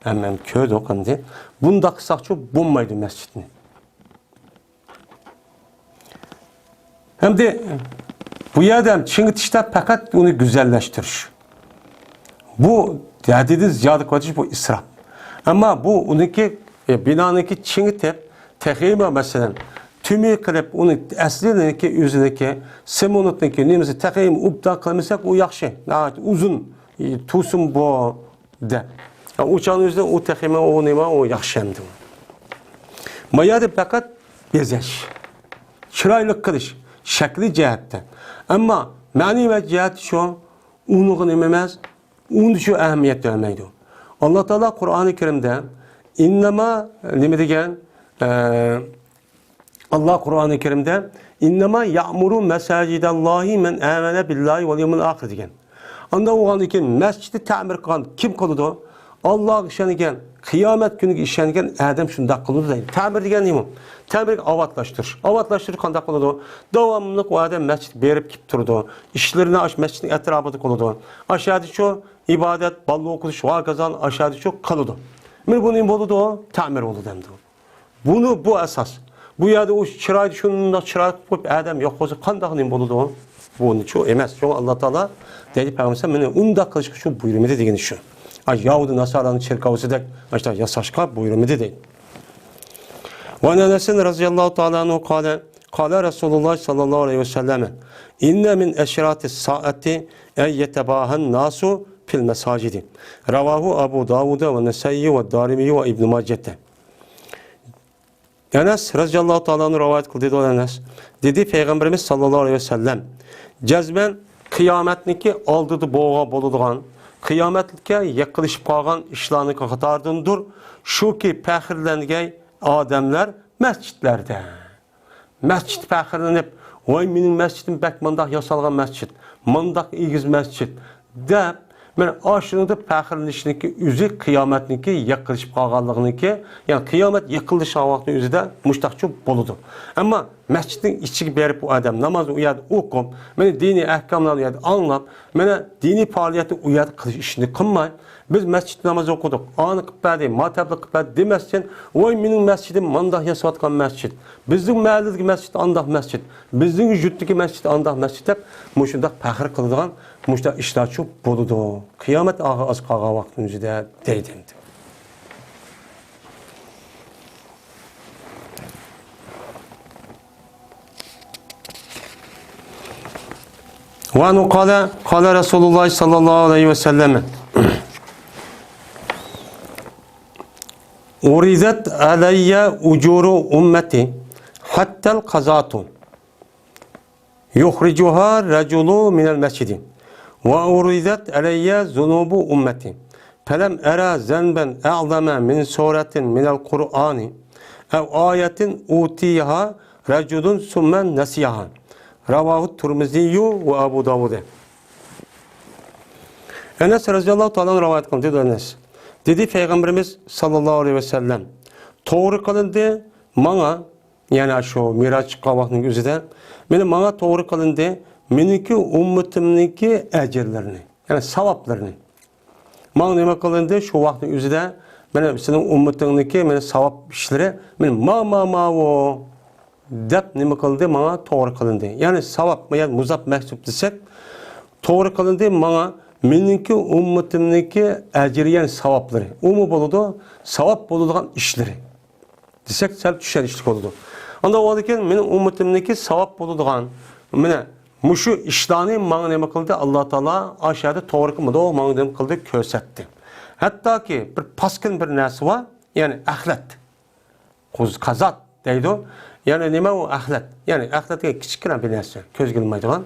ھەممەم كۆردۇق ئەمدى. بۇنداق قىلساقچۇ بولمايدۇ مەسچىتنى. ئەمدى بۇ يەردە ھەم چىڭىتىشتا پەقەت ئۇنى گۈزەللەشتۈرۈش. بۇ ھەددىدىن زىيادە قىلىۋېتىش، بۇ ئىسراپ. ئەمما بۇ ئۇنىڭكى، ئە، بىنانىڭكى چىڭىتىپ، تېخىمۇ مەسىلەن، تۈمى قىلىپ، ئۇنى ئەسلىنىڭكى، ئۆزىنىڭكى، سېمونتنىڭكى نېمىسى تېخىمۇ ئوبدان قىلمىساق، ئۇ ياخشى. ناھايىتى ئۇزۇن، ئە، تۇرسۇن بۇ، دە. ئۇ چاغنىڭ ئۆزىدە ئۇ تېخىمۇ ئۇ نېمە، ئۇ ياخشى ئەمدى. ما يەردە پەقەت بېزەش، چىرايلىق قىلىش، شەكلى جەھەتتە. ئەمما مەنىۋى جەھەتتە شۇ، ئۇنىڭغا نېمە ئەمەس، ئۇنى شۇ ئەھمىيەت بەرمەيدۇ. ئاللا تائالا قۇرئانى كەرىمدە ئىننەما نېمە دېگەن؟ ئە، ئاللا قۇرئانى كەرىمدە ئىننەما يەئمۇرۇ مەساجىدەللاھى مەن ئامەنە بىللاھى ۋەل يەۋمىل ئاخىر دېگەن. ئاندا بولغاندىن كېيىن مەسچىتنى تەمىر قىلغان كىم قىلىدۇ؟ ئاللاغا ئىشەنگەن، قىيامەت كۈنىگە ئىشەنگەن ئادەم شۇنداق قىلىدۇ دەيدۇ. تەمىر دېگەن نېمە؟ تەمىرگە ئاۋاتلاشتۇرۇش. ئاۋاتلاشتۇرۇش قانداق قىلىدۇ؟ داۋاملىق ئۇ ئادەم مەسچىتكە بېرىپ كېلىپ تۇرىدۇ. ئىشلىرىنى ئاشۇ مەسچىتنىڭ ئەتراپىدا قىلىدۇ. ئاشۇ يەردە شۇ ئىبادەت، بالىلار ئوقۇتۇش ۋە ھاكازا ئاشۇ يەردە شۇ قىلىدۇ. مانا بۇ نېمە بولىدۇ؟ تەمىر بولىدۇ ئەمدى. بۇنى، بۇ ئاساس. بۇ يەردە ئۇ چىرايدا شۇنداق چىراي قىلىپ قويۇپ ئادەم يوق بولسا قانداق نېمە بولىدۇ؟ بۇنىچۇ ئەمەس. شۇڭا ئاللا تائالا دەيدۇ، پەيغەمبەر مېنى ئۇنداق قىلىشقا شۇ بۇيرۇمىدى دېگىنى شۇ. ئاي ياھۇدىي ناسارانىڭ چېركاۋىسىدەك ئاشۇنداق ياساشقا بۇيرۇمىدى دەيدۇ. وعن أنس رضي الله تعالى عنه قال قال رسول الله صلى الله عليه وسلم إن من أشراط الساعة أن يتباهى الناس في المساجد. رواه أبو داود والنسائي والدارمي وابن ماجة. ئەنەس رەزىياللاھۇ تائالا ئەنھۇ رىۋايەت قىلدى، دېدى ئەنەس. دېدى پەيغەمبىرىمىز ساللاللاھۇ ئەلەيھى ۋەسەللەم، جەزمەن قىيامەتنىڭكى ئالدىدا بولغان، بولىدىغان، قىيامەتكە يېقىنلىشىپ قالغان ئىشلارنىڭ قاتارىدىندۇر، شۇكى، پەخىرلەنگەي ئادەملەر مەسچىتلەردە. مەسچىت پەخىرلىنىپ، ۋاي، مېنىڭ مەسچىتىم بەك مانداق ياسالغان مەسچىت، مانداق ئېگىز مەسچىت، دەپ، مانا ئاشۇنىڭدا پەخىرلىنىشنىڭكى ئۆزى قىيامەتنىڭكى يېقىنلىشىپ قالغانلىقىنىڭكى، يەنى قىيامەت يېقىنلىشىدىغان ۋاقىتنىڭ ئۆزىدە مۇشۇنداقچۇ بولىدۇ. ئەمما مەسچىتنىڭ ئىچىگە بېرىپ، ئۇ ئادەم نامازنى ئۇ يەردە ئوقۇپ، مانا دىنىي ئەھكاملارنى ئۇ يەردە ئاڭلاپ، مانا دىنىي پائالىيەتنى ئۇ يەردە قىلىش ئىشىنى قىلماي، بىز مەسچىتتە ناماز ئوقۇدۇق، ئانى قىلىپ بەردى، ماتەپلىك قىلىپ بەردى دېمەستىن، ۋاي، مېنىڭ مەسچىتىم مانداق ياساۋاتقان مەسچىت، بىزنىڭ مەھەللىدىكى مەسچىت ئانداق مەسچىت، بىزنىڭ يۇرتتىكى مەسچىت ئانداق مەسچىت دەپ، مۇشۇنداق پەخىر قىلىدىغان مۇشۇنداق ئىشلارچۇ بولىدۇ. قىيامەت ئاز قالغان ۋاقىتنىڭ ئۆزىدە دەيدۇ ئەمدى. وعنه قال قال رسول الله صلى الله عليه وسلم عرضت علي أجور أمتي حتى القضاة يخرجها الرجل من المسجد وعرضت علي ذنوب أمتي فلم أر ذنبا أعظم من سورة من القرآن أو آية أوتيها رجل ثم نسيها رواه الترمذي وأبو داود. ئەنەس رەزىياللاھۇ تائالا ئەنھۇ رىۋايەت قىلدى، دېدى ئەنەس. دېدى پەيغەمبىرىمىز ساللاللاھۇ ئەلەيھى ۋەسەللەم، توغرا قىلىندى ماڭا، يەنى شۇ مىراج چىققان ۋاقىتنىڭ ئۆزىدە، مېنى، ماڭا توغرا قىلىندى، مېنىڭكى ئۈممىتىمنىڭكى ئەجىرلىرىنى، يەنى ساۋابلىرىنى. ماڭا نېمە قىلىندى؟ شۇ ۋاقىتنىڭ ئۆزىدە، مانا، سېنىڭ ئۈممىتىڭنىڭكى، مانا، ساۋاب ئىشلىرى، مانا، ما، ما، ماۋۇ دەپ نېمە قىلدى؟ ماڭا توغرا قىلىندى. يەنى ساۋاب، يەنى مۇزاپ مەھسۇب دېسەك، توغرا قىلىندى ماڭا مېنىڭكى ئۈممىتىمنىڭكى ئەجرى، يەنى ساۋابلىرى. ئۇمۇ بولىدۇ، ساۋاب بولىدىغان ئىشلىرى. دېسەك، سەل چۈشەنىشلىك بولىدۇ. ئاندىن ئۇنىڭدىن كېيىن مېنىڭ ئۈممىتىمنىڭكى ساۋاب بولىدىغان، مانا، مۇشۇ ئىشلارنى ماڭا نېمە قىلدى؟ ئاللا تائالا ئاشۇ يەردە توغرا قىلمىدى، ماڭا نېمە قىلدى؟ كۆرسەتتى. ھەتتاكى بىر پاسكىن بىر نەرسە بار، يەنى ئەخلەت. قۇز-، قازات دەيدۇ. يەنى نېمە ئۇ ئەخلەت؟ يەنى ئەخلەت دېگەن كىچىككىنە بىر نەرسە، كۆزگە ئىلمايدىغان.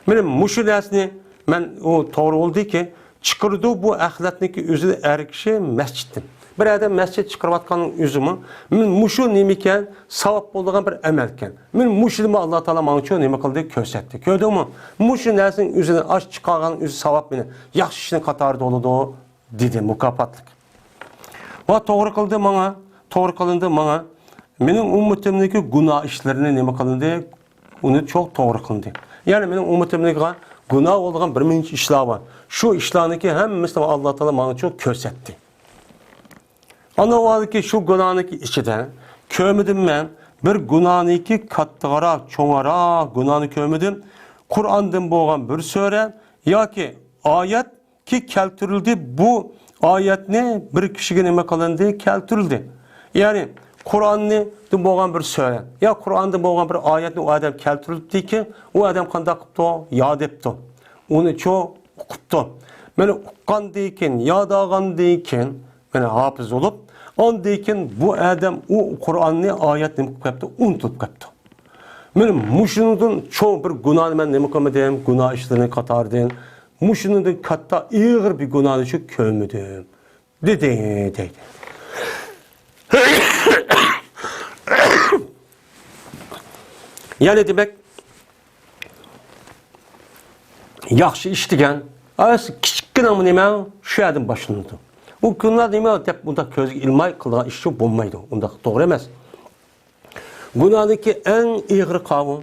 مانا مۇشۇ نەرسىنى مەن، ئۇ توغرا بولدىكى، چىقىرىدۇ بۇ ئەخلەتنىڭكى ئۆزىنى ئەر كىشى مەسچىتتىن. بىر ئادەم مەسچىت چىقىرىۋاتقاننىڭ ئۆزىمۇ، مانا مۇشۇ نېمىكەن؟ ساۋاب بولىدىغان بىر ئەمەلكەن. مانا مۇشۇنىمۇ ئاللا تائالا ماڭىچۇ نېمە قىلدى؟ كۆرسەتتى. كۆردۈڭمۇ؟ مۇشۇ نەرسىنىڭ ئۆزىنى، ئاش چىقارغاننىڭ ئۆزى ساۋاب، مانا ياخشى ئىشنىڭ قاتارىدا بولىدۇ، دېدى، مۇكاپاتلىق. ۋە توغرا قىلدى ماڭا، توغرا قىلىندى ماڭا. مېنىڭ ئۈممىتىمنىڭكى گۇناھ ئىشلىرىنى نېمە قىلىندى؟ ئۇنى چوق توغرا قىلىندى. يەنى مېنىڭ ئۈممىتىمنىڭكىغا گۇناھ بولىدىغان بىر مۇنچە ئىشلار بار. شۇ ئىشلارنىڭكى ھەممىسىنى ئاللا تائالا ماڭا چوق كۆرسەتتى. ئانا ۋالىكى شۇ گۇناھنىڭكى ئىچىدە كۆرمىدىم مەن، بىر گۇناھنىڭكى كاتتىغىراق، چوڭراق گۇناھنى كۆرمىدىم. قۇرئاندىن بولغان بىر سۈرە ياكى ئايەت كى كەلتۈرۈلدى. بۇ ئايەتنى بىر كىشىگە نېمە قىلىندى؟ كەلتۈرۈلدى. يەنى قۇرئاندىن بولغان بىر سۈرە يا قۇرئاندىن بولغان بىر ئايەتنى ئۇ ئادەم كەلتۈرۈلۈپتىكى، ئۇ ئادەم قانداق قىپتۇ؟ ياد ئېپتۇ. ئۇنى چوق ئۇقۇپتۇ. مانا ئۇققاندىن كېيىن، ياد ئالغاندىن كېيىن، مانا ھاپىز بولۇپ، ئاندىن كېيىن بۇ ئادەم ئۇ قۇرئاننى، ئايەتنى نېمە قىلىپ قاپتۇ؟ ئۇنتۇلۇپ قاپتۇ. مانا مۇشۇنىڭدىن چوڭ بىر گۇناھنى مەن نېمە قىلمىدىم؟ گۇناھ ئىشلىرىنىڭ قاتارىدىن مۇشۇنىڭدىن كاتتا، ئېغىر بىر گۇناھنى شۇ كۆرمىدىم، دېدى، دەيدۇ. يەنى دېمەك، ياخشى ئىش دېگەن ئەسلى كىچىككىنە نېمە، شۇ يەردىن باشلىنىدۇ. بۇ گۇناھ نېمە دەپ ئۇنداق كۆزگە ئىلماي قىلىدىغان ئىش شۇ بولمايدۇ. ئۇنداق توغرا ئەمەس. گۇناھنىڭكى ئەڭ ئېغىر قاۋۇ،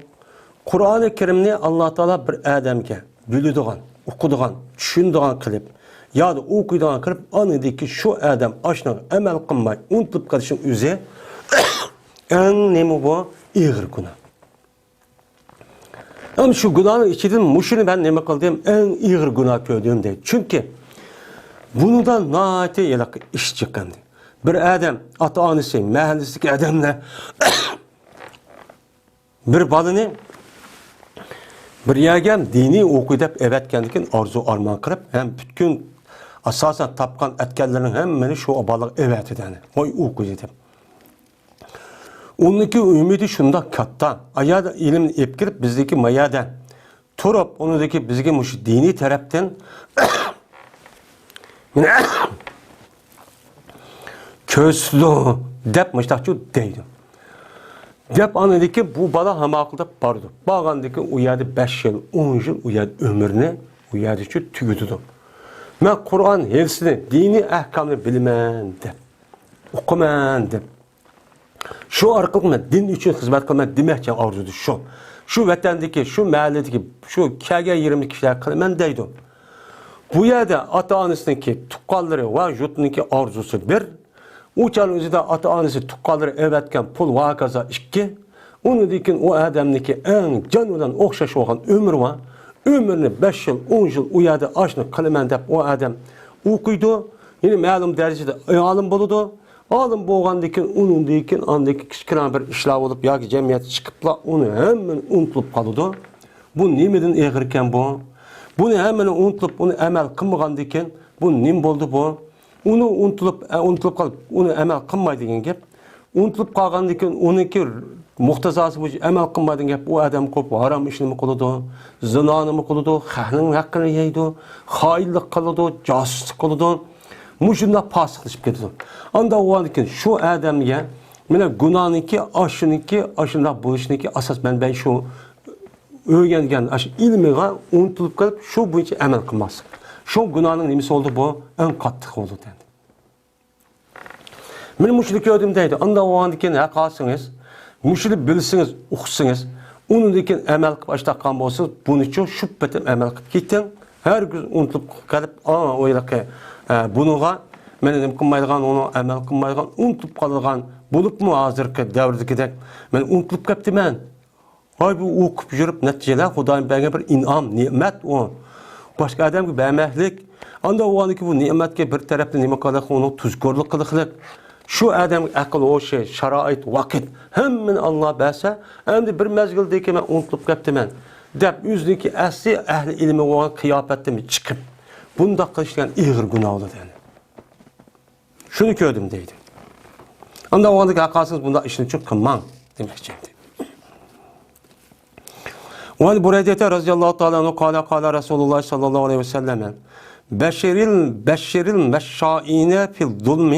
قۇرئانى كەرىمنى ئاللا تائالا بىر ئادەمگە بىلىدىغان، ئوقۇيدىغان، چۈشىنىدىغان قىلىپ، يادا ئوقۇيدىغان قىلىپ، ئاندىن كېيىن شۇ ئادەم ئاشۇنىڭغا ئەمەل قىلماي ئۇنتۇلۇپ قېلىشنىڭ ئۆزى ئەڭ نېمە بۇ؟ ئېغىر گۇناھ. ئەمما شۇ گۇناھنىڭ ئىچىدىن مۇشۇنى مەن نېمە قىلدىم؟ ئەڭ ئېغىر گۇناھ كۆردۈم دەيدۇ. چۈنكى بۇنىڭدا ناھايىتى ھېلىقى ئىش چىققانىدى. بىر ئادەم، ئاتا-ئانىسى، مەھەللىسىدىكى ئادەملەر بىر بالىنى بىر يەرگە دىنىي ئوقۇي دەپ ئەۋەتكەندىن كېيىن ئارزۇ ئارمان قىلىپ، ھەم پۈتكۈل ئاساسەن تاپقان ئەتكەنلىرىنىڭ ھەممىنى شۇ بالىغا ئەۋەتىدۇ. ھوي ئوقۇي دەپ. ئۇنىڭكى ئۈمىدى شۇنداق كاتتا. ئايال ئىلىمنى ئېلىپ كىرىپ، بىزدىكى مايادا تۇرۇپ، ئۇنىڭدىكى بىزگە مۇشۇ دىنىي تەرەپتىن كۆرسىتىدۇ دەپ مۇشتاقچۇ دەيدۇ. دەپ ئاندىن كېيىن بۇ بالا ھاماقىلداپ بارىدۇ. بارغاندىن كېيىن ئۇ يەردە بەش يىل، ئون يىل ئۇ يەردە ئۆمرىنى ئۇ يەردىچۇ تۈگىتىدۇ. مەن قۇرئان ھېفزىنى، دىنىي ئەھكامنى بىلىمەن دەپ، ئوقۇمەن دەپ، شۇ ئارقىلىق مەن دىن ئۈچۈن خىزمەت قىلىمەن دېمەكچى ئارزۇسى شۇ. شۇ ۋەتەندىكى، شۇ مەھەللىدىكى، شۇ كەلگەن يېرىمدىكى كىشىلەرگە قىلىمەن دەيدۇ. بۇ يەردە ئاتا-ئانىسىنىڭكى تۇغقانلىرى ۋە يۇرتىنىڭكى ئارزۇسى بىر. ئۇ چاغنىڭ ئۆزىدە ئاتا-ئانىسى تۇغقانلىرى ئەۋەتكەن پۇل ۋە ھاكازا ئىككى. ئۇنىڭدىن كېيىن ئۇ ئادەمنىڭكى ئەڭ جان بىلەن ئوخشاش بولغان ئۆمرى بار. ئۆمرىنى بەش يىل، ئون يىل ئۇ يەردە ئاشۇنى قىلىمەن دەپ ئۇ ئادەم ئوقۇيدۇ. يەنى مەلۇم دەرىجىدە ئالىم بولىدۇ. ئالىم بولغاندىن كېيىن، ئۇنىڭدىن كېيىن ئاندىن كېيىن كىچىككىنە بىر ئىشلار بولۇپ ياكى جەمئىيەتتە چىقىپلا ئۇنى ھەممىنى ئۇنتۇلۇپ قالىدۇ. بۇ نېمىدىن ئېغىركەن بۇ؟ بۇنى ھەممىنى ئۇنتۇلۇپ، ئۇنى ئەمەل قىلمىغاندىن كېيىن بۇ نېمە بولدى بۇ؟ ئۇنى ئۇنتۇلۇپ، ئە، ئۇنتۇلۇپ قالىپ، ئۇنى ئەمەل قىلماي دېگەن گەپ. ئۇنتۇلۇپ قالغاندىن كېيىن ئۇنىڭكى مۇقتەزاسى بويىچە ئەمەل قىلمايدىغان گەپ، ئۇ ئادەم قوپ ھارام ئىشنىمۇ قىلىدۇ، زىنانىمۇ قىلىدۇ، خەقنىڭ ھەققىنى يەيدۇ، خائىنلىق قىلىدۇ، جاسۇسلۇق قىلىدۇ. مۇشۇنداق پاسىقلىشىپ كېتىدۇ. ئانداق بولغاندىن كېيىن شۇ ئادەمگە مانا گۇناھنىڭكى، ئاشۇنىڭكى، ئاشۇنداق بولۇشنىڭكى ئاساس مەنبەي شۇ ئۆگەنگەن ئاشۇ ئىلمىغا ئۇنتۇلۇپ قېلىپ، شۇ بويىچە ئەمەل قىلماسلىق. شۇ گۇناھنىڭ نېمىسى بولدى بۇ؟ ئەڭ قاتتىقى بولدى دەيدۇ. مەن مۇشۇنى كۆردۈم دەيدۇ. ئانداق بولغاندىن كېيىن ھەق ئالسىڭىز، مۇشۇنى بىلسىڭىز، ئۇقسىڭىز، ئۇنىڭدىن كېيىن ئەمەل قىلىپ ئاشۇنداق قىلغان بولسىڭىز، بۇنىچۇ شۇ پېتىم ئەمەل قىلىپ كېتىڭ. ھەرگىز ئۇنتۇلۇپ قېلىپ، ئا، ئويلىقى، ئە، بۇنىڭغا مەن نېمە قىلمايدىغان، ئۇنى ئەمەل قىلمايدىغان، ئۇنتۇلۇپ قالىدىغان بولۇپمۇ ھازىرقى دەۋردىكىدەك مەن ئۇنتۇلۇپ قاپتىمەن. ھاي، بۇ ئوقۇپ يۈرۈپ نەتىجىلەر خۇدايىم بەرگەن بىر ئىنئام، نېمەت ئۇ. باشقا ئادەمگە بەرمەكلىك. ئانداق بولغاندىكىن بۇ نېمەتكە بىر تەرەپتىن نېمە قىلىقلىق، ئۇنىڭ تۇزكورلۇق قىلىقلىق. شۇ ئادەمگە ئەقىل، ھوشى، شارائىت، ۋاقىت، ھەممىنى ئاللا بەرسە، ئەمدى بىر مەزگىلدىن كېيىن مەن ئۇنتۇلۇپ قاپتىمەن دەپ ئۆزىنىڭكى ئەسلى ئەھلى ئىلمى بولغان قىياپەتتىن چىقىپ، بۇنداق قىلىش دېگەن ئېغىر گۇناھ بولىدۇ يەنى. شۇنى كۆردۈم دەيدۇ. ئانداق بولغاندىكىن ھەق ئالسىڭىز بۇنداق ئىشنى چوڭ قىلماڭ دېمەكچى ئىدى. وعن بريدة رضي الله تعالى عنه قال قال رسول الله صلى الله عليه وسلم بشر ال- بشر المشائين في الظلم،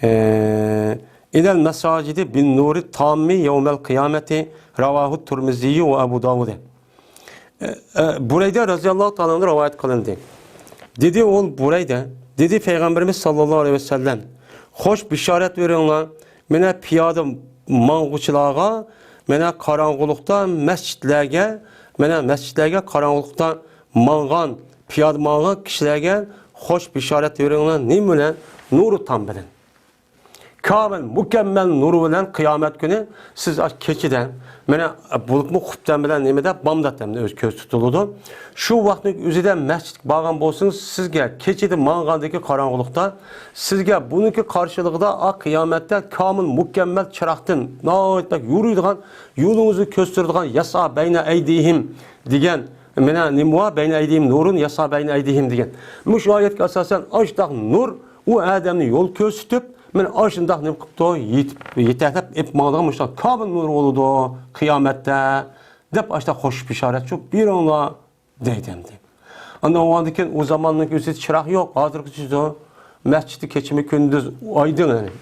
اه، إلى المساجد بالنور التام يوم القيامة. رواه الترمذي وأبو داود. ئە، ئە، بۇرەيدە رەزىياللاھۇ تائالا ئەنھۇ رىۋايەت قىلىندى. دېدى ئۇ بۇرەيدە، دېدى پەيغەمبىرىمىز ساللاللاھۇ ئەلەيھى ۋەسەللەم، خوش بېشارەت بېرىڭلار، مانا پىيادە ماڭغۇچىلارغا، مانا قاراڭغۇلۇقتا مەسچىتلەرگە، مانا مەسچىتلەرگە قاراڭغۇلۇقتا ماڭغان، پىيادە ماڭغان كىشىلەرگە خوش بېشارەت بېرىڭلار. نېمە بىلەن؟ نۇرى تام بىلەن. كامىل، مۇكەممەل نۇر بىلەن قىيامەت كۈنى سىز ئاش كېچىدە، مانا، بولۇپمۇ خۇپتەن بىلەن نېمىدە، بامدات ئەمدى ئۆزى كۆز تۇتۇلىدۇ. شۇ ۋاقىتنىڭ ئۆزىدە مەسچىتكە بارغان بولسىڭىز، سىزگە كېچىدە ماڭغاندىكى قاراڭغۇلۇقتا، سىزگە بۇنىڭكى قارشىلىقىدا ئا قىيامەتتە كامىل، مۇكەممەل چىراغدىن، ناھايىتى بەك يورۇيدىغان، يولىڭىزنى كۆرسىتىدىغان يەسئا بەينە ئەيدىھىم دېگەن، مانا نېمە بار؟ بەينە ئەيدىھىم نۇرۇن يەسئا بەينە ئەيدىھىم دېگەن. مۇشۇ ئايەتكە ئاساسەن ئاشۇنداق نۇر ئۇ ئادەمنى يول كۆرسىتىپ، مانا ئاشۇنداق نېمە قىپتۇ، يېتىپ، يېتەكلەپ ئېلىپ ماڭىدىغان مۇشۇنداق كامىل نۇر بولىدۇ قىيامەتتە، دەپ ئاشۇنداق خوش بېشارەت شۇ بېرىڭلار دەيدۇ ئەمدى. ئاندىن ئۇنىڭدىن كېيىن ئۇ زاماننىڭ ئۆزىدە چىراغ يوق، ھازىرغىچە شۇ مەسچىتتە كېچىمۇ كۈندۈز ئايدىڭ يەنى.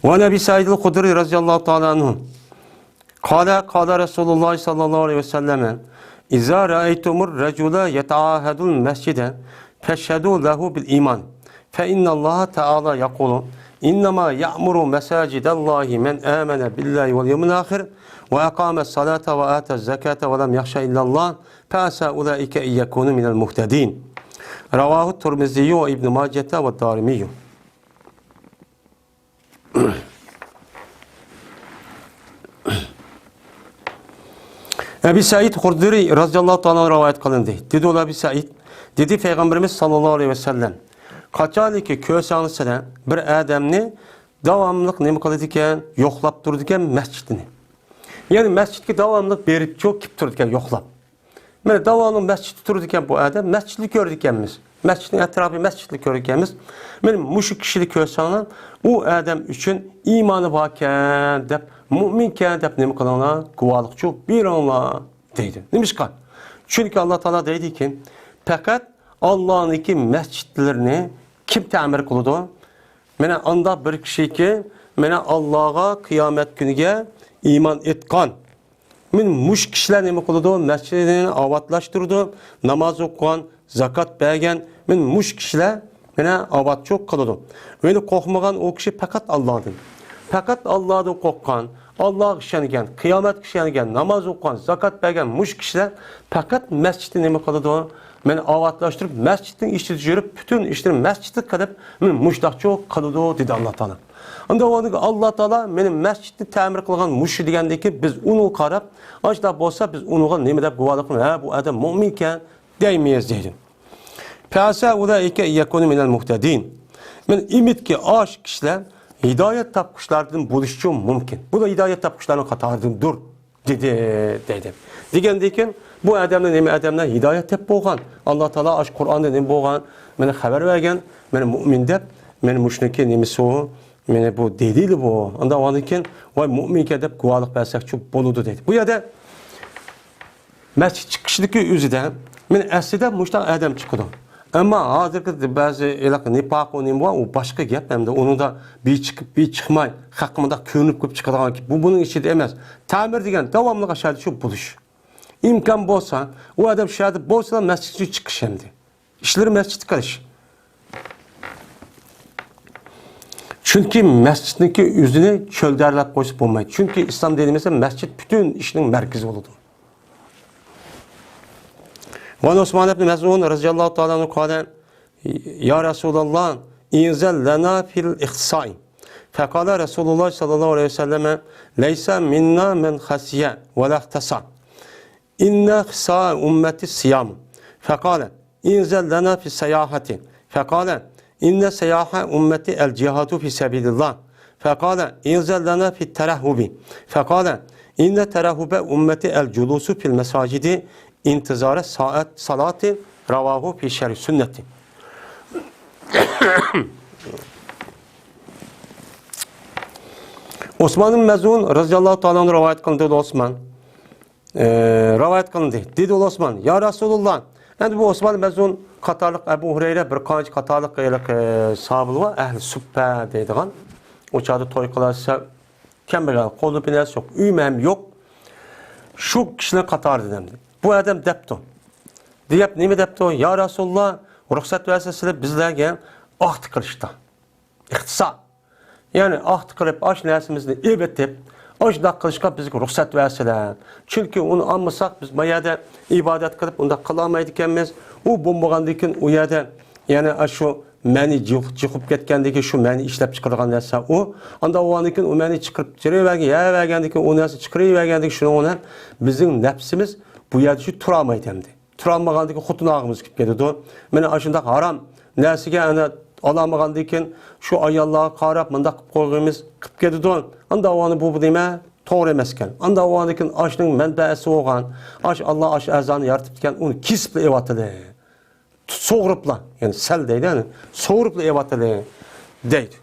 وعن أبي سعيد الخدري رضي الله تعالى عنه قال قال رسول الله صلى الله عليه وسلم إذا رأيتم الرجل يتعاهد المسجد فاشهدوا له بالإيمان، فإن الله تعالى يقول: إنما يعمر مساجد الله من آمن بالله واليوم الآخر وأقام الصلاة وآتى الزكاة ولم يخش إلا الله، فعسى أولئك أن يكونوا من المهتدين. رواه الترمذي وابن ماجة والدارمي. ئەبى سەئىد خۇدرى رەزىياللاھۇ تائالا ئەنھۇ رىۋايەت قىلىندى. دېدى ئۇلار، ئەبى سەئىد، دېدى پەيغەمبىرىمىز ساللاللاھۇ ئەلەيھى ۋەسەللەم، قاچانكى كۆرسەڭلار سىلەر بىر ئادەمنى داۋاملىق نېمە قىلىدىكەن، يوقلاپ تۇرىدىكەن مەسچىتنى. يەنى مەسچىتكە داۋاملىق بېرىپ چۇ كېلىپ تۇرىدىكەن يوقلاپ. مانا داۋاملىق مەسچىتتە تۇرىدىكەن بۇ ئادەم، مەسچىتنى كۆرىدىكەنمىز. مەسچىتنىڭ ئەتراپى مەسچىتنى كۆرىدىكەنمىز. مانا مۇشۇ كىشىنى كۆرسەڭلار، ئۇ ئادەم ئۈچۈن ئىمانى باركەن دەپ، مۇئمىنكەن دەپ نېمە قىلىڭلار؟ گۇۋاھلىقچۇ بېرىڭلار دەيدۇ. نېمىشقا؟ چۈنكى ئاللا تائالا دەيدىكى، پەقەت ئاللانىڭكى مەسچىتلىرىنى كىم تەمىر قىلىدۇ؟ مانا ئانداق بىر كىشىكى، مانا ئاللاغا، قىيامەت كۈنىگە ئىمان ئېيتقان، مانا مۇشۇ كىشىلەر نېمە قىلىدۇ؟ مەسچىتنى ئاۋاتلاشتۇرىدۇ، ناماز ئوقۇغان، زاكات بەرگەن، مانا مۇشۇ كىشىلەر مانا ئاۋاتچۇ قىلىدۇ. ۋە قورقمىغان ئۇ كىشى پەقەت ئاللادىن. پەقەت ئاللادىن قورققان، ئاللاغا ئىشەنگەن، قىيامەتكە ئىشەنگەن، ناماز ئوقۇغان، زاكات بەرگەن مۇشۇ كىشىلەر پەقەت مەسچىتنى نېمە قىلىدۇ؟ مانا ئاۋاتلاشتۇرۇپ، مەسچىتنىڭ ئىچىدە يۈرۈپ، پۈتۈن ئىشلىرىنى مەسچىتتە قىلىپ، مانا مۇشۇنداقچۇ قىلىدۇ، دېدى ئاللا تائالا. ئاندىن ئۇنىڭ ئاللا تائالا مانا مەسچىتنى تەمىر قىلغان مۇشۇ دېگەندىكىن، بىز ئۇنىڭغا قاراپ، ئاشۇنداق بولسا، بىز ئۇنىڭغا نېمە دەپ گۇۋاھلىق قىلىمىز؟ ھە، بۇ ئادەم مۇئمىنكەن دەيمىز، دەيدۇ. فعسى أولئك أن يكونوا من المهتدين. مانا ئۈمىدكى ئاشۇ كىشىلەر ھىدايەت تاپقۇچىلاردىن بولۇشىچۇ مۇمكىن. بۇ ھىدايەت تاپقۇچىلارنىڭ قاتارىدىندۇر، دېدى، دەيدۇ. دېگەندىن كېيىن، بۇ ئادەملەر نېمە ئادەملەر؟ ھىدايەت تېپىپ بولغان. ئاللا تائالا ئاشۇ قۇرئاندا نېمە بولغان؟ مانا خەۋەر بەرگەن، مانا مۇئمىن دەپ، مانا مۇشۇنىڭكى نېمىسى ئۇ؟ مانا بۇ دەلىلى بۇ. ئاندىن ئاندىن كېيىن، ۋاي مۇئمىنكەن دەپ گۇۋاھلىق بەرسەكچۇ بولىدۇ، دەيدۇ. بۇ يەردە مەسچىت چىقىشىدىكى ئۆزىدە، مانا ئەسلىدە مۇشۇنداق ئادەم چىقىدۇ. ئەمما ھازىرقى بەزى ھېلىقى نىپاق ئۇ نېمە بار، ئۇ باشقا گەپ. ئەمدى ئۇنىڭدا بىر چىقىپ، بىر چىقماي، خەققە مۇنداق كۆرۈنۈپ كۆپ چىقىدىغان گەپ. بۇ بۇنىڭ ئىچىدە ئەمەس. تەمىر دېگەن داۋاملىق ئاشۇ بولۇش. ئىمكان بولسا، ئۇ ئادەم شۇ يەردە بولسىلا، مەسچىتتىن چىقىش ئەمدى. ئىشلىرى مەسچىتتە قىلىش. چۈنكى مەسچىتنىڭكى ئۆزىنى چۆلدەرلەپ قويسا بولمايدۇ. چۈنكى ئىسلام دىنىمىزدا مەسچىت پۈتۈن ئىشنىڭ مەركىزى بولىدۇ. وعن عثمان بن مظعون رضي الله تعالى عنه قال: يا رسول الله، انزل لنا في الاختصاء. فقال رسول الله صلى الله عليه وسلم: ليس منا من خصي ولا اختصى. إن خصاء أمتي الصيام. فقال: انزل لنا في السياحة. فقال: إن سياحة أمتي الجهاد في سبيل الله. فقال: انزل لنا في الترهب. فقال: إن ترهب أمتي الجلوس في المساجد انتظار الساعة، صلاة. رواه في شرح السنة. ئوسمان بىن مەزئۇن رەزىياللاھۇ تائالا ئەنھۇ رىۋايەت قىلىندى، ئوسمان. ئى، رىۋايەت قىلىندى. دېدى ئۇ ئوسمان: يا رەسۇلۇللاھ. ئەمدى بۇ ئوسمان مەزئۇن قاتارلىق، ئەبۇ ھۇرەيرە، بىر قانچە قاتارلىق ھېلىقى ساھابىلار بار، ئەھلى سۇپپە دەيدىغان. ئۇ چاغدا توي قىلالىسا، كەمبەغەل، قولىدا بىر نەرسە يوق، ئۆيمۇ ھەم يوق. شۇ كىشىلەر قاتارىدىن ئەمدى. بۇ ئادەم دەپتۇ. دەپ نېمە دەپتۇ؟ يا رەسۇلۇللاھ، رۇخسەت بەرسە سىلەر بىزلەرگە ئاختا قىلىشتا. ئىختىسا. يەنى ئاختا قىلىپ، ئاش نەرسىمىزنى ئېۋىتىپ، ئاشۇنداق قىلىشقا بىزگە رۇخسەت بەرسىلە. چۈنكى ئۇنى ئالمىساق، بىز ما يەردە ئىبادەت قىلىپ، ئۇنداق قىلالمايدىكەنمىز. ئۇ بولمىغاندىن كېيىن ئۇ يەردە، يەنى ئاشۇ مەنى جۇق-، جۇقۇپ كەتكەندىن كېيىن شۇ مەنى ئىشلەپ چىقىرىدىغان نەرسە ئۇ. ئاندىن ئۇنىڭدىن كېيىن ئۇ مەنى چىقىرىپ چىقىرىۋەرگەن، يەۋەرگەندىن كېيىن ئۇ نەرسە چىقىرىۋەرگەندىن كېيىن شۇنىڭ بىلەن بىزنىڭ نەپسىمىز بۇ يەردە شۇ تۇرالمايدۇ ئەمدى. تۇرالمىغاندىكىن خوتۇن ئاغىمىز كېلىپ كېتىدۇ. مانا ئاشۇنداق ھارام نەرسىگە ئەنە ئالالمىغاندىكىن شۇ ئاياللارغا قاراپ مۇنداق قىلىپ قويغىنىمىز قىلىپ كېتىدۇ. ئاندىن ئۇنى بۇ، بۇ نېمە؟ توغرا ئەمەسكەن. ئاندىن ئۇنىڭدىن كېيىن ئاشنىڭ مەنبەسى بولغان، ئاش ئاللا، ئاش ئەزانى يارىتىپتىكەن، ئۇنى كېسىپلا ئېۋاتىلى. سۇغۇرۇپلا، يەنى سەل دەيدۇ، يەنى سۇغۇرۇپلا ئېۋاتىلى دەيدۇ.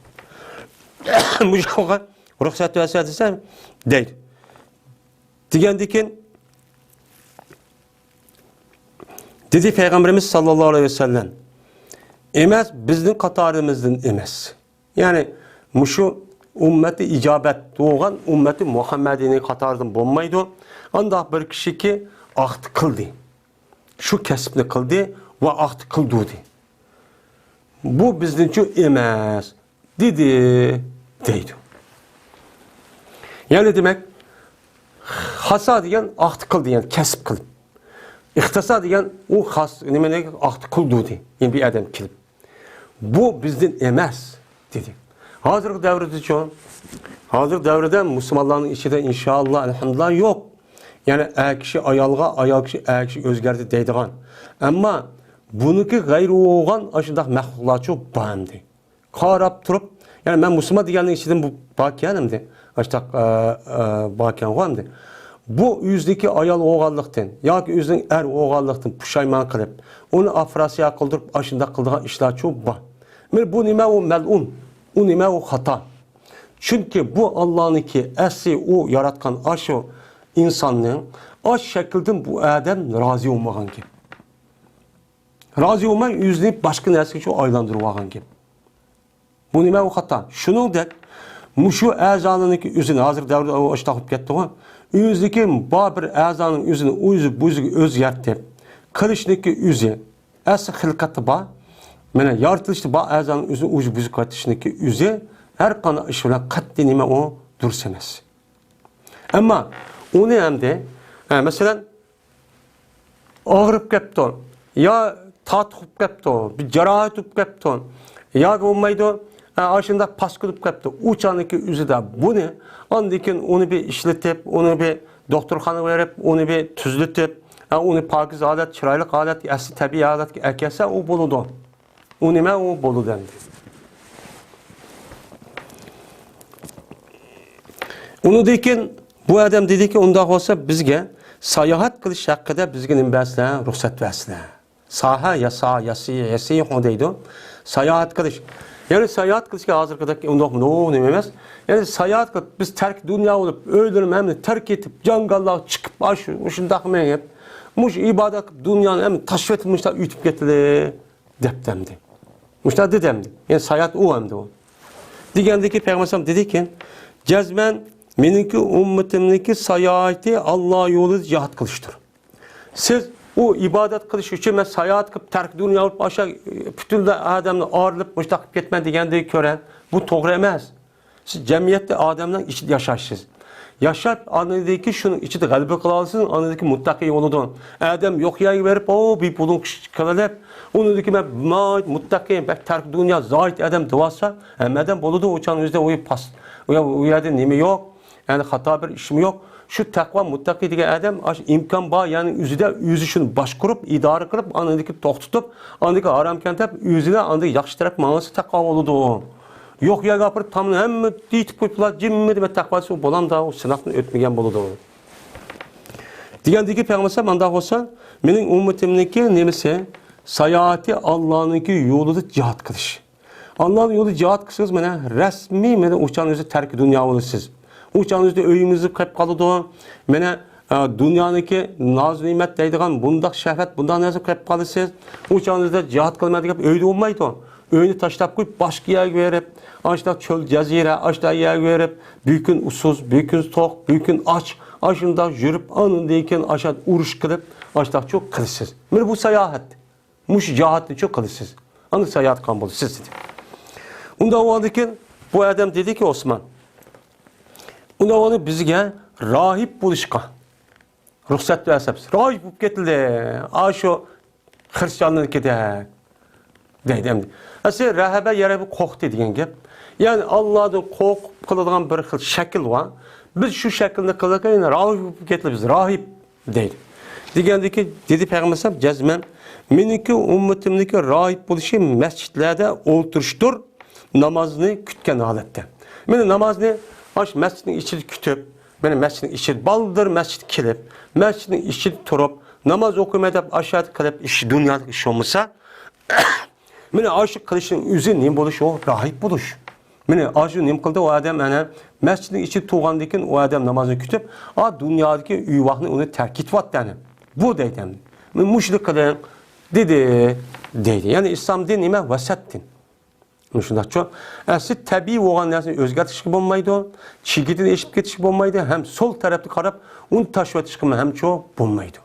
مۇشۇغا رۇخسەت بەرسە دېسە دەيدۇ. دېگەندىكىن دېدى پەيغەمبىرىمىز ساللاللاھۇ ئەلەيھى ۋەسەللەم، ئەمەس، بىزنىڭ قاتارىمىزدىن ئەمەس. يەنى مۇشۇ ئۈممەتى ئىجابەت بولغان ئۈممەتى مۇھەممەدىينىڭ قاتارىدىن بولمايدۇ. ئانداق بىر كىشىكى ئاختا قىلدى. شۇ كەسىپنى قىلدى ۋە ئاختا قىلدۇردى. بۇ بىزنىڭچۇ ئەمەس، دېدى، دەيدۇ. يەنى دېمەك، خاسا دېگەن ئاختا قىلدى، يەنى كەسىپ قىلىپ. ئىختاسا دېگەن ئۇ خاس نېمىنى ئاختا قىلدۇردى، يەنى بىر ئادەم كېلىپ. بۇ بىزدىن ئەمەس، دېدى. ھازىرقى دەۋردىچۇ؟ ھازىرقى دەۋردە مۇسۇلمانلارنىڭ ئىچىدە ئىنشائاللا، ئەلھەمدۇلىللا يوق. يەنى ئەر كىشى ئايالغا، ئايال كىشى ئەر كىشى ئۆزگەردى دەيدىغان. ئەمما بۇنىڭكى غەيرى بولغان ئاشۇنداق مەخلۇقلارچۇ بار ئەمدى. قاراپ تۇرۇپ، يەنى مەن مۇسۇلمان دېگەننىڭ ئىچىدىن بۇ باركەن ئەمدى. ئاشۇنداق، ئە، ئە، باركەنغۇ ئەمدى. بۇ ئۆزىدىكى ئايال بولغانلىقتىن ياكى ئۆزىنىڭ ئەر بولغانلىقتىن پۇشايمان قىلىپ، ئۇنى ئافراسىيا قىلدۇرۇپ، ئاشۇنداق قىلىدىغان ئىشلارچۇ بار. مانا بۇ نېمە؟ ئۇ مەلئۇن. ئۇ نېمە؟ ئۇ خاتا. چۈنكى بۇ ئاللانىڭكى ئەسلى ئۇ ياراتقان ئاشۇ ئىنساننىڭ ئاشۇ شەكىلدىن بۇ ئادەم رازى بولمىغان گەپ. رازى بولماي ئۆزىنى باشقا نەرسىگە شۇ ئايلاندۇرۇپ ئالغان گەپ. بۇ نېمە؟ ئۇ خاتا. شۇنىڭدەك مۇشۇ ئەزانىڭكى ئۆزىنى، ھازىر دەۋردە ئاشۇنداق بولۇپ كەتتىغۇ، ئۆزىدىكى بار بىر ئەزانىڭ ئۆزىنى ئۆزى بۇزىغا ئۆزگەرتىپ قىلىشنىكى ئۆزى، ئەسلى خىلقەتتە بار. مانا يارىتىلىشتا بار ئەزانىڭ ئۆزىنى ئۆزى بۇزۇپ قېتىشنىكى ئۆزى ھەر قانداق ئىش بىلەن قەتئىي نېمە ئۇ دۇرۇس ئەمەس. ئەمما ئۇنى ئەمدى، ھە، مەسىلەن، ئاغرىپ كەپتۇ، يا تارتۇق بولۇپ كەپتۇ، بىر جاراھەت بولۇپ كەپتۇ، ياكى بولمايدۇ، ھە، ئاشۇنداق پاسكا بولۇپ كەپتۇ. ئۇ چاغنىڭكى ئۆزىدە بۇنى، ئاندىن كېيىن ئۇنى بىر ئىشلىتىپ، ئۇنى بىر دوختۇرخانىغا بېرىپ، ئۇنى بىر تۈزلىتىپ، ھە، ئۇنى پاكىز ھالەت، چىرايلىق ھالەتكە، ئەسلى تەبىئىي ھالەتكە ئەكەلسە، ئۇ بولىدۇ. ئۇ نېمە؟ ئۇ بولىدۇ ئەمدى. ئۇنىڭدىن كېيىن بۇ ئادەم دېدىكى، ئۇنداق بولسا بىزگە ساياھەت قىلىش ھەققىدە بىزگە نېمە بەرسىلەر؟ رۇخسەت بەرسىلەر. ساھە ياسا، ياسى، ياسىھۇ دەيدۇ. ساياھەت قىلىش. يەنى ساياھەت قىلىشكە ھازىرقىدەك ئۇنداق نېمە ئەمەس. يەنى ساياھەت قىلىپ، بىز تەرك دۇنيا بولۇپ، ئۆيلىرىمىز ھەممىنى تەرك ئېتىپ، جاڭگاللارغا چىقىپ، ئاشۇ، مۇشۇنداق مېڭىپ، مۇشۇ ئىبادەت قىلىپ، دۇنيانى ھەممە تاشلىۋېتىپ، مۇشۇنداق ئۆتۈپ كېتىلى. دەپتۇ ئەمدى. مۇشۇنداق دېدى ئەمدى. يەنى ساياھەت ئۇ ئەمدى ئۇ. دېگەندىكى پەيغەمبەر ئەلەيھىسسالام دېدىكى، جەزمەن مېنىڭكى ئۈممىتىمنىڭكى ساياھىتى ئاللا يولىدا جىھاد قىلىشتۇر. سىز ئۇ ئىبادەت قىلىش ئۈچۈن مەن ساياھەت قىلىپ تەرك دۇنيا بولۇپ ئاشۇ پۈتۈنلا ئادەمنى ئايرىلىپ مۇشۇنداق قىلىپ كەتمەن دېگەندىكى كۆرە، بۇ توغرا ئەمەس. سىز جەمئىيەتتە ئادەمنىڭ ئىچىدە ياشايسىز. ياشاپ، ئاندىن كېيىن شۇنىڭ ئىچىدە غەلىبە قىلالىسىز، ئاندىن كېيىن مۇتتەقىي بولىدۇ. ئادەم يوق يەرگە بېرىپ، ئو، بىر پۇلۇڭ كىشى قىلىپ، ئۇنىڭدىن كېيىن مەن ناھايىتى مۇتتەقىي، بەك تەرك دۇنيا زاھىد ئادەم دېۋالسا، ھەممە ئادەم بولىدۇ، ئۇ چاغنىڭ ئۆزىدە ئۇ پاس-، ئۇ يەر-، ئۇ يەردە نېمە يوق، يەنى خاتا بىر ئىشمۇ يوق. شۇ تەقۋا مۇتتەقىي دېگەن ئادەم ئاشۇ ئىمكان بار يەرنىڭ ئۆزىدە ئۆزى شۇنى باشقۇرۇپ، ئىدارە قىلىپ، ئاندىن كېيىن توختىتىپ، ئاندىن كېيىن ھارامكەن دەپ، ئۆزىنى ئاندىن ياخشى تەرەپ ماڭسا تەقۋا بولىدۇ. يوق يەرگە ئاپىرىپ، تامنى ھەممە دېيىتىپ قويۇپلا، جىممىدە مەن تەقۋاسى بولامدا، ئۇ سىناقتىن ئۆتمىگەن بولىدۇ. دېگەندىكى پەيغەمبەر ئەلەيھىسسالام مانداق بولسا، مېنىڭ ئۈممىتىمنىڭكى نېمىسى، ساياھىتى ئاللانىڭكى يولىدا جىھاد قىلىش. ئاللانىڭ يولىدا جىھاد قىلسىڭىز، مانا، رەسمىي، مانا، ئۇ چاغنىڭ ئۆزىدە تەركى دۇنيا بولىسىز. ئۇ چاغنىڭ ئۆزىدە ئۆيىڭىز قېلىپ قالىدۇ. مانا، ئە، دۇنيانىڭكى ناز-نېمەت دەيدىغان بۇنداق شەھۋەت، بۇنداق نەرسە قېلىپ قالىسىز. ئۇ چاغنىڭ ئۆزىدە جىھاد قىلىمەن دېگەن گەپ ئۆيدە بولمايدۇ. ئۆينى تاشلاپ قويۇپ، باشقا يەرگە بېرىپ، ئاشۇنداق چۆل جەزىرە، ئاشۇنداق يەرگە بېرىپ، بىر كۈن ئۇسسۇز، بىر كۈن توق، بىر كۈن ئاچ، ئاشۇنداق يۈرۈپ، ئاندىن كېيىن ئاشۇنداق ئۇرۇش قىلىپ، ئاشۇنداقچۇ قىلىسىز. مانا بۇ ساياھەت. مۇشۇ جىھادنىچۇ قىلىسىز. ئاندىن ساياھەت قىلغان بولىسىز، دېدى. ئۇنداق بولغاندىن كېيىن بۇ ئادەم دېدىكى، ئوسمان، ئۇنداق بولغاندا بىزگە راھىب بولۇشقا رۇخسەت بەرسەپسىز. راھىب بولۇپ كېتىلدى. ئاشۇ خىرىستىياننىڭكىدەك. دەيدۇ ئەمدى. ئەسلى رەھەبە يەنە بىر قورقتى دېگەن گەپ. يەنى ئاللادىن قورقۇپ قىلىدىغان بىر خىل شەكىل بار. بىز شۇ شەكىلنى قىلىدىكەن، يەنە راھىب بولۇپ كېتىلىمىز، راھىب دەيدۇ. دېگەندىكى، دېدى پەيغەمبەر ئەلەيھىسسالام، جەزمەن مېنىڭكى ئۈممىتىمنىڭكى راھىب بولۇشى مەسچىتلەردە ئولتۇرۇشتۇر، نامازنى كۈتكەن ھالەتتە. مانا نامازنى ئاشۇ مەسچىتنىڭ ئىچىدە كۈتۈپ، مانا مەسچىتنىڭ ئىچىدە، بالدۇر مەسچىتكە كېلىپ، مەسچىتنىڭ ئىچىدە تۇرۇپ، ناماز ئوقۇيمەن دەپ ئاشۇ يەردە قىلىپ، ئىش، دۇنيالىق ئىش بولمىسا، مانا ئاشۇ قىلىشنىڭ ئۆزى نېمە بولۇش؟ ئۇ راھىب بولۇش. مانا ئاشۇ نېمە قىلدى ئۇ ئادەم؟ ئەنە مەسچىتنىڭ ئىچىدە تۇرغاندىن كېيىن ئۇ ئادەم نامازنى كۈتۈپ، ئا، دۇنيادىكى ئۆي-ۋاقنى ئۇنى تەرك ئېتىۋەتتى ئەنە. بۇ دەيدۇ ئەمدى. مانا مۇشۇنى قىلىڭ، دېدى، دەيدۇ. يەنى ئىسلام دىنى نېمە؟ ۋەسەت دىن. مۇشۇنداقچۇ؟ ئەسلى تەبىئىي بولغان نەرسىنى ئۆزگەرتىشكە بولمايدۇ، چېكىدىن ئېشىپ كېتىشكە بولمايدۇ، ھەم سول تەرەپكە قاراپ ئۇنى تاشلىۋېتىشكىمۇ ھەمچۇ بولمايدۇ.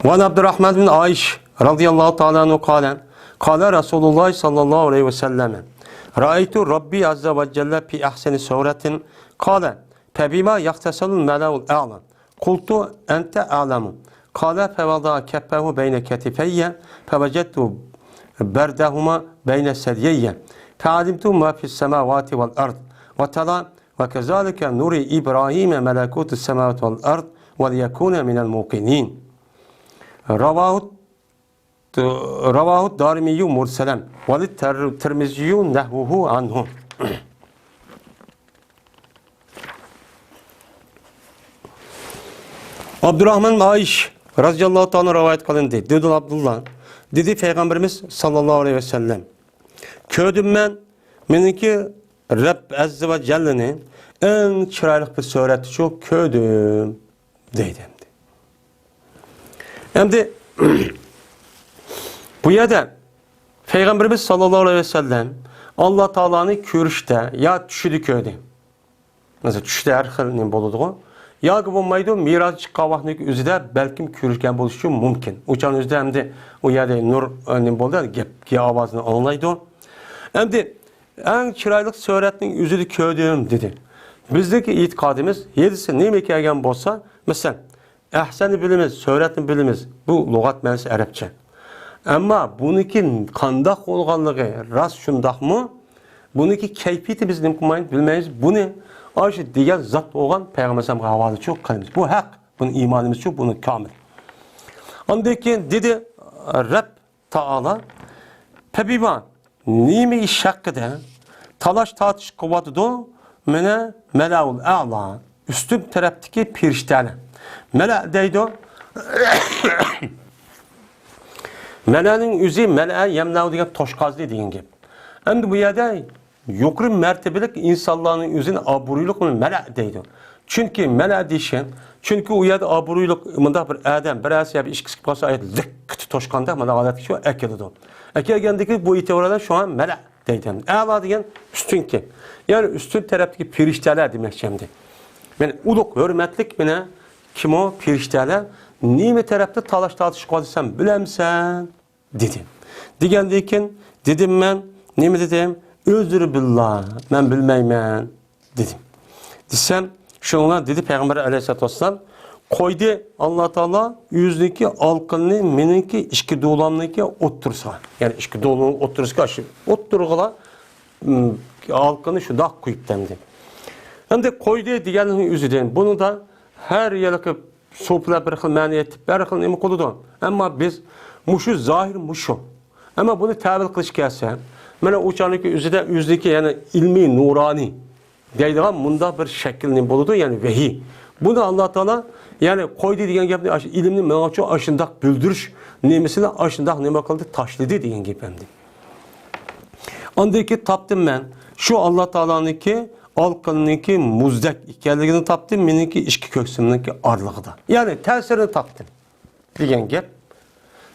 وعن عبد الرحمن بن عائش رضي الله تعالى عنه قال: قال رسول الله صلى الله عليه وسلم: رأيت ربي عز وجل في أحسن صورة. قال: فبما يغتسل الملأ الأعلى؟ قلت: أنت أعلم. قال: فوضع كفه بين كتفي فوجدت بردهما بين ثديي فعلمت ما في السماوات والأرض. وتلا: وكذلك نري إبراهيم ملكوت السماوات والأرض وليكون من الموقنين. رواه، رواه الدارمي مرسلا وللترمذي نحوه عنه. ئابدۇراخمان ئايىش رازىياللاھۇ تائالا رىۋايەت قىلىندى. دېدى ئابدۇللا، دېدى پەيغەمبىرىمىز ساللاللاھۇ ئەلەيھى ۋەسەللەم، كۆردۈم مەن، مېنىڭكى رەب ئەززە ۋە جەللىنى ئەڭ چىرايلىق بىر سۈرەتتىچۇ كۆردۈم، دەيدۇ ئەمدى. ئەمدى بۇ يەردە پەيغەمبىرىمىز ساللاللاھۇ ئەلەيھى ۋەسەللەم ئاللا تائالانى كۆرۈشتە يا چۈشىدە كۆردى. مەسىلەن، چۈشتە ھەر خىل نېمە بولىدىغۇ. ياكى بولمايدۇ، مىراجغا چىققان ۋاقىتنىڭ ئۆزىدە بەلكىم كۆرۈشكەن بولۇشى مۇمكىن. ئۇ چاغنىڭ ئۆزىدە ئەمدى ئۇ يەردە نۇر، ئە، نېمە بولدى، گەپكە ئاۋازىنى ئاڭلايدۇ. ئەمدى ئەڭ چىرايلىق سۈرەتنىڭ ئۆزىدە كۆردۈم، دېدى. بىزنىڭكى ئېتىقادىمىز، ھەدىسى نېمە كەلگەن بولسا، مەسىلەن، ئەھسەننى بىلىمىز، سۈرەتنى بىلىمىز. بۇ لۇغەت مەنىسى ئەرەبچە. ئەمما بۇنىڭكى قانداق بولغانلىقى راست شۇنداقمۇ؟ بۇنىڭكى كەيپىيىتى بىز نېمە قىلمايمىز، بىلمەيمىز. بۇنى ئاشۇ دېگەن زات بولغان پەيغەمبەر ئەلەيھىسسالامغا ھاۋالىچۇ قىلىمىز. بۇ ھەق. بۇنى ئىمانىمىزچۇ، بۇنى كامىل. ئاندىن كېيىن دېدى رەب تائالا، پەبىما، نېمە ئىش ھەققىدە تالاش تارتىش قىلىۋاتىدۇ؟ مەنە مەلەئۇل ئەلا، ئۈستۈن تەرەپتىكى پېرىشتەلەر. مەلە دەيدۇ. مەلەنىڭ ئۆزى مەلە يەمنەئۇ دېگەن توشقازلى دېگەن گەپ. ئەمدى بۇ يەردە يۇقىرى مەرتىبىلىك ئىنسانلارنىڭ ئۆزىنى ئابرۇيلۇق بىلەن مەلە دەيدۇ. چۈنكى مەلە دېيىشى، چۈنكى ئۇ يەردە ئابرۇيلۇق مۇنداق بىر ئادەم، بىر ئەرسە يا بىر ئىككىسى كېلىپ قالسا، ئايەت لىككىتى توشقاندەك مانا ھالەتكە شۇ ئەكېلىدۇ. ئەكەلگەندىكى بۇ ئېتىبار بىلەن شۇڭا مەلە دەيدۇ. ئەلا دېگەن ئۈستۈنكى، يەنى ئۈستۈن تەرەپتىكى پېرىشتەلەر دېمەكچى ئەمدى. مەن ئۇلۇغ ھۆرمەتلىك مانا كىم ئۇ پېرىشتەلەر؟ نېمە تەرەپتە تالاش تارتىش قىلىۋاتىسەن بىلەمسەن؟ دېدى. دېگەندىن كېيىن دېدىم مەن، نېمە دېدىم؟ ئۆزرۇ بىللا، مەن بىلمەيمەن، دېدىم. دېسەم، شۇنىڭ بىلەن دېدى پەيغەمبەر ئەلەيھىسسالاتۇ ۋەسسالام، قويدى ئاللا تائالا ئۆزىنىڭكى ئالقىنىنى مېنىڭكى ئىككى دولامنىڭكى ئوتتۇرىسىغا. يەنى ئىككى دولىنىڭ ئوتتۇرىسىغا، شۇ ئوتتۇرىغىلا، م، ئالقىنى شۇنداق قويۇپتۇ ئەمدى. ئەمدى قويدى دېگەننىڭ ئۆزىدىن، بۇنىڭدا ھەر ھېلىقى سوپىلار بىر خىل مەنە ئېيتىپ، ھەر خىل نېمە قىلىدۇ. ئەمما بىز مۇشۇ زاھىر مۇشۇ. ئەمما بۇنى تەۋىل قىلىش كەلسە، مانا ئۇ چاغنىڭكى ئۆزىدە ئۆزىنىڭكى يەنى ئىلمىي نۇرانىي دەيدىغان مۇنداق بىر شەكىل نېمە بولىدۇ، يەنى ۋەھىي. بۇنى ئاللا تائالا، يەنى قويدى دېگەن گەپنى ئاشۇ ئىلىمنى ماڭىچۇ ئاشۇنداق بىلدۈرۈش نېمىسىنى ئاشۇنداق نېمە قىلدى، تاشلىدى دېگەن گەپ ئەمدى. ئاندىن كېيىن تاپتىم مەن. شۇ ئاللا تائالانىڭكى ئالقىنىنىڭكى مۇزدەك ئىكەنلىكىنى تاپتىم، مېنىڭكى ئىككى كۆكسۈمنىڭكى ئارىلىقىدا. يەنى تەسىرىنى تاپتىم دېگەن گەپ.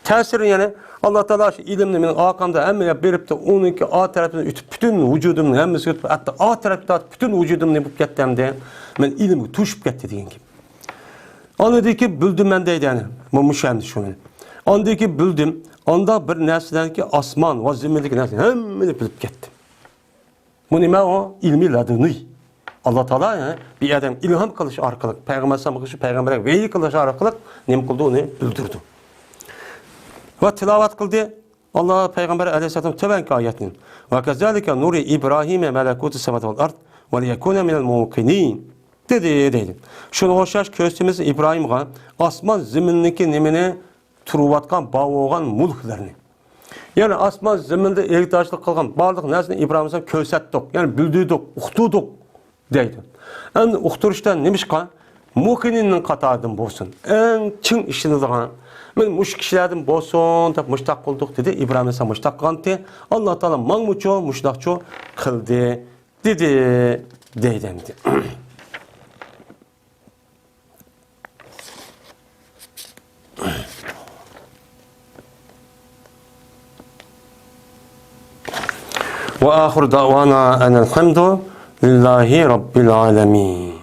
تەسىرى يەنى ئاللا تائالا شۇ ئىلىمنى مېنىڭ ئارقامدا ھەممە يەر بېرىپتۇ، ئۇنىڭكى ئا تەرىپىدىن ئۆتۈپ، پۈتۈن ۋۇجۇدۇمنىڭ ھەممىسىگە ئۆتۈپ، ھەتتا ئا تەرەپكە تارتىپ پۈتۈن ۋۇجۇدۇمنى بولۇپ كەتتى ئەمدى. مەن ئىلىمگە توشۇپ كەتتى دېگەن گەپ. ئاندىن كېيىن بىلدىم مەن دەيدۇ يەنى. مۇ-، مۇشۇ ئەمدى شۇ مەن. ئاندىن كېيىن بىلدىم، ئاندا بىر نەرسىلەرنىكى ئاسمان ۋە زېمىندىكى نەرسە ھەممىنى بىلىپ كەتتىم. بۇ نېمە ئۇ؟ ئىلمى لەدۇنىي. ئاللا تائالا، ھە، بىر ئادەمگە ئىلھام قىلىش ئارقىلىق، پەيغەمبەر ئەلەيھىسسالامغا شۇ پەيغەمبەرلەرگە ۋەھىي قىلىش ئارقىلىق نېمە قىلدى؟ ئۇنى بىلدۈردى. ۋە تىلاۋەت قىلدى. ئاللا پەيغەمبەر ئەلەيھىسسالام تۆۋەنكى ئايەتنى. ۋە كەزالىكە نۇرى ئىبراھىمە مەلەكۇتۇ سەماۋاتى ۋەل ئەرد ۋە لىيەكۇنە مىنەل مۇقىنىن. دېدى، دەيدۇ. شۇنىڭغا ئوخشاش كۆرسىتىمىز ئىبراھىمغا ئاسمان زېمىننىڭكى نېمىنى تۇرۇۋاتقان، بار بولغان مۈلۈكلەرنى. يەنى ئاسمان زېمىندا ئىگىدارچىلىق قىلغان بارلىق نەرسىنى ئىبراھىم ئەلەيھىسسالام كۆرسەتتۇق، يەنى بىلدۈردۇق، ئۇقتۇردۇق دەيدۇ. ئەمدى ئۇقتۇرۇشتا نېمىشقا؟ مۇقىنىننىڭ قاتارىدىن بولسۇن، ئەڭ چىڭ ئىشىنىدىغان، مەن مۇشۇ كىشىلەردىن بولسۇن دەپ مۇشتاق قىلدۇق دېدى. ئىبراھىم ئەلەيھىسسالام مۇشتاق قىلغانتى، ئاللا تائالا ماڭمۇچۇ مۇشۇنداقچۇ قىلدى دېدى دەيدۇ ئەمدى. وآخر دعوانا أن الحمد لله رب العالمين.